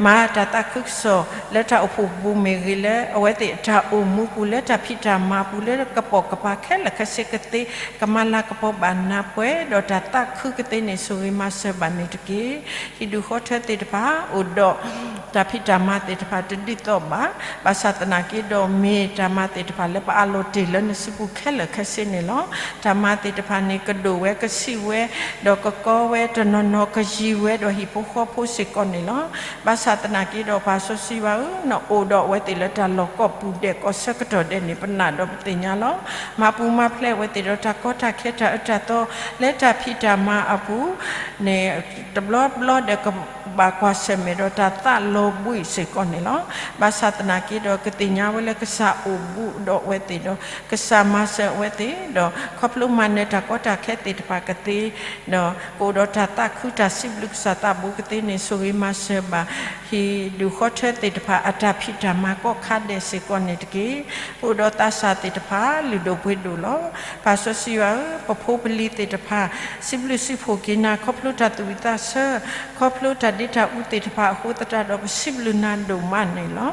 မၤတၢ်သးခုကစီၣ် လၢတၢ်အိၣ်ဖှိၣ်ပူၤမ့ၢ်ဂ့ၤ လၢအဝဲသ့ၣ်အတၢ်အိၣ်မူပူၤ လၢတၢ်ဖံးတၢ်မၤပူၤ လၢကပိာ်ကပၤခဲလၢာ်ခဲဆ့ကသ့ ကမၤလၤကပီၤဘၣ်နၤပှဲၤဒီးတၢ်သးခုကသ့န့ၣ် ဆိၣ်ဂ့ၤမၤစၢၤဘၣ်န့ၣ်တက့ၢ်. ဟံၣ်ဒူၣ်ဃီထၢသ့ၣ်တဖၣ် အိၣ်ဒီးတၢ်ဖံးတၢ်မၤသ့ၣ်တဖၣ်တဒ်သိးဘၣ်. ဘၣ်ဆၣ်သနာ်က့ဒီး မ့ၢ်တၢ်မၤသ့ၣ်တဖၣ်လၢပအးလီၤတ့ၢ်လၢနစုပူၤခဲလၢာ်ခဲဆ့န့ၣ်လီၤ. တၢ်မၤသ့ၣ်တဖၣ်န့ၣ် ကဒိၣ်ဝဲကဆံးဝဲ ဒီးကကီဝဲတနီၤနီၤ ကယံၤဝဲဒီးဟံၣ်ဖိဃီဖိစ့ၢ်ကီးန့ၣ်လီၤ. ဘၣ်ဆၣ်သနာ်က့ဒီး ပၢ်စီဆှံယွၤဧၢ, နအိၣ်ဒီးအဝဲသ့ၣ်လၢတၢ်လီၢ်ကိးပူၤဒဲး ကိးဆၢကတီၢ်ဒဲးန့ၣ် ပနာ်ဒီးပသ့ၣ်ညါလီၤ. မၤပူၤမၤဖျဲးအဝဲသ့ၣ်ဒီးတၢ်ကီတၢ်ခဲ တၢ်အၢတၢ်သီ လၢတၢ်ဖံးတၢ်မၤအပူၤန့ၣ် တဘျီဘျီဒီး ကဘၣ်ကွၢ်ဆၢၣ်မဲာ်ဒီးတၢ်သးလီၤဘှံးစ့ၢ်ကီးန့ၣ်လီၤ. ဘၣ်ဆၣ်သနာ်က့ဒီး ကသ့ၣ်ညါဝဲလၢကစၢ်အိၣ်ဘူးဒီးအဝဲသ့ၣ်ဒီး ကစၢ်မၤစၢၤအဝဲသ့ၣ်ဒီး ခီဖျိမၤနၢၤတၢ်ကီတၢ်ခဲသ့ၣ်တဖၣ်ကသ့ ဒီးကအိၣ်ဒီးတၢ်သးခု တၢ်စံးဘျုးကစၢ်သးဘိကသ့န့ၣ် ဆိၣ်ဂ့ၤမၤစၢၤဘၣ် ဟံၣ်ဒူၣ်ဃီထၢသ့ၣ်တဖၣ် အတၢ်ဖံးတၢ်မၤကိးခါဒဲးစ့ၢ်ကီးန့ၣ်တက့ၢ်. ပအိၣ်ဒီးသးစၢ်သ့ၣ်တဖၣ် လုၢ်ဒိၣ်ပှ့ၤဒိၣ်လီၤ. ပၢ်စီဆှံယွၤဧၢ, ပဖိပလံၤသ့ၣ်တဖၣ် စံးဘျုးစံးဖှိၣ်က့ၤနၤ ခီဖျိတၢ်သူၣ်ဝံၣ်သးဆၢ, ခီဖျိတၢ်ဒ့တၢ်အူသ့ၣ်တဖၣ်အဃိသတးဒီး ပစံးဘျုးနၤဒိၣ်မးန့ၣ်လီၤ.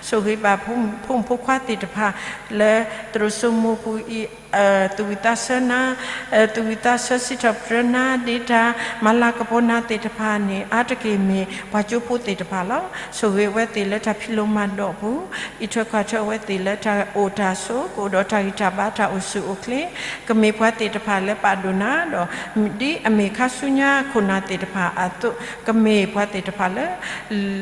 ဆိၣ်ဂ့ၤဘၣ်ဖိမုၣ်ဖိခွါသ့ၣ်တဖၣ် လၢသရိာ်စိမိၤပူၤအံၤ သူၣ်ဝံၣ်သးဆၢနၤ, သူၣ်ဝံၣ်သးဆၢစံးထီၣ်ပတြၢၤနၤ ဒ့တၢ်မၤလၤကပီၤနၤသ့ၣ်တဖၣ်န့ၣ် အါတက့ၢ်မ့ၢ်ပှၤကၠိဖိသ့ၣ်တဖၣ်လီၤ. ဆိၣ်ဂ့ၤအဝဲသ့ၣ်လၢတၢ်ဖံးလိမၤဒိးအပူၤ, အံးထွဲကွၢ်ထွဲအဝဲသ့ၣ်လၢတၢ်အိၣ်တၢ်ဆိး ကအိၣ်ဒီးတၢ်ဂံၢ်တၢ်ဘါတၢ်အိၣ်ဆူၣ်အိၣ်ချ့, ကမ့ၢ်ပှၤသ့ၣ်တဖၣ်လၢပာ်ဒိၣ်နၤဒီး ဒ်အမ့ၢ်ခါဆူညါခိၣ်နၢ်သ့ၣ်တဖၣ်အသိး ကမ့ၢ်ပှၤသ့ၣ်တဖၣ်လၢ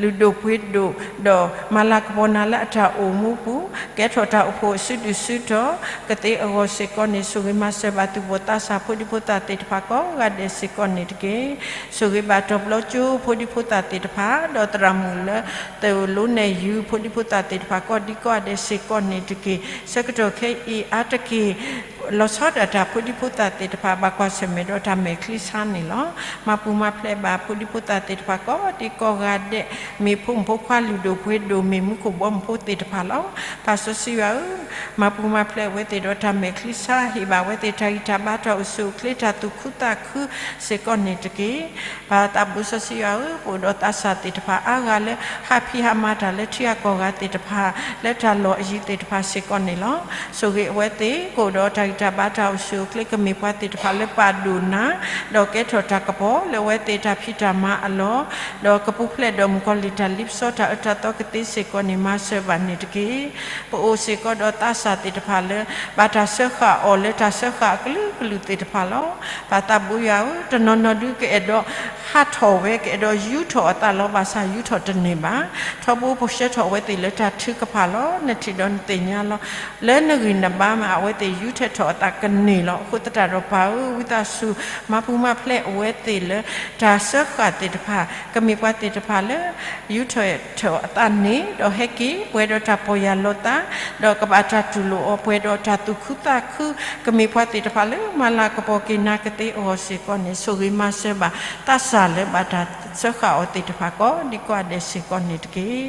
လုၢ်ဒိၣ်ပှ့ၤဒိၣ် ဒီးမၤလၤကပီၤနၤလၢအတၢ်အိၣ်မူပူၤ, ကဲထီၣ်တၢ်အိၣ်ဖှိၣ်အစုဒုၣ်စုတီၤ ကသ့အဂီၢ်စ့ၢ်ကီးန့ၣ် ဆိၣ်ဂ့ၤမၤစၢၤဘၣ်သူၣ်ဘီၣ်သးစၢ်ဖိဒံဖိသၣ်သ့ၣ်တဖၣ်ကိးဂၤဒဲးစ့ၢ်ကီးန့ၣ်တက့ၢ်. ဆိၣ်ဂ့ၤဘၣ်တီၤပျီကၠိဖိဒံဖိသၣ်သ့ၣ်တဖၣ် ဒီးသရၣ်မုၣ်လၢသရိာ်လိနဲၣ်ယုၤဖိဒံဖိသၣ်သ့ၣ်တဖၣ်ကိးဒံကိးဂၤဒဲးစ့ၢ်ကီးန့ၣ်တက့ၢ်. ဆၢကတီၢ်ခဲအံၤအါတက့ၢ် လီၤဆီဒၣ်တၢ်ဖိဒံဖိသၣ်သ့ၣ်တဖၣ် ဘၣ်ကွၢ်ဆၢၣ်မဲာ်ဒီးတၢ်မဲာ်ချံဆါန့ၣ်လီၤ. မၤပူၤမၤဖျဲးဘၣ်ဖိဒံဖိသၣ်သ့ၣ်တဖၣ်ကိးဒံကိးဂၤဒဲး မ့ၢ်ဖိမုၣ်ဖိခွါလုၢ်ဒိၣ်ပှ့ၤဒိၣ် မ့ၢ်မူခိၣ်ဘီမုၢ်ဖိသ့ၣ်တဖၣ်လီၤ. ပၢ်စီဆှံယွၤဧၢ, မၤပူၤမၤဖျဲးအဝဲသ့ၣ်ဒီးတၢ်မဲာ်ချံဆါ ဟ့ၣ်ဘၣ်ဝဲသ့ၣ်တၢ်ဂံၢ်တၢ်ဘါတၢ်အိၣ်ဆူၣ်အိၣ်ချ့တၢ်သူၣ်ခုသးခုစ့ၢ်ကီးန့ၣ်တက့ၢ်. ပၢ်သးဘိစီဆှံယွၤဧၢ, ပအိၣ်ဒီးသးစၢ်သ့ၣ်တဖၣ်အါဂၤလၢ ဟးဖံးဟးမၤတၢ်လၢထံဂၤကီၢ်ဂၤသ့ၣ်တဖၣ် လၢတၢ်လီၢ်အယံၤသ့ၣ်တဖၣ်စ့ၢ်ကီးန့ၣ်လီၤ. ဆိၣ်ဂ့ၤအဝဲသ့ၣ် ကအိၣ်ဒီးတၢ်ဂံၢ်တၢ်ဘါတၢ်အိၣ်ဆူၣ်အိၣ်ချ့ ကမ့ၢ်ပှၤသ့ၣ်တဖၣ်လၢပာ်ဒိၣ်နၤ ဒီးကဲထီၣ်တၢ်ကပီၤလၢအဝဲသ့ၣ်တၢ်ဖံးတၢ်မၤအလီၢ်, ဒီးကပူၤဖျဲးဒီးမုၣ်ကီၤလံၢ်တၢ်လ့ပစီတၢ်အၢတၢ်သီကသ့စ့ၢ်ကီးန့ၣ် မၤစၢၤဘၣ်န့ၣ်တက့ၢ်. ပအိၣ်စ့ၢ်ကီးဒီးသးစၢ်သ့ၣ်တဖၣ်လၢ ဘၣ်တၢ်စၢဃာ်အီၤလၢတၢ်စၢဃာ်အကလုာ်ကလုာ်သ့ၣ်တဖၣ်လီၤ. ပၢ်သးဘိယွၤဧၢ, တနီၤနီၤဒုးကအဲၣ်ဒိးဟးထီၣ်ဝဲ ကအဲၣ်ဒိးယူထီၣ်အသးလီၤ. ဘၣ်ဆၣ်ယူထီၣ်တန့ၢ်ဘၣ်. ထီဘိပှဲၤဆှၢထီၣ်အဝဲသ့ၣ်လၢတၢ်ထုကဖၣ်လီၤ. နထံၣ်ဒီးနသ့ၣ်ညါလီၤ. လၢနဂံၢ်နဘါမး အဝဲသ့ၣ်ယူထဲထီၣ်အသးကန့ၢ်လီၤ. အဃိသတးဒီးပၢ်ဧၢ, ဝံသးစူၤ မၤပူၤမၤဖျဲးအဝဲသ့ၣ်လၢ တၢ်စၢဃာ်သ့ၣ်တဖၣ် ကမ့ၢ်ပှၤသ့ၣ်တဖၣ်လၢ ယူထဲထီၣ်အသးန့ၣ် ဒီးဟဲက့ၤပှဲၤဒီးတၢ်ပီၢ်ယၢ်လီၤသး, ဒီးကဘၣ်တၢ်တူၢ်လိာ်အီၤပှဲၤဒီးတၢ်သူၣ်ခုသးခု, ကမ့ၢ်ပှၤသ့ၣ်တဖၣ်လၢမၤလၤကပီၤက့ၤနၤကသ့အဂီၢ်စ့ၢ်ကီးန့ၣ် ဆိၣ်ဂ့ၤမၤစၢၤဘၣ် သးစၢ်လၢဘၣ်တၢ်စၢဃာ်အီၤသ့ၣ်တဖၣ်ကိးဒံကိးဂၤဒဲးစ့ၢ်ကီးန့ၣ်တက့ၢ်.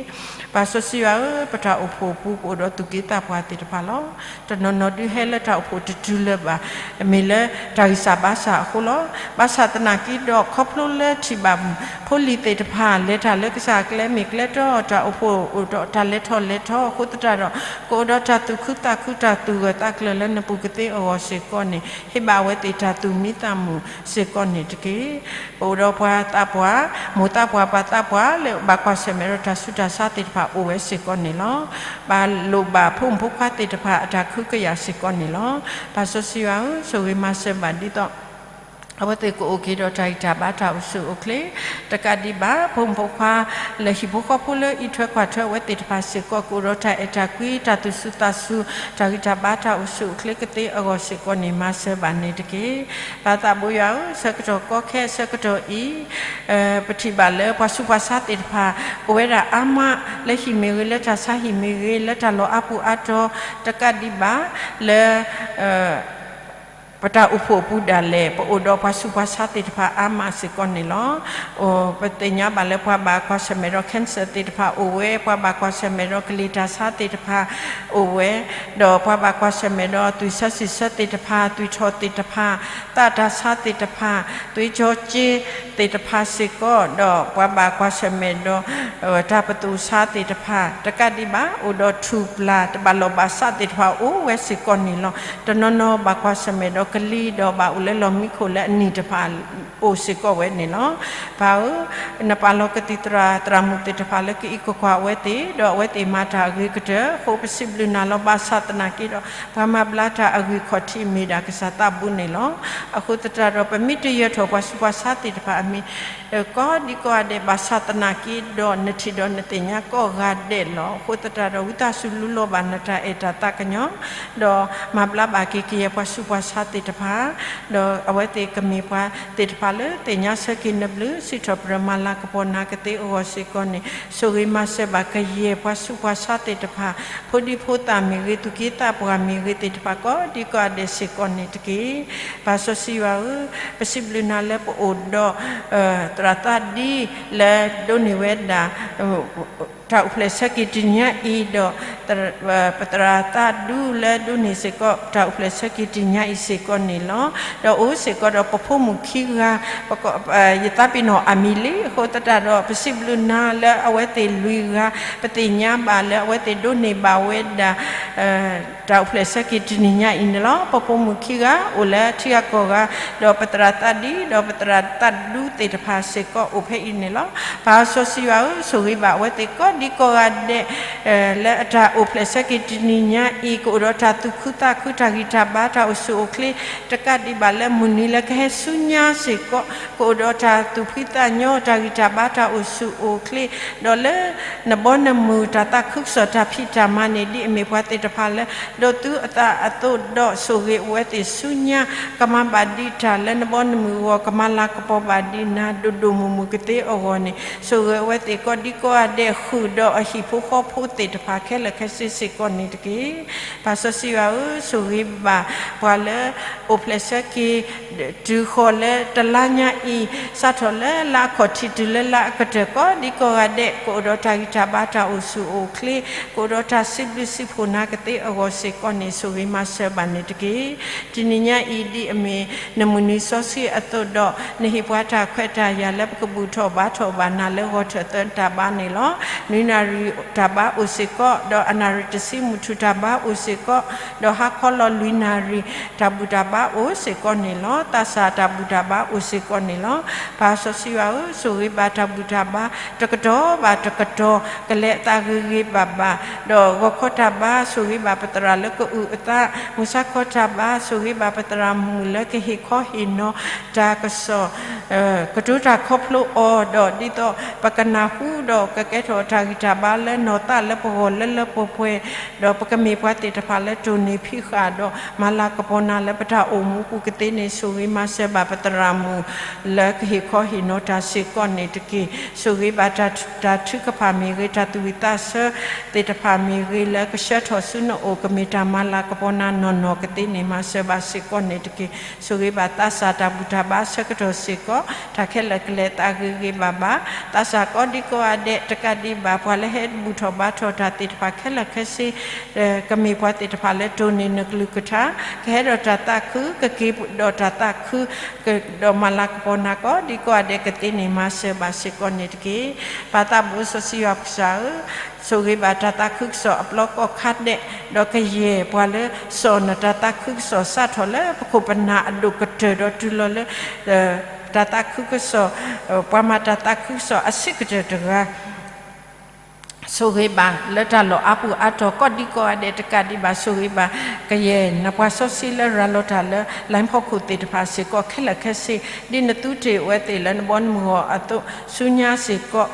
ပၢ်စီဆှံယွၤဧၢ, ပတၢ်အိၣ်ဖှိၣ်အပူၤ ပအိၣ်ဒီးသူၣ်က့သးပှၢ်သ့ၣ်တဖၣ်လီၤ. တနီၤနီၤဒုးဟဲလၢတၢ်အိၣ်ဖှိၣ်တတုၤလၢၤဘၣ်, မ့ၢ်လၢတၢ်ဂံၢ်စၢ်ဘါစၢ်အဃိလီၤ. ဘၣ်ဆၣ်သနာ်က့ဒီး ခီဖျိလၢထံၣ်ဘၣ်ဖိလံၤသ့ၣ်တဖၣ် လဲၤတၢ်လၢကစၢ်အကျဲ မ့ၢ်ကျဲတီ တၢ်အိၣ်ဖှိၣ်အိၣ်ဒီးတၢ်လဲၤထီၣ်လဲၤထီအဃိသတးဒီး ကအိၣ်ဒီးတၢ်သူၣ်ခုသးခု တၢ်သူၣ်ဂၢၢ်သးကျၢၤလၢနပူၤကသ့အဂီၢ်စ့ၢ်ကီးန့ၣ် ဟ့ၣ်ဘၣ်အဝဲသ့ၣ်တၢ်သူၣ်မံသးမုာ်စ့ၢ်ကီးန့ၣ်တက့ၢ်. ပအိၣ်ဒီးပှၤသးပှၢ်, မိၢ်သးပှၢ်ပၢ်သးပှၢ်လၢ ဘၣ်ကွၢ်ဆၢၣ်မဲာ်ဒီးတၢ်ဆူးတၢ်ဆါသ့ၣ်တဖၣ်အိၣ်ဝဲစ့ၢ်ကီးန့ၣ်လီၤ. ဘၣ်လိၣ်ဘၣ်ဖိမုၣ်ဖိခွါသ့ၣ်တဖၣ်အတၢ်ကဟုကယာ်စ့ၢ်ကီးန့ၣ်လီၤ. ပၢ်စီဆှံယွၤဧၢ, ဆိၣ်ဂ့ၤမၤစၢၤဘၣ်ဒ်သိး အဝဲသ့ၣ်ကအိၣ်က့ၤဒီးတၢ်ဂံၢ်တၢ်ဘါတၢ်အိၣ်ဆူၣ်အိၣ်ချ့ တကးဒံးဘၣ် ဖိမုၣ်ဖိခွါ လၢဟံၣ်ဖိဃီဖိလၢအံးထွဲကွၢ်ထွဲအဝဲသ့ၣ်တဖၣ်စ့ၢ်ကီး ကအိၣ်ဒီးတၢ်အဲၣ်တၢ်ကွံ တၢ်သူၣ်စူၤသးစူၤ တၢ်ဂံၢ်တၢ်ဘါတၢ်အိၣ်ဆူၣ်အိၣ်ချ့ကသ့အဂီၢ်စ့ၢ်ကီးန့ၣ် မၤစၢၤဘၣ်န့ၣ်တက့ၢ်. ပၢ်သးဘိယွၤဧၢ, ဆၢကတီၢ်ကီခဲအဆၢကတီၢ်အံၤ ပထံၣ်ဘၣ်လၢပှၤဆူးပှၤဆါသ့ၣ်တဖၣ် အိၣ်ဝဲဒၣ်အါမး လၢဟံၣ်မ့ၢ်ဂ့ၤ လၢတၢ်ဆါဟံၣ်မ့ၢ်ဂ့ၤ လၢတၢ်လီၢ်အါပူၤအါတီၤ တကးဒံးဘၣ် လၢ ပတၢ်အိၣ်ဖှိၣ်အပူၤဒၣ်လဲာ် ပအိၣ်ဒီးပှၤဆူးပှၤဆါသ့ၣ်တဖၣ်အါမးစ့ၢ်ကီးန့ၣ်လီၤ. ပသ့ၣ်ညါဘၣ်လၢပှၤဘၣ်ကွၢ်ဆၢၣ်မဲာ်ဒီး cancer သ့ၣ်တဖၣ်အိၣ်ဝဲ, ပှၤဘၣ်ကွၢ်ဆၢၣ်မဲာ်ဒီးကလံၤတၢ်ဆါသ့ၣ်တဖၣ်အိၣ်ဝဲ, ဒီးပှၤဘၣ်ကွၢ်ဆၢၣ်မဲာ်ဒီးသွံၣ်ဆၢစံၣ်ဆၢသ့ၣ်တဖၣ်, သွံၣ်ထီၣ်သ့ၣ်တဖၣ်, သးတၢ်ဆါသ့ၣ်တဖၣ်, သွေးကြောကြေး သ့ၣ်တဖၣ်စ့ၢ်ကီး ဒီးပှၤဘၣ်ကွၢ်ဆၢၣ်မဲာ်ဒီး တၢ်ပသိၣ်ဆါသ့ၣ်တဖၣ် တကးဒံးဘၣ် အိၣ်ဒီးထူၣ်ပျၢ် တဘၣ်လီၢ်ဘၣ်စးသ့ၣ်တဖၣ်အိၣ်ဝဲစ့ၢ်ကီးန့ၣ်လီၤ. တနီၤနီၤဘၣ်ကွၢ်ဆၢၣ်မဲာ်ဒီးကလံၤ ဒီးဘၣ်အိၣ်လၢလီၢ်မံခိၣ်လၢအနံၤတဖၣ် အိၣ်စ့ၢ်ကီးဝဲန့ၣ်လီၤ. ပၢ်ဧၢ, နပာ်လီၤကသံၣ်သရၣ်သရၣ်မုၣ်သ့ၣ်တဖၣ်လၢ ကအံးကကွၢ်အဝဲသ့ၣ် ဒီးအဝဲသ့ၣ်မၤတၢ်အဂ့ၤကတၢၢ်အဃိ ပစံးဘျုးနၤလီၤ. ဘၣ်ဆၣ်သနာ်က့ဒီး ပှၤမၤဘျါတၢ်အဂံၢ်ခီၣ်ထံးမ့ၢ်ဒၣ်ကစၢ်သးဘိန့ၣ်လီၤ. အဃိသတးဒီး ပမ့ၢ်တယၢၤထီၣ်ပှၤဆူးပှၤဆါသ့ၣ်တဖၣ်အမံၤ ကိးဒံကိးဂၤဒဲး ဘၣ်ဆၣ်သနာ်က့ဒီး နထံၣ်ဒီးနသ့ၣ်ညါကိးဂၤဒဲးလီၤ. အဃိသတးဒီး ဝံသးစူၤလူလီၤဘၣ်နတၢ်အဲၣ်တၢ်သးကညီၤ ဒီးမၤဘျါဘၣ်က့ၤကယဲၢ်ပှၤဆူးပှၤဆါသ့ၣ်တဖၣ် ဒီးအဝဲသ့ၣ်ကမ့ၢ်ပှၤသ့ၣ်တဖၣ်လၢသ့ၣ်ညါဆၢက့ၤနဘျုး စံးထီၣ်ပတြၢၤမၤလၤကပီၤနၤကသ့အဂီၢ်စ့ၢ်ကီးန့ၣ် ဆိၣ်ဂ့ၤမၤစၢၤဘၣ်ကယဲၢ်ပှၤဆူးပှၤဆါသ့ၣ်တဖၣ် ဖိဒံဖိသၣ်မ့ၢ်ဂ့ၤ သူၣ်က့သးပှၢ်မ့ၢ်ဂ့ၤသ့ၣ်တဖၣ် ကိးဒံကိးဂၤဒဲးစ့ၢ်ကီးန့ၣ်တက့ၢ်. ပၢ်စီဆှံယွၤဧၢ, ပစံးဘျုးနၤလၢပအိၣ်ဒီး သရၣ်သးဒ်လၢဒိးန့ၢ်ဝဲဒၣ် တၢ်အိၣ်ဖျဲၣ်ဆၢက့ၤတနံၤညါအံၤဒီး ပသရၣ်သးဒူလၢဒိးန့ၢ်စ့ၢ်ကီး တၢ်အိၣ်ဖျဲၣ်ဆၢက့ၤတနံၤညါအံၤစ့ၢ်ကီးန့ၣ်လီၤ. ဒီးအိၣ်စ့ၢ်ကီးဒီးပဖိမုၣ်ခံဂၤ ယသးပ့ၤနီၣ်အမံၤလံ အဃိသတးဒီး ပစံးဘျုးနၤလၢအဝဲသ့ၣ်လွံၢ်ဂၤ ပသ့ၣ်ညါဘၣ်လၢအဝဲသ့ၣ်ဒိးန့ၢ်ဘၣ်ဝဲဒၣ် တၢ်အိၣ်ဖျဲၣ်ဆၢက့ၤတနံၤညါအံၤန့ၣ်လီၤ. ပဖိမုၣ်ခံဂၤ အိၣ်လၢထံဂၤကီၢ်ဂၤ ဒီးပသရၣ်သးဒ် ဒီးပသရၣ်သးဒူသ့ၣ်တဖၣ်စ့ၢ်ကီးအိၣ်ဖဲအံၤန့ၣ်လီၤ. ပၢ်စီဆှံယွၤဧၢ, ဆိၣ်ဂ့ၤဘၣ်အဝဲသ့ၣ်ကိးဒံကိးဂၤဒဲး လၢအတၢ်အိၣ်ဖျဲၣ်ဆၢက့ၤတနံၤညါအံၤ ကအိၣ်ဒီးတၢ်သူၣ်ခုသးခု တၢ်ဂံၢ်တၢ်ဘါ တၢ်အိၣ်ဆူၣ်အိၣ်ချ့ တကးဒံးဘၣ်လၢမုၢ်နံၤလၢကဟဲဆူညါစ့ၢ်ကီး ကအိၣ်ဒီးတၢ်သူၣ်ဖှံသးညီ တၢ်ဂံၢ်တၢ်ဘါ တၢ်အိၣ်ဆူၣ်အိၣ်ချ့ ဒီးလၢနဘီနမုၢ်တၢ်သးခုကစီၣ်တၢ်ဖံးတၢ်မၤန့ၣ် ဒ်အမ့ၢ်ပှၤသ့ၣ်တဖၣ်လၢ ဒိးသုအသးအသိးဒီး ဆိၣ်ဂ့ၤအဝဲသ့ၣ်ဆူညါ ကမၤဘၣ်ဒံးတၢ်လၢနဘီနမုၢ်အဂီၢ် ကမၤလၤကပီၤဘၣ်ဒံးနၤ ဒိၣ်ဒိၣ်မုၢ်မုၢ်ကသ့အဂီၢ်န့ၣ် ဆိၣ်ဂ့ၤအဝဲသ့ၣ်ကိးဒံကိးဂၤဒဲး ဃုာ်ဒီးအဟံၣ်ဖိဃီဖိသ့ၣ်တဖၣ်ခဲလၢာ်ခဲဆ့စ့ၢ်ကီးန့ၣ်တက့ၢ်. ပၢ်စီဆှံယွၤဧၢ, ဆိၣ်ဂ့ၤဘၣ်ပှၤလၢ အိၣ်ဖျဲၣ်ဆၢက့ၤ တုၤဃီၤလၢတလါညါအံၤ စးထီၣ်လၢလါအခီၣ်ထံးတုၤလၢလါအကတၢၢ် ကိးဒံကိးဂၤဒဲး ကအိၣ်ဒီးတၢ်ဂံၢ်တၢ်ဘါ တၢ်အိၣ်ဆူၣ်အိၣ်ချ့ ကအိၣ်ဒီးတၢ်စံးဘျုးစံးဖှိၣ်နၤကသ့အဂီၢ်စ့ၢ်ကီးန့ၣ် ဆိၣ်ဂ့ၤမၤစၢၤဘၣ်န့ၣ်တက့ၢ်. တနံၤညါအံၤဒ်အမ့ၢ်နမုၢ်နံၤစီဆှံအသိးဒီး နဟ့ၣ်ပှၤတၢ်ခွဲးတၢ်ယာ်လၢပကဘူၣ်ထီၣ်ဘါထီၣ်ဘၣ်နၤလၢဂီၤထၢၣ်သၢတၢ်ဘါန့ၣ်လီၤ. နွံနၣ်ရံၣ်တၢ်ဘါအိၣ်စ့ၢ်ကီး ဒီးအနၣ်ရံၣ်တဆံမုၢ်ထူၣ်တၢ်ဘါအိၣ်စ့ၢ်ကီး ဒီးဟါခီလီၤလွံၢ်နၣ်ရံၣ် တၢ်ဘူၣ်တၢ်ဘါအိၣ်စ့ၢ်ကီးန့ၣ်လီၤ. သးစၢ်တၢ်ဘူၣ်တၢ်ဘါအိၣ်စ့ၢ်ကီးန့ၣ်လီၤ. ပၢ်စီဆှံယွၤဧၢ, ဆိၣ်ဂ့ၤဘၣ်တၢ်ဘူၣ်တၢ်ဘါ တကတီၢ်ဘၣ်တကတီၢ် ကလဲၤအသးဂ့ၤဂ့ၤဘၣ်ဘၣ် ဒီးဂီၤခီတၢ်ဘါ ဆိၣ်ဂ့ၤဘၣ်ပသရၣ်လၢကအုၣ်အသး, မုၢ်ဆါခီတၢ်ဘါ ဆိၣ်ဂ့ၤဘၣ်ပသရၣ်မုၣ်လၢကဟ့ၣ်ခီဟ့ၣ်နီၤတၢ်ကစီၣ် ကတိၤတၢ်ခီဖျိအီၤ ဒီးဒ်သိးပကနၢ်ဟူဒီးကကဲထီၣ်တၢ်ဂံၢ်တၢ်ဘါလၢနီၢ်သးလၢပဂီၢ်လၢလၢပှဲၤပှဲၤ, ဒီးပကမ့ၢ်ပှၤသ့ၣ်တဖၣ်လၢတိၢ်န့ၢ်ဖံးဃာ်ဒီး မၤလၤကပီၤနၤလၢပတၢ်အိၣ်မူပူၤကသ့န့ၣ် ဆိၣ်ဂ့ၤမၤစၢၤဘၣ်ပသရၣ်မုၣ်လၢကဟ့ၣ်ခီဟ့ၣ်နီၤတၢ်စ့ၢ်ကီးန့ၣ်တက့ၢ်. ဆိၣ်ဂ့ၤဘၣ်တၢ်ထုကဖၣ်မ့ၢ်ဂ့ၤ တၢ်သူၣ်ဝံၣ်သးဆၢသ့ၣ်တဖၣ်မ့ၢ်ဂ့ၤ လၢကဆှၢထီၣ်ဆူနအိၣ် ကမ့ၢ်တၢ်မၤလၤကပီၤနၤနီၢ်နီၢ်ကသ့န့ၣ် မၤစၢၤဘၣ်စ့ၢ်ကီးန့ၣ်တက့ၢ်. ဆိၣ်ဂ့ၤဘၣ်သးစၢ်တၢ်ဘူၣ်တၢ်ဘါဆၢကတီၢ်စ့ၢ်ကီး တၢ်ခဲလၢာ်ကလဲၤသးဂ့ၤဂ့ၤဘၣ်ဘၣ်, သးစၢ်ကိးဒံကိးဂၤဒဲး တကးဒံးဘၣ် ပှၤလၢဟဲဘူၣ်ထီၣ်ဘါထီၣ်တၢ်သ့ၣ်တဖၣ်ခဲလၢာ်ခဲဆ့ ကမ့ၢ်ပှၤသ့ၣ်တဖၣ်လၢတိၢ်န့ၢ်နကလုၢ်ကထါ, ကဟဲဒီးတၢ်သးခု, ကက့ၤဒီးတၢ်သးခု, ဒီးမၤလၤကပီၤနၤကိးဒံကိးဂၤဒဲးကသ့န့ၣ် မၤစၢၤဘၣ်စ့ၢ်ကီးန့ၣ်တက့ၢ်. ပၢ်သးဘိစီဆှံယွၤပကစၢ်ဧၢ, ဆိၣ်ဂ့ၤဘၣ်တၢ်သးခုကစီၣ်အပျီကီၢ်ခါဒဲး, ဒီးကယဲၢ်ပှၤလၢစိာ်နတၢ်သးခုကစီၣ်စးထီၣ်လၢပခိၣ်ပနၢ်အဒိၣ်ကတၢၢ်ဒီးတုၤလီၤလၢ တၢ်သးခုကစီၣ်, ပှၤမၤတၢ်သးခုကစီၣ်အဆံးကတၢၢ်တဂၤ ဆိၣ်ဂ့ၤဘၣ်လၢတၢ်လီၢ်အါပူၤအါတီၤ ကိးဒံကိးဂၤဒဲးတကးဒံးဘၣ် ဆိၣ်ဂ့ၤဘၣ်ကယဲၢ်နပှၤစီဆှံလၢရၤလီၤတၢ်လၢ လိုင်းဖီခိၣ်သ့ၣ်တဖၣ်စ့ၢ်ကီးခဲလၢာ်ခဲဆ့ ဒ်နသူတ့ၢ်အဝဲသ့ၣ်လၢနဘီနမုၢ်ဂီၢ်အသိး ဆူညါစ့ၢ်ကီး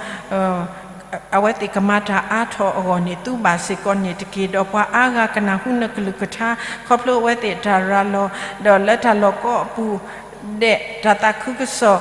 အဝဲသ့ၣ်ကမၤတၢ်အါထီၣ်အဂီၢ်န့ၣ် သူဘၣ်စ့ၢ်ကီးန့ၣ်တက့ၢ်. ဒီးပှၤအါဂၤကနၢ်ဟူနကလုၢ်ကထါ ခီဖျိအဝဲသ့ၣ်တၢ်ရၤလီၤ ဒီးလၢတၢ်လီၢ်ကိးအပူၤဒဲး တၢ်သးခုကစီၣ်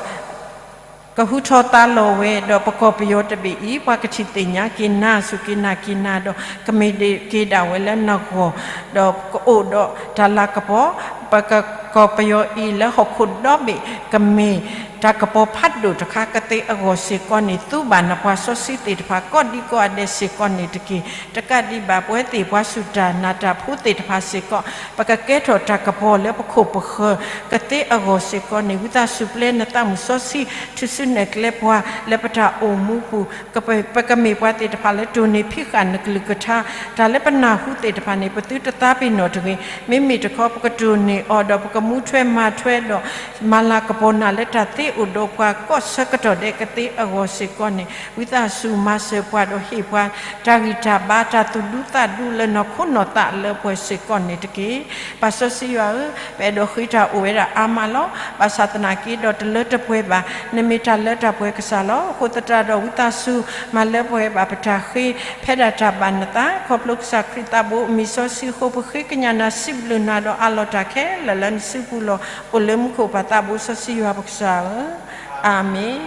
ကဟူထီၣ်သါလီၤဝဲ, ဒီးပကီၢ်ပယီၤတဘ့ၣ်အံၤ ပှၤကထံၣ်သ့ၣ်ညါက့ၤနၤ စူၢ်က့ၤနာ်က့ၤနၤ ဒီးကမ့ၢ်က့ၤဒၣ်ဝဲလၢနဂီၢ်, ဒီးကအိၣ်ဒီးတၢ်လၤကပီၤ, ပကီၢ်ပယီၤအံၤလၢဟီၣ်ခိၣ်ဒီဘ့ၣ် ကမ့ၢ် တၢ်ကပီၤဖးဒိၣ်တခါကသ့အဂီၢ်စ့ၢ်ကီးန့ၣ် သူဘၣ်နပှၤစီဆှံသ့ၣ်တဖၣ်ကိးဒံကိးဂၤဒဲးစ့ၢ်ကီးန့ၣ်တက့ၢ်. တကးဒံးဘၣ်ပဝဲသ့ၣ်ပှၤစူၢ်တၢ်နာ်တၢ်ဖိသ့ၣ်တဖၣ်စ့ၢ်ကီး ပကကဲထီၣ်တၢ်ကပီၤလၢပခိၣ်ပဃၢၤကသ့အဂီၢ်စ့ၢ်ကီးန့ၣ် ဝံသးစူၤပျဲနသးမုၢ်စီဆှံ ထုးစုနဲၣ်ကျဲပှၤလၢပတၢ်အိၣ်မူပူၤ ပကမ့ၢ်ပှၤသ့ၣ်တဖၣ်လၢတိၢ်န့ၢ်ဖံးဃာ်နကလုၢ်ကထါ တၢ်လၢပနၢ်ဟူသ့ၣ်တဖၣ်န့ၣ် ပသုတသးပ့ၤနီၣ်တဂ့ၤ. မ့မ့ၢ်တခီ ပကတိၢ်န့ၢ်အီၤဒီး ပကမူထွဲမၤထွဲဒီး မၤလၤကပီၤနၤလၢတၢ်သ့အိၣ်ဒီးပှၤကိးဆၢကတီၢ်ဒဲးကသ့အဂီၢ်စ့ၢ်ကီးန့ၣ် ဝံသးစူၤမၤစၢၤပှၤဒီးဟ့ၣ်ပှၤ တၢ်ဂံၢ်တၢ်ဘါ တၢ်သူၣ်ဒူသးဒူလၢနီၢ်ခိနီၢ်သးလၢပှဲၤစ့ၢ်ကီးန့ၣ်တက့ၢ်. ပၢ်စီဆှံယွၤဧၢ, ပအဲၣ်ဒိးဃ့တၢ်အိၣ်ဝဲဒၣ်အါမးလီၤ. ဘၣ်ဆၣ်သနာ်က့ဒီးတလၢတပှဲၤဘၣ်. နမ့ၢ်တၢ်လၢတၢ်ပှဲၤကစၢ်လီၤ. အဃိသတးဒီးဝံသးစူၤ မၤလၢပှဲၤဘၣ်ပတၢ်ဃ့ ဖဲဒၣ်တၢ်ဘၣ်နသး ခီဖျိကစၢ်ခရံာ်သးဘိအမံၤစီဆှံအဃိ ပဃ့ကညးနၤစံးဘျုးနၤဒီးအးလီၤတၢ်ခဲလၢာ်လၢနစုပူၤလီၤ. အိၣ်လၢမူခိၣ်ပၢ်သးဘိစီဆှံယွၤပကစၢ်ဧၢ, အၤမ့ၣ်.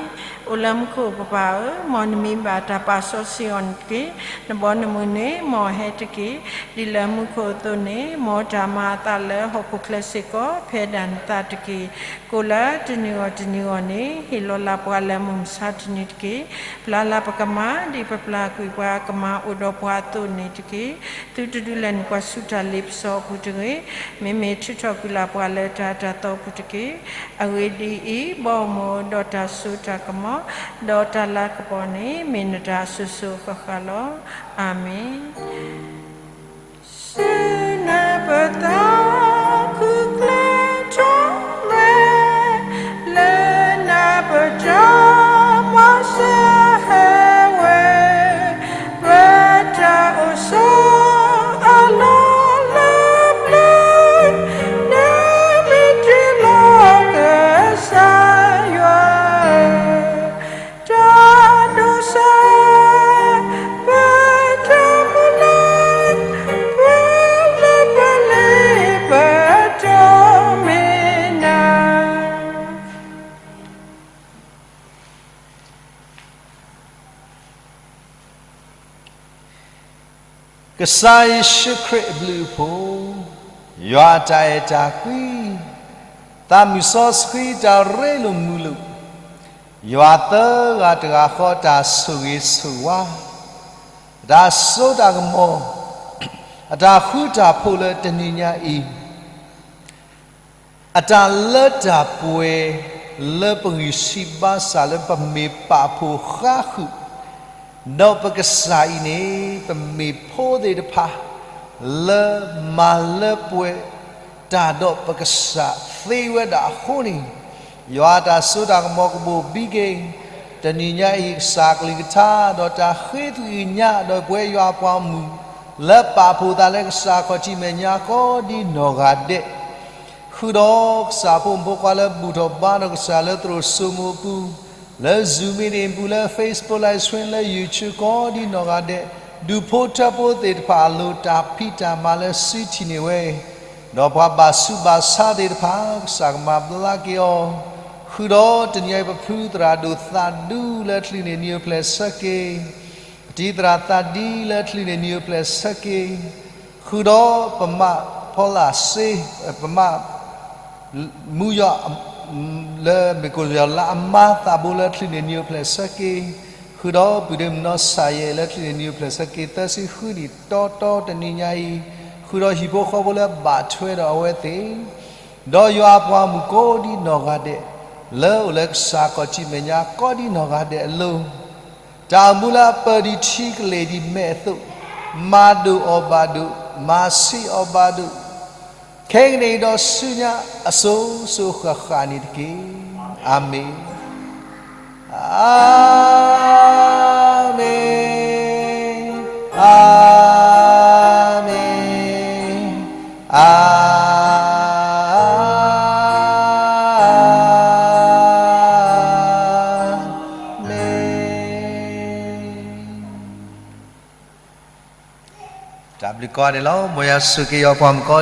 အိၣ်လၢမူခိၣ်ပပၢ်ဧၢ, မ်နမံၤဘၣ်တၢ်ပာ်စီဆှံအီၤန့ၣ်တက့ၢ်. နဘီနမုၢ်န့ၣ် မ်အဟဲတက့ၢ်. ဒ်လၢမူခိၣ်အသိးန့ၣ် မ်တၢ်မၤအသးလၢဟီၣ်ခိၣ်ချၢစ့ၢ်ကီး ဖဲဒၣ်နသးတက့ၢ်. ကိၣ်လၢတနံၤဂီၢ်တနံၤဂီၢ်န့ၣ် ဟ့ၣ်လီၤလၢ်ပှၤလၢမုၢ်မဆါတနံၤတက့ၢ်. ပျၢ်လၢ်ပကမၤ ဒ်ပပျၢ်ကွံာ်ပှၤကမၤအိၣ်ဒီးပှၤအသိးန့ၣ်တက့ၢ်. သုတဒုးလဲၤနုာ်ပှၤဆူတၢ်လ့ပစီအပူၤတဂ့ၤ. မ့မ့ၢ်ထုးထီၣ်ကွံာ်လၢ်ပှၤလၢတၢ်အၢတၢ်သီအပူၤတက့ၢ်. အဂ့ၢ်ဒ်အံၤ, ဘီမုၢ်ဒီးတၢ်စိတၢ်ကမီၤ ဒီးတၢ်လၤကပီၤန့ၣ် မ့ၢ်နတၢ်အစိၤစိၤအဃၣ်ဃၣ်လီၤ. အၤမ့ၣ်. စူၢ်နာ်ပသးခုကျဲထီၣ်မဲာ် လၢနၤပတၢ်မၤစၢၤဟဲဝဲ ပတၢ်အိၣ်ဆိးအလီၢ်လၢပျၢၤ နမ့ၢ်တုၤလီၤကစၢ်ယွၤဧၢ တၢ်ဒိးစၢ် ပတၢ်မုၢ်လၢ် ပျၢ်လၢ်ပလ့ၤပတီၢ်မ့ၢ်နၤ ကစၢ်ယ့ၣ်ၡူးခရံာ်အဘျုးအဖှိၣ်, ယွၤအတၢ်အဲၣ်တၢ်ကွံ, သးမုၢ်စီဆှံတၢ်ရ့လိာ်မုာ်လိာ်, ယွၤသၢဂၤတဂၤဃီတၢ်ဆိၣ်ဂ့ၤဆိၣ်ဝါ, တၢ်စိတၢ်ကမီၤ, အတၢ်ဃူတၢ်ဖိးလၢတနံၤညါအံၤ အတၢ်လၢတၢ်ပှဲၤလၢပဂံၢ်စၢ်ဘါစၢ်လၢပမ့ၢ်ပာ်ဖှိၣ်ဃါဃုာ် ဒီးပကစၢ်အံၤန့ၣ် ပမ့ၢ်ဖိသ့ၣ်တဖၣ် လၢမၤလၢပှဲၤတၢ်ဒီးပကစၢ်သ့ဝဲဒၣ်အဃိန့ၣ်, ယွၤတၢ်စိတၢ်ကမီၤကဘိၣ်ဘံက့ၤ, တနံၤညါအံၤကစၢ်ကလုၢ်ကထါ ဒီးတၢ်ဃ့သကွံာ်ကညး ဒီးပဝဲယွၤအပှၤဂီၢ်မုၢ် လၢပာ်ဖှိၣ်သးလၢကစၢ်ခီၣ်ထံးမဲာ်ညါကိးဒ်နီၢ်ဂၤဒဲး ဃုာ်ဒီးကစၢ်ဖိမုၣ်ဖိခွါလၢဘူၣ်ထီၣ်ဘါထီၣ်ကစၢ်လၢသရိာ်စိမိၤအပူၤ, လၢ Zoom meeting အပူၤ, လၢ Facebook Live Stream, လၢ YouTube ကိးဒ်နီၢ်ဂၤဒဲး, ဒူၣ်ဖိထၢဖိသ့ၣ်တဖၣ်အလိၤ တၢ်ဖံးတၢ်မၤလၢစုထံၣ်န့ၢ်ဝဲ, ဒီးပှၤဘၣ်ဆူးဘၣ်ဆါသ့ၣ်တဖၣ် ကစၢ်ကမၤဘျါက့ၤအီၤ, ဃုာ်ဒီးတနံၤအံၤပဖုသရၣ်ဒိၣ်သးဒူလၢချုးန့ၢ်နံၤအိၣ်ဖျဲၣ်ဆၢက့ၤ ပတံၤသရၣ်သးဒံလၢချုးန့ၢ်နံၤအိၣ်ဖျဲၣ်ဆၢက့ၤ, ဃုာ်ဒီးပမါဖီလာ်စ့, ပမါ မူယီၢ် လၢမ့ၢ်ကိၣ်ယီၢ်လါအမါသးဘိလၢချုးန့ၢ်နံၤအိၣ်ဖျဲၣ်ဆၢက့ၤ, ဃုာ်ဒီးပုၢ်ဒ့မုၣ်နီၢ်ဆၣ်ယဲၢ်လၢချုးန့ၢ်နံၤအိၣ်ဖျဲၣ်ဆၢက့ၤ သၢဆံဃုနံၣ်တီတီတနံၤညါအံၤ, ဃုာ်ဒီးဟံၣ်ဖိဃီဖိလၢဘၣ်ထွဲဒီးအဝဲသ့ၣ် ဒီးယွၤအပှၤဂီၢ်မုၢ်ကိးဒ်နီၢ်ဂၤဒဲး လၢအိၣ်လၢကစၢ်ခီၣ်ထံးမဲာ်ညါကိးဒ်နီၢ်ဂၤဒဲးအလိၤ, တၢ်အိၣ်မူလၢအပၢၢ်ဒံးထံကလဲၤဒံးမဲာ်အသိး, မၤဒိၣ်အီၤဘၣ်ဒိၣ်, မၤဆံးအီၤဘၣ်ဒိၣ်, ခဲကနံၣ်အံၤဒီးဆူညါအစိၤစိၤဃၣ်ဃၣ်န့ၣ်တက့ၢ်. အၤမ့ၣ်, အၤမ့ၣ်, အၤမ့ၣ်, အၤမ့ၣ်. တၢ်ဘျုးကိးဂၤဒဲးလီၤ. မ်ယွၤဆိၣ်ဂ့ၤက့ၤယွၤအပှၤဂီၢ်မုၢ်ကိး